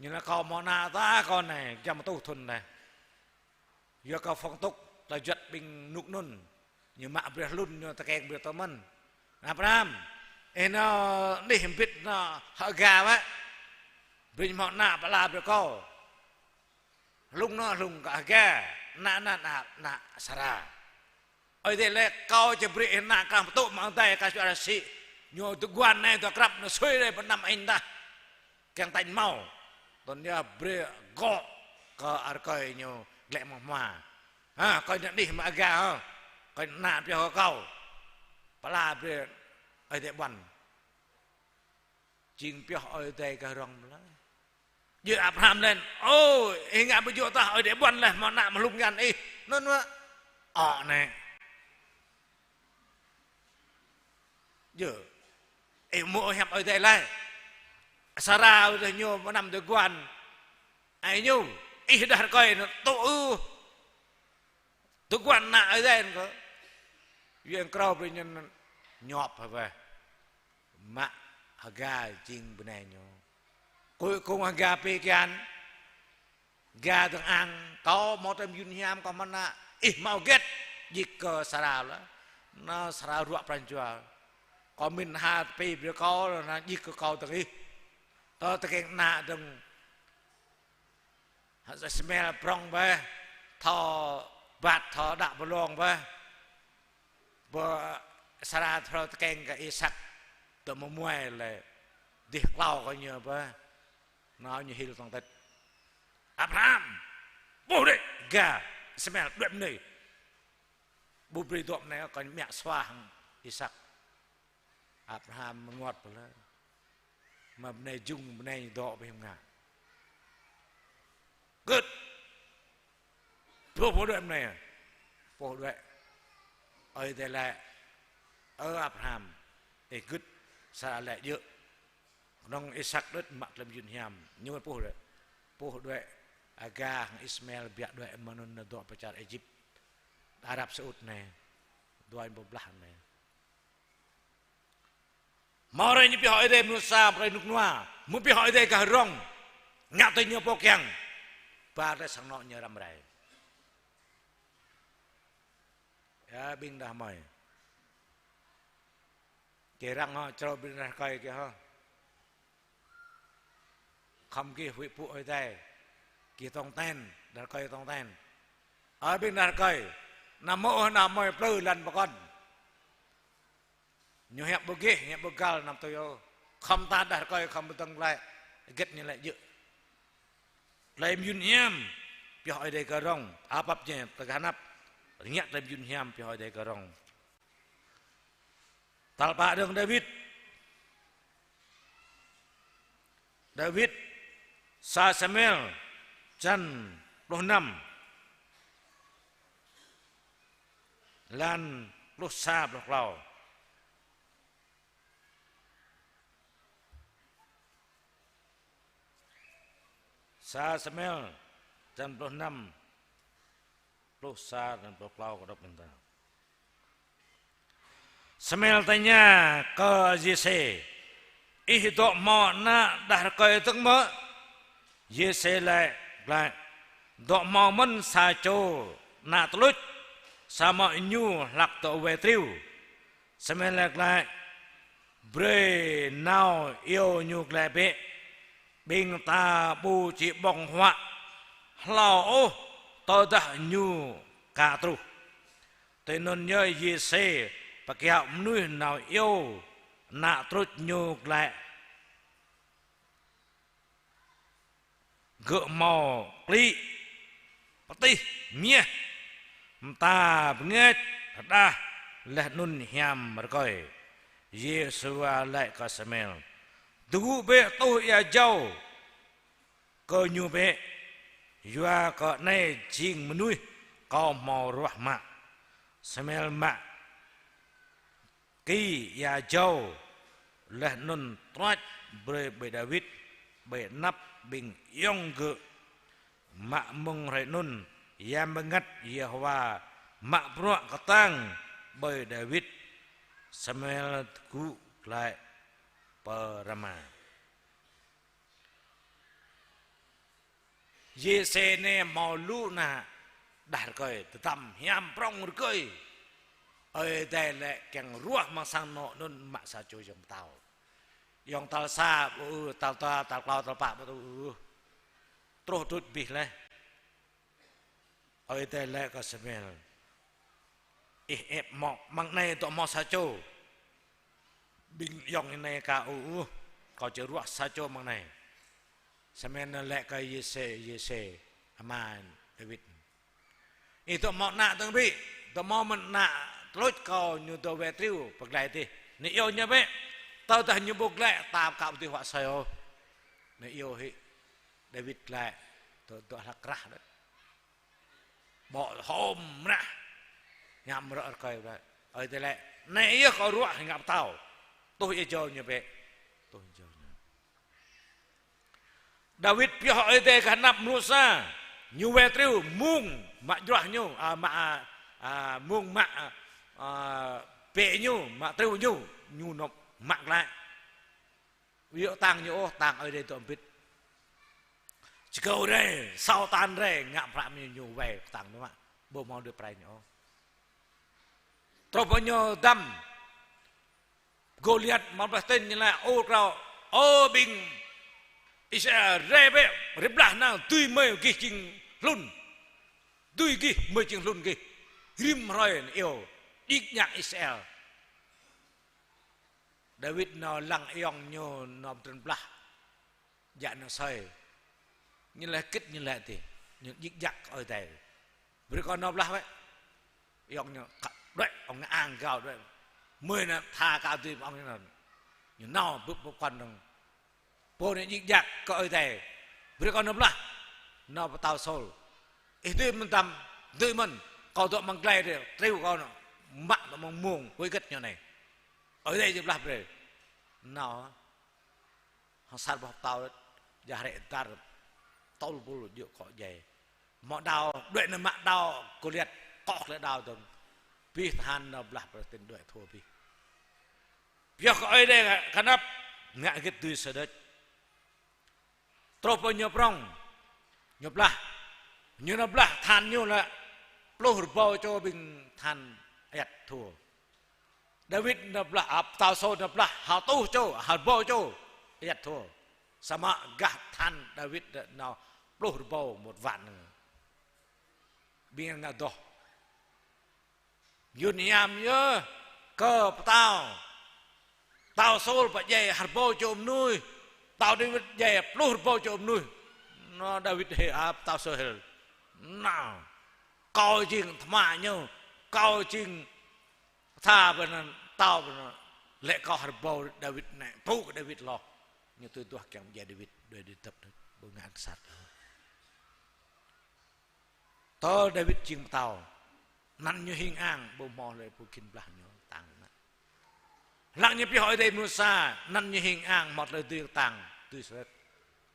Ñu laĭ kâo hmâo ană ta kâo anai, giăm rơtuh thŭn anai. Yua kơ phong tục tơjuăt ƀing rơnŭk anŭn. Ñu mă brơi hlŭn, ñu tơkeng brơi tơ mơ̆n. Abraham, ih nao anih hơbĭt nao hơ Aga wơ̆t. Brơi ñu hmâo ană pơala brơi kâo. Hlŭn anŭn hlŭn kơ Aga, ană anŭn ană, ană Sara. Ơi Adai laĭ kâo či brơi ih ană krah pơtŭ mơ̆ng adai kơ sui arăng sĭ. Ñu tơguan anai tơ krăp anŭn sui rai pơ anăm ih tah. Kiăng tañ hmâo. Tơl anŭn yơh brơi gŏ kơ rơkơi ñu glaĭ mơ̆ng hmua. Ha, kâo ană anih mă Aga ha. Kâo ană pioh kơ kâo. Pơala brơi Ơi Adai ƀuăn. Jing pioh Ơi Adai gah rŏng mơ̆n laih. Djơ̆ Abraham laĭ, ơ, ih ngă ƀu djơ̆ tah, Ơi Adai ƀuăn laih, hmâo ană mơ̆ng hlŭn ngăn ih. Anŭn wơ̆t. Ơ, anai. Djơ̆. Ih mơ̆ hiăp Ơi Adai laih. Sara ƀu djơ̆ ñu pơ anăm tơguan. Ai ñu, ih đah rơkơi anŭn tŭ ư. Tơguan ană Ơi Adai anŭn kơ. Yua anŭn krao brơi ñu ñŏp hă wơ̆t. Mă Aga jing bơnai ñu. Cuối cùng Aga pơkă kian. Aga dơ̆ng ang, kâo hmâo tơlơi mơyun hiam kâo hmâo ană. Ih hmâo hơget, djik kơ Sara laih. Anŭn Sara ruă pran jua. Kâo mĭn ha tơpĭ brơi kâo, anŭn djik kơ kâo dơ̆ng ih. Tơ tơkeng ană dơ̆ng. Ismael prŏng bĕ, thâo bat thâo đă pơlông bĕ. Bơ Sara thâo tơkeng kơ Isak, tơ mơmuai lĕ dih klâo kơ ñu bĕ. Nao ñu hil tŏng tĕt. Abraham, ƀuh đĕ, Aga, Ismael, đuaĭ mơ̆ng anai. Ƀu brơi dŏ mơ̆ng anai, kâo mă sua hăng Isak. Abraham rơngot pơlai. Mă bơnai jung, bơnai dŏ ƀơi hơngah. Gưt. Pô, pô đuaĭ mơ̆ng anai. Pô đuaĭ. Ơi Adai laĭ, ơ Abraham, ih gưt, Sara laĭ djơ̆. Kơnơ̆ng Isak đôč mă tơlơi mơyun hiam. Ñu pô đuaĭ. Pô đuaĭ. Aga hăng Ismael biă đuaĭ mơ̆ng anŭn dŏ pơ čar Êjip. Arab Saudi anai. Dua rơbâo blah anai. Hmâo rai ñu pioh Ơi Adai mơnuih sa, brơi rơnŭk rơnua. Mơ̆ pioh Ơi Adai gah rŏng. Ngă tui ñu pô kiăng. Ba rai sang anŏ ñu răm rai. Yơh, ƀing đah mơi. Kơ arăng hŏ, črâo ƀing đah rơkơi kơ hŏ. Khŏm gih huĭ pŭ Ơi Adai. Gih tong ten, đah rơkơi tong ten. Ơ ƀing đah rơkơi. Anăm mơ̆ ôh, anăm mơi plư lăn pơkŏn. Ñu hiăp ƀu gih, hiăp ƀu găl, anăm tui ôh. Khŏm ta đah rơkơi, khŏm pơdơ̆ng glaĭ. Hơget ñu laĭ djơ̆. Tơlơi mơyun hiam, pioh Ơi Adai gah rŏng, apap ñu, tơgah anăp. Rơngiă tơlơi mơyun hiam, pioh Ơi Adai gah rŏng. Tal pă dơ̆ng Dawid. Dawid, sa Samuel, čăn pluh năm. Lan pluh sa pluh klâo. Sa Samuel, čăn pluh năm, pluh sa, čăn pluh klâo kơ dŏ ƀing ta. Samuel tơña kơ Yêsê, ih dŏ hmâo ană đah rơkơi tơ̆ng mơ̆? Yêsê laĭ glaĭ, dŏ hmâo mơ̆n sa čô ană tơluč, samơ̆ ñu hlak dŏ wai triu. Samuel laĭ glaĭ, brơi nao iâu ñu glaĭ bĕ, ƀing ta ƀu či ƀơ̆ng huă hlâo ôh tơdah ñu ka truh. Tui anŭn yơh Yêsê pơkiaŏ mơnuih nao iâu ană tơluč ñu glaĭ. Gơ̆ hmâo klĭ, pơtih, miah, mơta bơngač, rơđah, laih anŭn hiam rơkơi. Yêhôwa laĭ kơ Samuel, dơgŭ bĕ tuh ia jâo kơ ñu bĕ, yua kơ anai jing mơnuih kâo hmâo ruah mă. Samuel mă ki ia jâo, laih anŭn truăč brơi ƀơi Dawid, ƀơi anăp ƀing ayŏng gơ̆. Mă mơ̆ng hrơi anŭn, Yang Bơngăt Yêhôwa mă bruă kơtang ƀơi Dawid. Samuel tơgŭ glaĭ pơ Rama. Yêsê anai hmâo lu ană đah rơkơi, tơdăm hiam prŏng rơkơi. Ơi Adai lĕ kiăng ruah amăng sang anŏ anŭn mă sa čô yŏng pơtao. Yŏng tal sa ƀu ư, tal dua, tal klâo, tal pă ƀu ư. Truh đôč abih laih. Ơi Adai lĕ kơ Samuel: Ih ĕp mŏ amăng anai dŏ hmâo sa čô. Ƀing yŏng anai aka ôh, kâo či ruah sa čô amăng anai. Samuel lĕ kơ Yêsê: Yêsê, ama Dawid, ih dŏ hmâo ană dơ̆ng bĕ? Dŏ hmâo mơ̆n ană tơluč kâo, ñu dŏ wai triu pơ glai adih. Nao iâu ñu bĕ. Tơdah ñu ƀu glăi, ta aka ƀu dưi huă asơi ôh. Nao iâu hĭ. Dawid glăi, dŏ, dŏ hlăk krah đôč. Ƀô̆ hom mrah. Hiam rơ̆ rơkơi. Ơi Adai lĕ: Anai yơh kâo ruah ngă pơtao. Tuh ia jâo ñu bĕ. Tuh ia jâo ñu. Dawid pioh Ơi Adai gah anăp mơnuih sa. Ñu wai triu, mông mă jruah ñu, a, mă, a, a, mông mă, a, a, bĕ ñu, mă triu ñu, ñu nao mă glăi. Ƀu djơ̆ tang ñu ôh, tang Ơi Adai dŏ hơbĭt. Čơkâo rai, asâo tan rai, ngă prăk mơ̆ ñu wai tang ñu mă. Ƀu hmâo đuaĭ prai ñu ôh. Truh pơ ñu dăm, Gôliat mă blah tin ñu laĭ: Ơ krao, ơ ƀing Israel, rai bĕ, rai blah nao, dưi mơi gih jing hlŭn. Dưi gih mơi jing hlŭn gih. Rĭm hrơi nao iâu, djik djak Israel. Dawid nao lăng ayŏng ñu nao pơtrŭn blah. Djă nao asơi. Ñu laĭ hơget ñu laĭ adih. Ñu djik djak kơ Ơi Adai. Brơi kâo nao blah bĕ. Ayŏng ñu kă đuaĭ, ŏng ñu ang gao đuaĭ. Mơi nao tha kơ adih ŏng ñu nao. Ñu nao bưp bưp kăn dơ̆ng. Pô anai djik djak kơ Ơi Adai. Brơi kâo nao blah. Nao pơtao Saul. Ih dưi mơ̆n dăm, dưi mơ̆n. Kâo dŏ amăng glai adih, triu kâo nao. Mă dŏ amăng mông, huĭ hơget ñu anai. Ơi Adai či blah brơi. Nao. Hăng sat boh pơtao, jah rĕ dar, tơl bul djơ̆ akŏ djai. Hmâo đao, đuaĭ nao mă đao, Gôliat kŏh glaĭ đao dơ̆ng. Abih tơhan nao blah Palestin đuaĭ thua abih. Pioh kơ Ơi Adai gah anăp, ngă hơget dưi sơđơč. Truh pơ ñu prŏng, ñu blah. Ñu nao blah tơhan ñu lĕ pluh rơbâo čô ƀing tơhan ayăt thua. Dawid nao blah, a, pơtao Saul nao blah, ha rơtuh čô, ha rơbâo čô ayăt thua. Samơ̆ gah tơhan Dawid nao pluh rơbâo, một vạn. Ƀing ngă adoh. Yun hiam yơh kơ pơtao. Pơtao Saul pơdjai ha rơbâo čô mơnuih. Pơtao Dawid djai pluh rơbâo čô mơnuih. Nao Dawid hil, a, pơtao Saul hil. Nao. Kâo jing tơma ñu. Kâo jing tha bơnăn, pơtao bơnăn. Lĕ kâo ha rơbâo Dawid anai. Pơpŭ kơ Dawid hloh. Ñu tui duah kiăng pơdjai Dawid. Đuaĭ Dawid dăp. Ƀu ngă kơ sat. Tơl Dawid jing pơtao, anăn ñu hing ang, ƀu hmâo hlơi pô khĭn blah ñu tang mă. Lăng ñu pioh Ơi Adai mơnuih sa, anăn ñu hing ang, hmâo tơlơi dưi tang, dưi sơrĕt.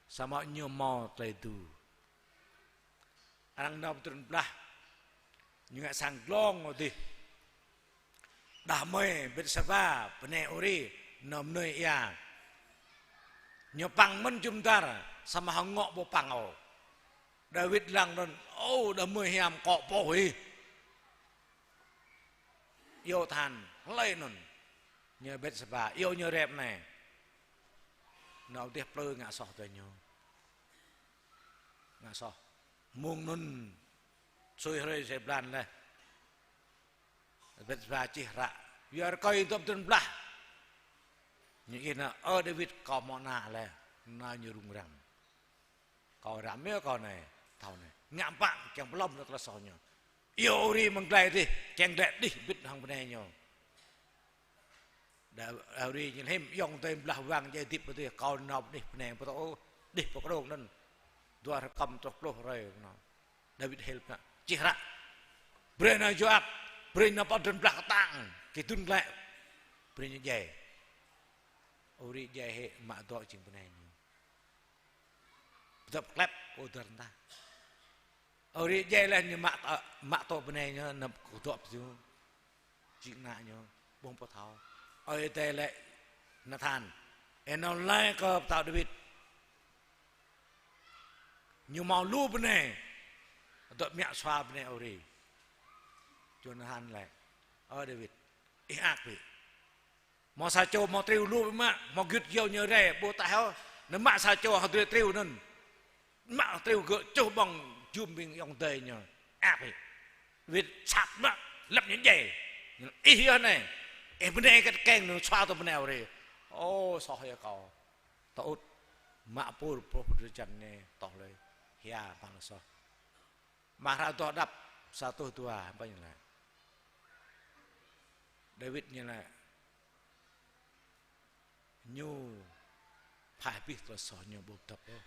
Samơ̆ ñu hmâo tơlơi dưi. Arăng nao pơtrŭn blah, ñu ngă sang glông adih. Đah mơi Betseba, bơnai Uri, nao mơnuih ia. Ñu păng mơ̆n jum dar, samơ̆ hăng ngŏ ƀu păng ôh. Dawid lăng anŭn, ô, đah mơi hiam kŏ pô hĭ. Iâu tơhan, hlơi anŭn. Ñu Betseba, iâu ñu rep anai. Nao dêh plư ngă soh tơ ñu. Ngă soh. Mơ̆ng anŭn, sui hrơi sui blan laih. Betseba čih hră. Yua rơkơi dŏ pơtrŭn blah. Ñu ih nao, ơ Dawid, kâo hmâo ană laih. Ană ñu rŭng răng. Kâo răm yơh kâo anai, thâo anai. Ngă pă kiăng pơlŏm nao tơlơi soh ñu. Iâu Uri mơ̆ng glai adih, kiăng glăi đih bĭt hăng bơnai ñu. Đa-, Uri ñu hĭm, ayŏng adơi blah wang djai hơdip adih, kâo nao pơ anih bơnai pơtô, đih pơ kơđông anŭn. Dua rơkăm truh pluh hrơi kơnơ̆ng. Dawid hil pơnă, čih hră. Brơi nao Yoab, brơi nao pơtrŭn blah kơtang, kơdŭn glaĭ. Brơi ñu djai. Uri djai hĭ mă dŏ jing bơnai ñu. Pơdŏp klep kơ dơr dah. Uri djai laih ñu mă, mă tŏ bơnai ñu, nao kơdŏp ñu. Jing ană ñu, ƀơ̆ng pơthâo. Ơi Adai laĭ Nathan: Ih nao laĭ kơ pơtao Dawid. Ñu hmâo lu bơnai, dŏ mă sua bơnai Uri. Jônathan laĭ: Ơ Dawid, ih ăt bĕ. Hmâo sa čô hmâo triu lu mă, hmâo gơyut gơyâo ñu rai, ƀu taih ôh. Ñu mă sa čô hơdrơi triu anŭn. Mă triu gơ̆ čuh ƀơ̆ng jum ƀing ayŏng adơi ñu. Ăt bĕ. Dawid sat mă, lăp ñu djai. Ih yơh anai. Ih bơnai kơ tơkeng ñu sua tui bơnai Uri. Ô, soh yơh kâo. Tơŭt. Mă pur, pur pơdrơi jăn anai, tŏh lơi. Hia, păng lơi soh. Mă hră Adoh Đăp sa rơtuh dua, ƀing ñu laĭ. Dawid ñu laĭ: Ñu pha abih tơlơi soh ñu ƀu dăp ôh.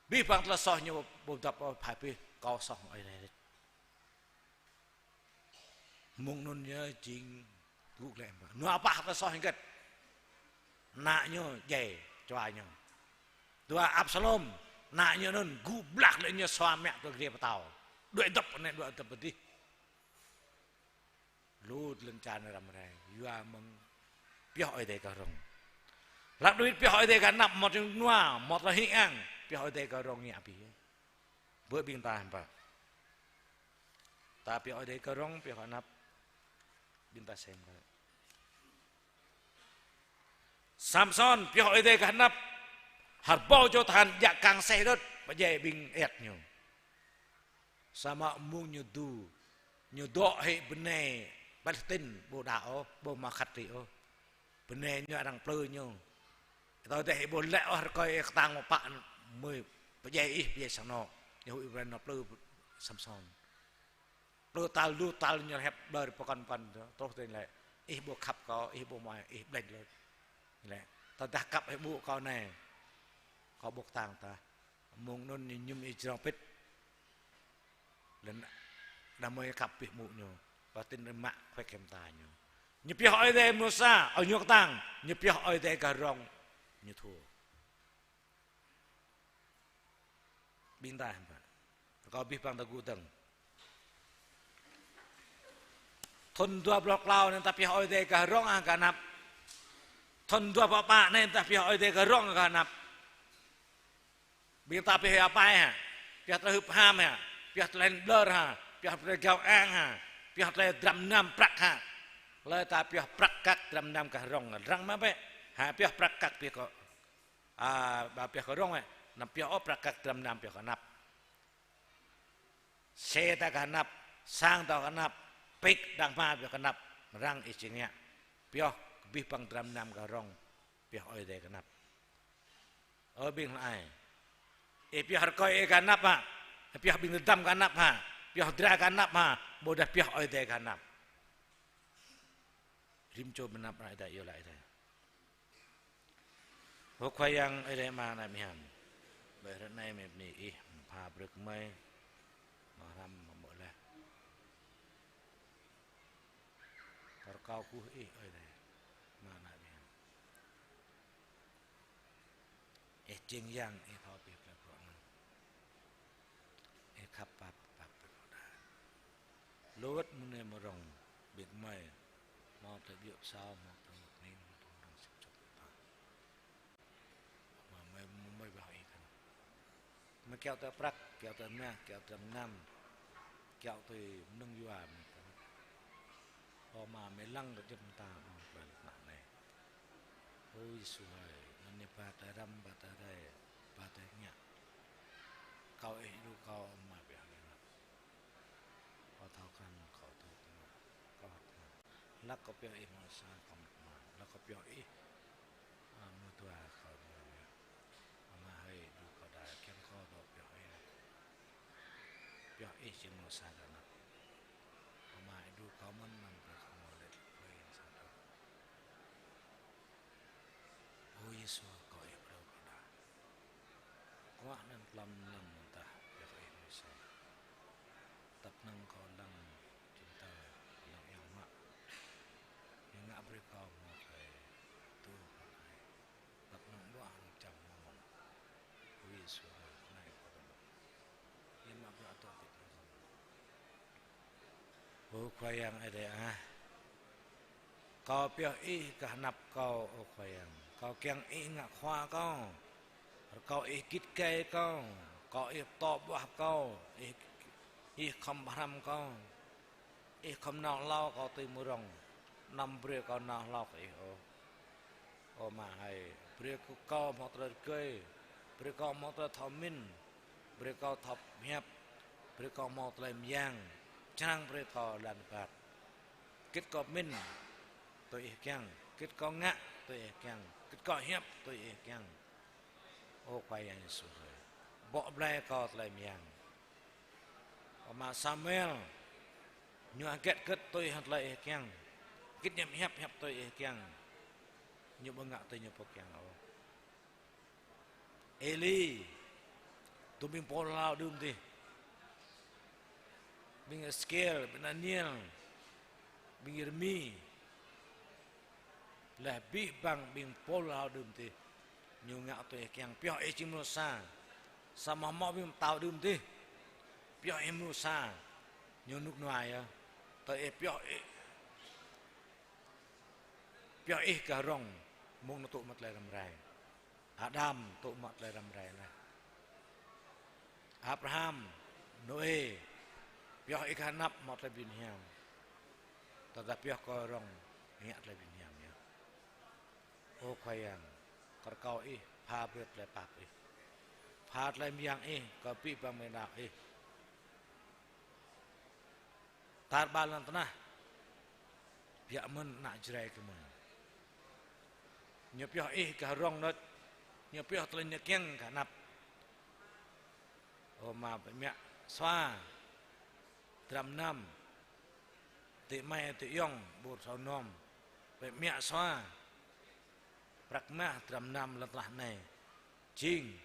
Abih bang tơlơi soh ñu ƀu dăp ôh, pha abih, kâo soh Ơi Adai. Mơ̆ng anŭn yơh jing tŭ glaĭ mă. Ñu apah tơlơi soh hơget? Ană ñu djai čua ñu. Dua Absalom, ană ñu anŭn gŭ blah lĕ ñu sua mă tui gre pơtao. Đuaĭ dŏp anai, đuaĭ dŏp adih. Lu lŏn čar anai răm rai, yua mơ̆ng pioh Ơi Adai kơ rŏng. Hlăk Dawid pioh Ơi Adai kơ anăp, hmâo tơlơi nua, hmâo tơlơi hing ang, pioh Ơi Adai kơ rŏng ngă abih. Bơ ƀing ta hơmâo. Ta pioh Ơi Adai kơ rŏng, pioh kơ anăp. Ƀing ta sem kơ. Samsôn pioh Ơi Adai kơ anăp. Hơrbâo čô tơhan djă kăng aseh đôč, pơdjai ƀing ayăt ñu. Samơ̆ mơ̆ng ñu dŏ, ñu dŏ hĭ bơnai Palestin ƀu đaŏ ôh, ƀu hmâo khăt ri ôh. Bơnai ñu arăng plư ñu. Tơdah ih ƀu laĭ ôh rơkơi ih kơtang pă mơi pơdjai ih pơdjai sang anŏ. Ñu huĭ brơi ñu plư Samsôn. Plư tal lu tal ñu hiăp ƀlŏr pơkŏn pơkŏn truh tơl laĭ: Ih ƀu khăp kâo, ih ƀu hmâo, ih ƀlĕč lơi. Laĭ: Tơdah kăp ih ƀuh kâo anai, kâo ƀu kơtang tah. Mơ̆ng anŭn ñu mơñum ih jrong pĭt. Lĕ đah mơi kăp abih ƀuh ñu. Pơtĭn rơmă khuĕk kơ mơta ñu. Ñu pioh Ơi Adai mơ̆ sa, ơ ñu kơtang, ñu pioh Ơi Adai gah rŏng, ñu thua. Ƀing ta hơmâo. Rơkâo abih bang ta gŭ dơ̆ng. Thŭn dua pluh klâo anai ta pioh Ơi Adai gah rŏng hă gah anăp? Thŭn dua pluh pă anai ta pioh Ơi Adai gah rŏng hă gah anăp? Ƀing ta pioh ia pai hă? Pioh tơlơi hưp ham hă? Pioh tơlơi ƀlŏr hă? Pioh tơlơi gao ang hă? Pioh tơlơi dram nam prăk hă? Hlơi ta pioh prăk kăk dram nam gah rŏng, răng mă bĕ. Hă, pioh prăk kăk pioh kơ, a, ba pioh kơ rŏng, ơ. Anăm pioh ôh prăk kăk dram nam pioh kơ anăp. Xe ta gah anăp, sang ta gah anăp, pik đang hma pioh kơ anăp, răng ih či ngă. Pioh abih bang dram nam gah rŏng, pioh Ơi Adai gah anăp. Ơ ƀing hlơi. Ih pioh rơkơi ih gah anăp hă? Pioh ƀing tơdăm gah anăp hă? Pioh dra gah anăp hă? Ƀôdah pioh Ơi Adai gah anăp? Rĭm čô ƀơi anăp Ơi Adai, iâu laĭ Ơi Adai. Ơ Khua Yang Ơi Adai Ama anai mơ̆n. Ƀơi hrơi anai mơi bơni ih, pha brơi kơ mơi, mơ̆ng hrăm mơ̆ laih. Rơkâo kơ ih Ơi Adai Ama anai mơ̆n. Ih jing Yang, ih thâo abih tơlơi bruă anŭn. Ih khăp pap, pap pap đa. Lu wơ̆t mơnuih mơrŏng, ƀing mơi, hmâo tơlơi ƀiă pơsao, hmâo tơlơi mơ̆t ning, hmâo tơlơi mơrŏng sĭt čŏk ta. Mă mơi, mơi ƀuh ih kơ anŭn. Mơi kiaŏ tơlơi prăk, kiaŏ tơlơi mah, kiaŏ tơlơi mơnam, kiaŏ tơlơi mơnơ̆ng yua mơi kơ anŭn. Ơ Ama, mơi lăng kơ djŏp mơta ƀing ta anai. Ơ Yêsu hơi, anŭn ñu ba tơlơi răm, ba tơlơi rai, ba tơlơi ngă. Kâo ih đru kâo Ama pioh ih anăp. Kâo thâo krăn kâo tŭ tơngan, kâo hơ̆k tơngan. Hlăk kâo pioh ih mơ̆ sa kâo mơ̆ tơngan. Hlăk kâo pioh ih, a, mơ̆ dua kâo mơ̆ dua. Ama hơi, đru kâo đa kiăng kâo dŏ pioh ih anăp. Pioh ih či mơ̆ sa gah anăp. Ama ih đru kâo mơ̆n, mơ̆n kâo mơ̆ lĕ kơ ih sa dơ̆ng. Ơ Yêsu, kâo ih phrâo kơ đa. Kâo ngă anăn tlam lăm mơ̆n tah, pioh ih mơ̆ sa. Tăp năng kâo lăng jing tơ, lăng yang mă. Ñu ngă brơi kâo mơ̆ tơlơi tŭ kơ anai. Tăp năng đuaĭ hăng čăm mơ̆n. Ơ Yêsu, anai kâo dŏ. Ih mă bruă tŭ pit mơ̆n kâo. Ơ Khua Yang Ơi Adai ah. Kâo pioh ih gah anăp kâo, ơ Khua Yang. Kâo kiăng Ih ngă khua kâo. Rơkâo Ih git gai kâo. Rơkâo Ih pơtô ƀuah kâo. Ih, Ih khŏm pơhrăm kâo. Ih khŏm nao hlâo kâo tui mơrŏng. Anăm brơi kâo nao hlâo kơ Ih ôh. Ơ Ama hơi, brơi kơ kâo hmâo tơlơi rơgơi. Brơi kâo hmâo tơlơi thâo mĭn. Brơi kâo thâo pơhiăp. Brơi kâo hmâo tơlơi mơyang. Čơrang brơi kâo lăn băt. Git kâo pơmĭn tui Ih kiăng, git kâo ngă tui Ih kiăng, git kâo hiăp tui Ih kiăng. Ơ Khua Yang Yêsu hơi, bŏ blai kâo tơlơi mơyang. Ơ Ama Samuel, ñu hơget git tui hăng tơlơi Ih kiăng, git ñu hiăp hiăp tui Ih kiăng. Ñu ƀu ngă tui ñu pô kiăng ôh. Êli, tui ƀing pô hlâo đưm dih. Ƀing Êsêkiel, ƀing Daniel, ƀing Yêrêmi. Laih abih bang ƀing pô hlâo đưm dih. Ñu ngă tui Ih kiăng, pioh Ih jing mrô sa. Samơ̆ hmâo ƀing pơtao đưm dih. Pioh Ih mrô sa. Ñu rơnŭk rơnua yơh. Tơdah Ih pioh Ih, pioh Ih gah rŏng, mơ̆ng anŭn tŭ mă tơlơi răm rai. Adam tŭ mă tơlơi răm rai laih. Abraham, Nôê, pioh Ih gah anăp mă tơlơi bơni hiam. Tơdah pioh kơ rŏng, ngă tơlơi bơni hiam yơh. Ơ Khua Yang, rơkâo Ih pha brơi tơlơi pap Ih. Pha tơlơi mơyang Ih kơ abih bang ƀing đaŏ Ih. Tar ƀar lŏn tơnah, biă mơ̆n ană Jrai gơmơi. Ñu pioh Ih gah rŏng đôč, ñu pioh tơlơi ñu kiăng gah anăp. Ơ Ama, pơmĭn sua, dram mơnam, adơi amai adơi ayŏng, ƀu thâo nŏm, pơmĭn sua, prăk mah dram mơnam lŏn tơnah anai. Jing.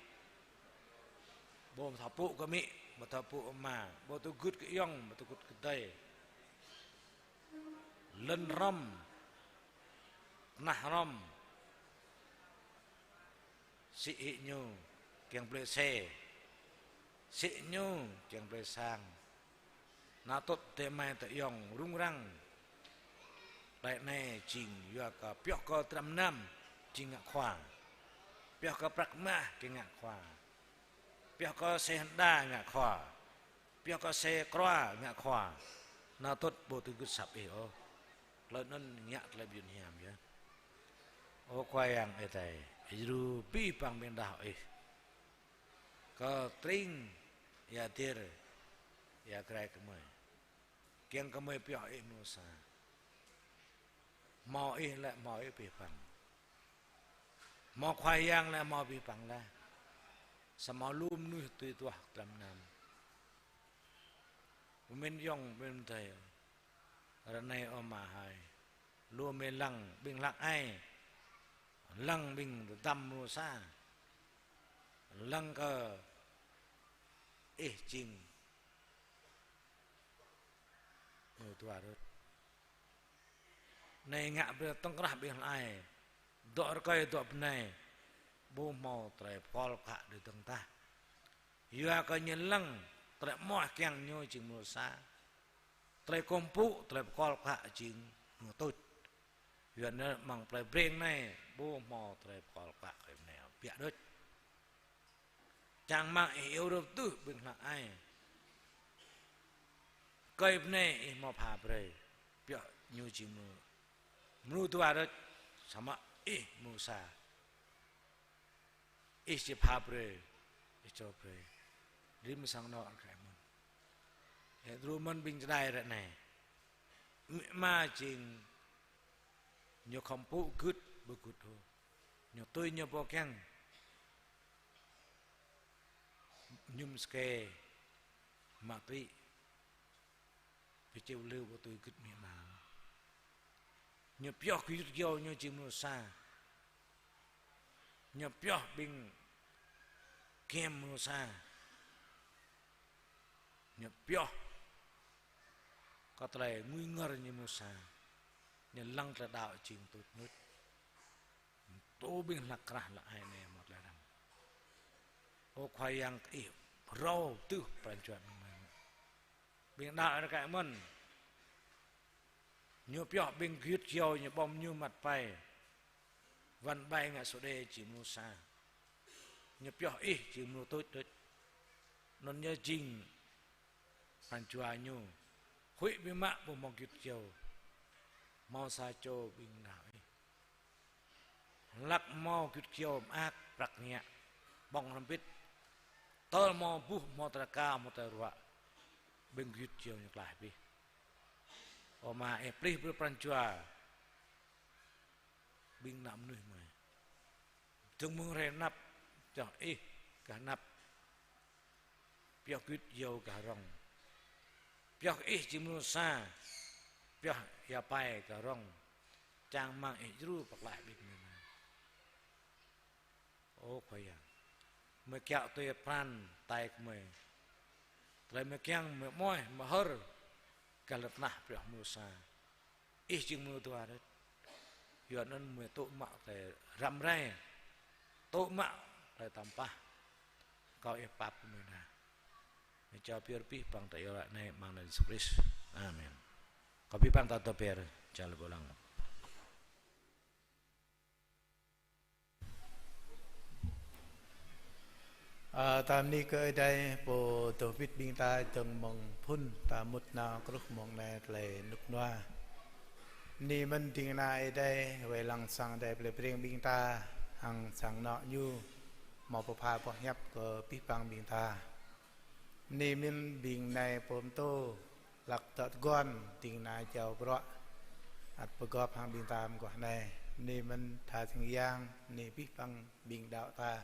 Ƀu thâo pŭ kơ amĭ, ƀu thâo pŭ kơ ama, ƀu thâo gưt kơ ayŏng, ƀu thâo gưt kơ adơi. Lŏn hrŏm, tơnah hrŏm. Sĭ hĭ ñu kiăng blơi xe. Sĭ ñu kiăng blơi sang. Anŭn tŭ adơi amai adơi ayŏng rŭng răng. Tơlơi anai jing yua kơ pioh kơ dram mơnam jing ngă khua. Pioh kơ prăk mah jing ngă khua. Pioh kơ xe Honda ngă khua. Pioh kơ xe Cross ngă khua. Anŭn tŭ ƀu thâo gưt asăp Ih ôh. Tơlơi anŭn ngă tơlơi bơni hiam yơh. Ơ Khua Yang Ơi Adai, Ih djru abih bang ƀing đaŏ Ih. Kơ tring ia Dir, ia Grai gơmơi. Kiăng gơmơi pioh Ih mrô sa. Hmâo Ih lĕ hmâo Ih abih bang. Hmâo Khua Yang lĕ hmâo abih bang laih. Samơ̆ lu mơnuih tui duah dram mơnam. Pơmĭn ayŏng, pơmĭn adơi. Ră anai ơ ama hơi. Lu mơi lăng ƀing hlăk ai. Lăng ƀing tơdăm mrô sa. Lăng kơ Ih jing mrô dua đôč. Anai ngă brơi tŏng krah ƀing hlăk ai. Dŏ rơkơi dŏ bơnai. Ƀu hmâo tơlơi pơkŏl pơkă đơi dơ̆ng tah. Yua kơ ñu lăng tơlơi mơak kiăng ñu jing mrô sa. Tơlơi kơkuh pơpŭ, tơlơi pơkŏl pơkă jing mrô tuč. Yua anŭn mơ̆ng tơlơi Breng anai, ƀu hmâo tơlơi pơkŏl pơkă kơ bơnai biă đôč. Čang mơ̆ng Ih iâu rơp tuh ƀing hlăk ai. Kơ bơnai Ih hmâo pha brơi, pioh ñu jing mrô, mrô dua đôč, samơ̆ Ih mrô sa. Ih či pha brơi, Ih čô brơi. Rĭm sang anŏ rơkơi mơ̆n. Ơ, djru mơ̆n ƀing čơđai ră anai. Amĭ ama jing ñu khŏm pŭ gưt, ƀu gưt ôh. Ñu tui ñu pô kiăng. Mơñum ske, ma túy. Pơčêu lư ƀu tui gưt amĭ ama. Ñu pioh gơyut gơyâo ñu jing mrô sa. Ñu pioh ƀing gem mrô sa. Ñu pioh kơ tơlơi ngui ngor ñu mrô sa. Ñu lăng tơlơi đaŏ jing tuč nuč. Tŭ ƀing hlăk krah hlăk ai anai hmâo tơlơi răm. Ơ Khua Yang, Ih phrâo tuh pran jua ƀing mơi. Ƀing đaŏ rơkơi mơ̆n. Ñu pioh ƀing gơyut gơyâo ñu ƀơ̆ng ñu măt pai. Wăn ƀai ngă sô đê jing mơnuih sa. Ñu pioh ih jing mơnuih tuč tuč. Anŭn ñu jing pran jua ñu. Huĭ biă mă ƀu hmâo gơyut gơyâo. Hmâo sa čô ƀing đaŏ ih. Hlăk hmâo gơyut gơyâo mơak prăk ñă. Ƀơ̆ng hrŏm bĭt. Tơl hmâo buh, hmâo tơlơi rơka, hmâo tơlơi ruă. Ƀing gơyut gơyâo ñu klaih abih. Ơ Ama, ih plih brơi pran jua ƀing ană mơnuih mơ̆. Dơ̆ng mơ̆ng hrơi anăp, pioh ih gah anăp. Pioh gơyut gơyâo gah rŏng. Pioh ih jing mơnuih sa. Pioh ia pai gah rŏng. Čang rơmang ih djru pơklaih abih mơnuih. Ơ Khua Yang, mơi kiaŏ tui pran tai kơ mơi. Tơlơi mơi kiăng, mơi mơai, mơi hơr, gah lŏn tơnah pioh mơnuih sa. Ih jing mơnuih dua rơ̆t. Yua anŭn mơi tŭ mă tơlơi răm rai, tŭ mă tơlơi tăm pah. Kâo ih pap kơ mơi anai. Mơi čao pơyơr abih bang tơlơi iâu laĭ anai amăng anăn Yêsu Krist. Amen. Kâo abih bang ta dŏ pơyơr, čang lĕ pơlăng. Ơ, ta bơni kơ Ơi Adai, pô dŏ wĭt ƀing ta dơ̆ng mơ̆ng phŭn ta mŭt nao truh mơ̆ng anai tơlơi rơnŭk rơnua. Bơni mơ̆n ding kơna Ơi Adai, wai lăng sang Ơi Adai plei Breng ƀing ta, hăng sang anŏ ñu, hmâo pơpha boh hiăp kơ abih bang ƀing ta. Bơni mơ̆n ƀing nai pơm tô, hlăk dŏ tơguan, ding kơna jao bruă ăt pơgop hăng ƀing ta mơguah anai. Bơni mơ̆n tha sing yang, bơni abih bang ƀing đaŏ ta.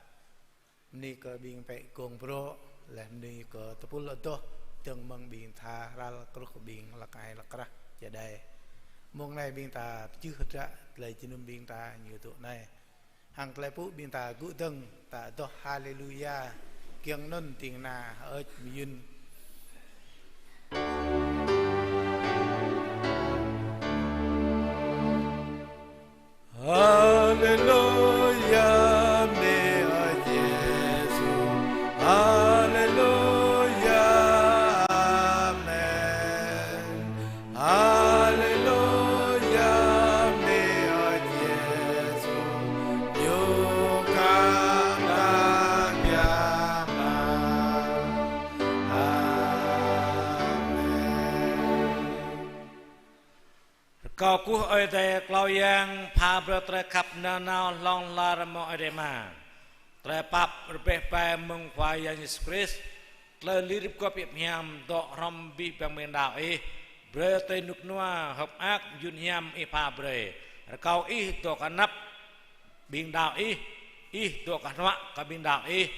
Bơni kơ ƀing pĕ gông brŏ, laih bơni kơ tơpul adoh, dơ̆ng mơ̆ng ƀing tha ral truh kơ ƀing hlăk ai hlăk krah čơđai. Mơ̆ng anai ƀing ta pơjưh hơdră tơlơi jơnum ƀing ta ñu dŏ anai. Hăng tơlơi pŭ ƀing ta gŭ dơ̆ng, ta adoh Haleluya, kiăng anŭn ding kơna hơơč mơyŭn. Haleluya, bơni ơi Yêsu. Haleluya, amen. Haleluya, bơni ơi Yêsu, ñu kơ ta kiăng mă. Amen. Rơkâo kơkuh Ơi Adai klâo yang pha brơi tơlơi khăp nanao hlŏng lar mơ̆ng Ơi Adai Ama, tơlơi pap rơbeh bai mơ̆ng Khua Yang Yêsu Krist, tơlơi lir pơgop hiam dŏ hrŏm abih bang ƀing đaŏ ih, brơi tơlơi rơnŭk rơnua hơ̆k mơak mơyŭn hiam ih pha brơi. Rơkâo ih dŏ kơ anăp ƀing đaŏ ih, ih dŏ kơ hnuă kơ ƀing đaŏ ih,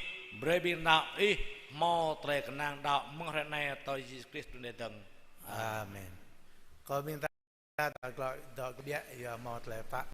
brơi ƀing đaŏ ih hmâo tơlơi kơnang đaŏ mơ̆ng hrơi anai tơl Yêsu Krist trŭn rai dơ̆ng. Amen. Kơ ƀing ta dŏ kơ ƀiă yua hmâo tơlơi pă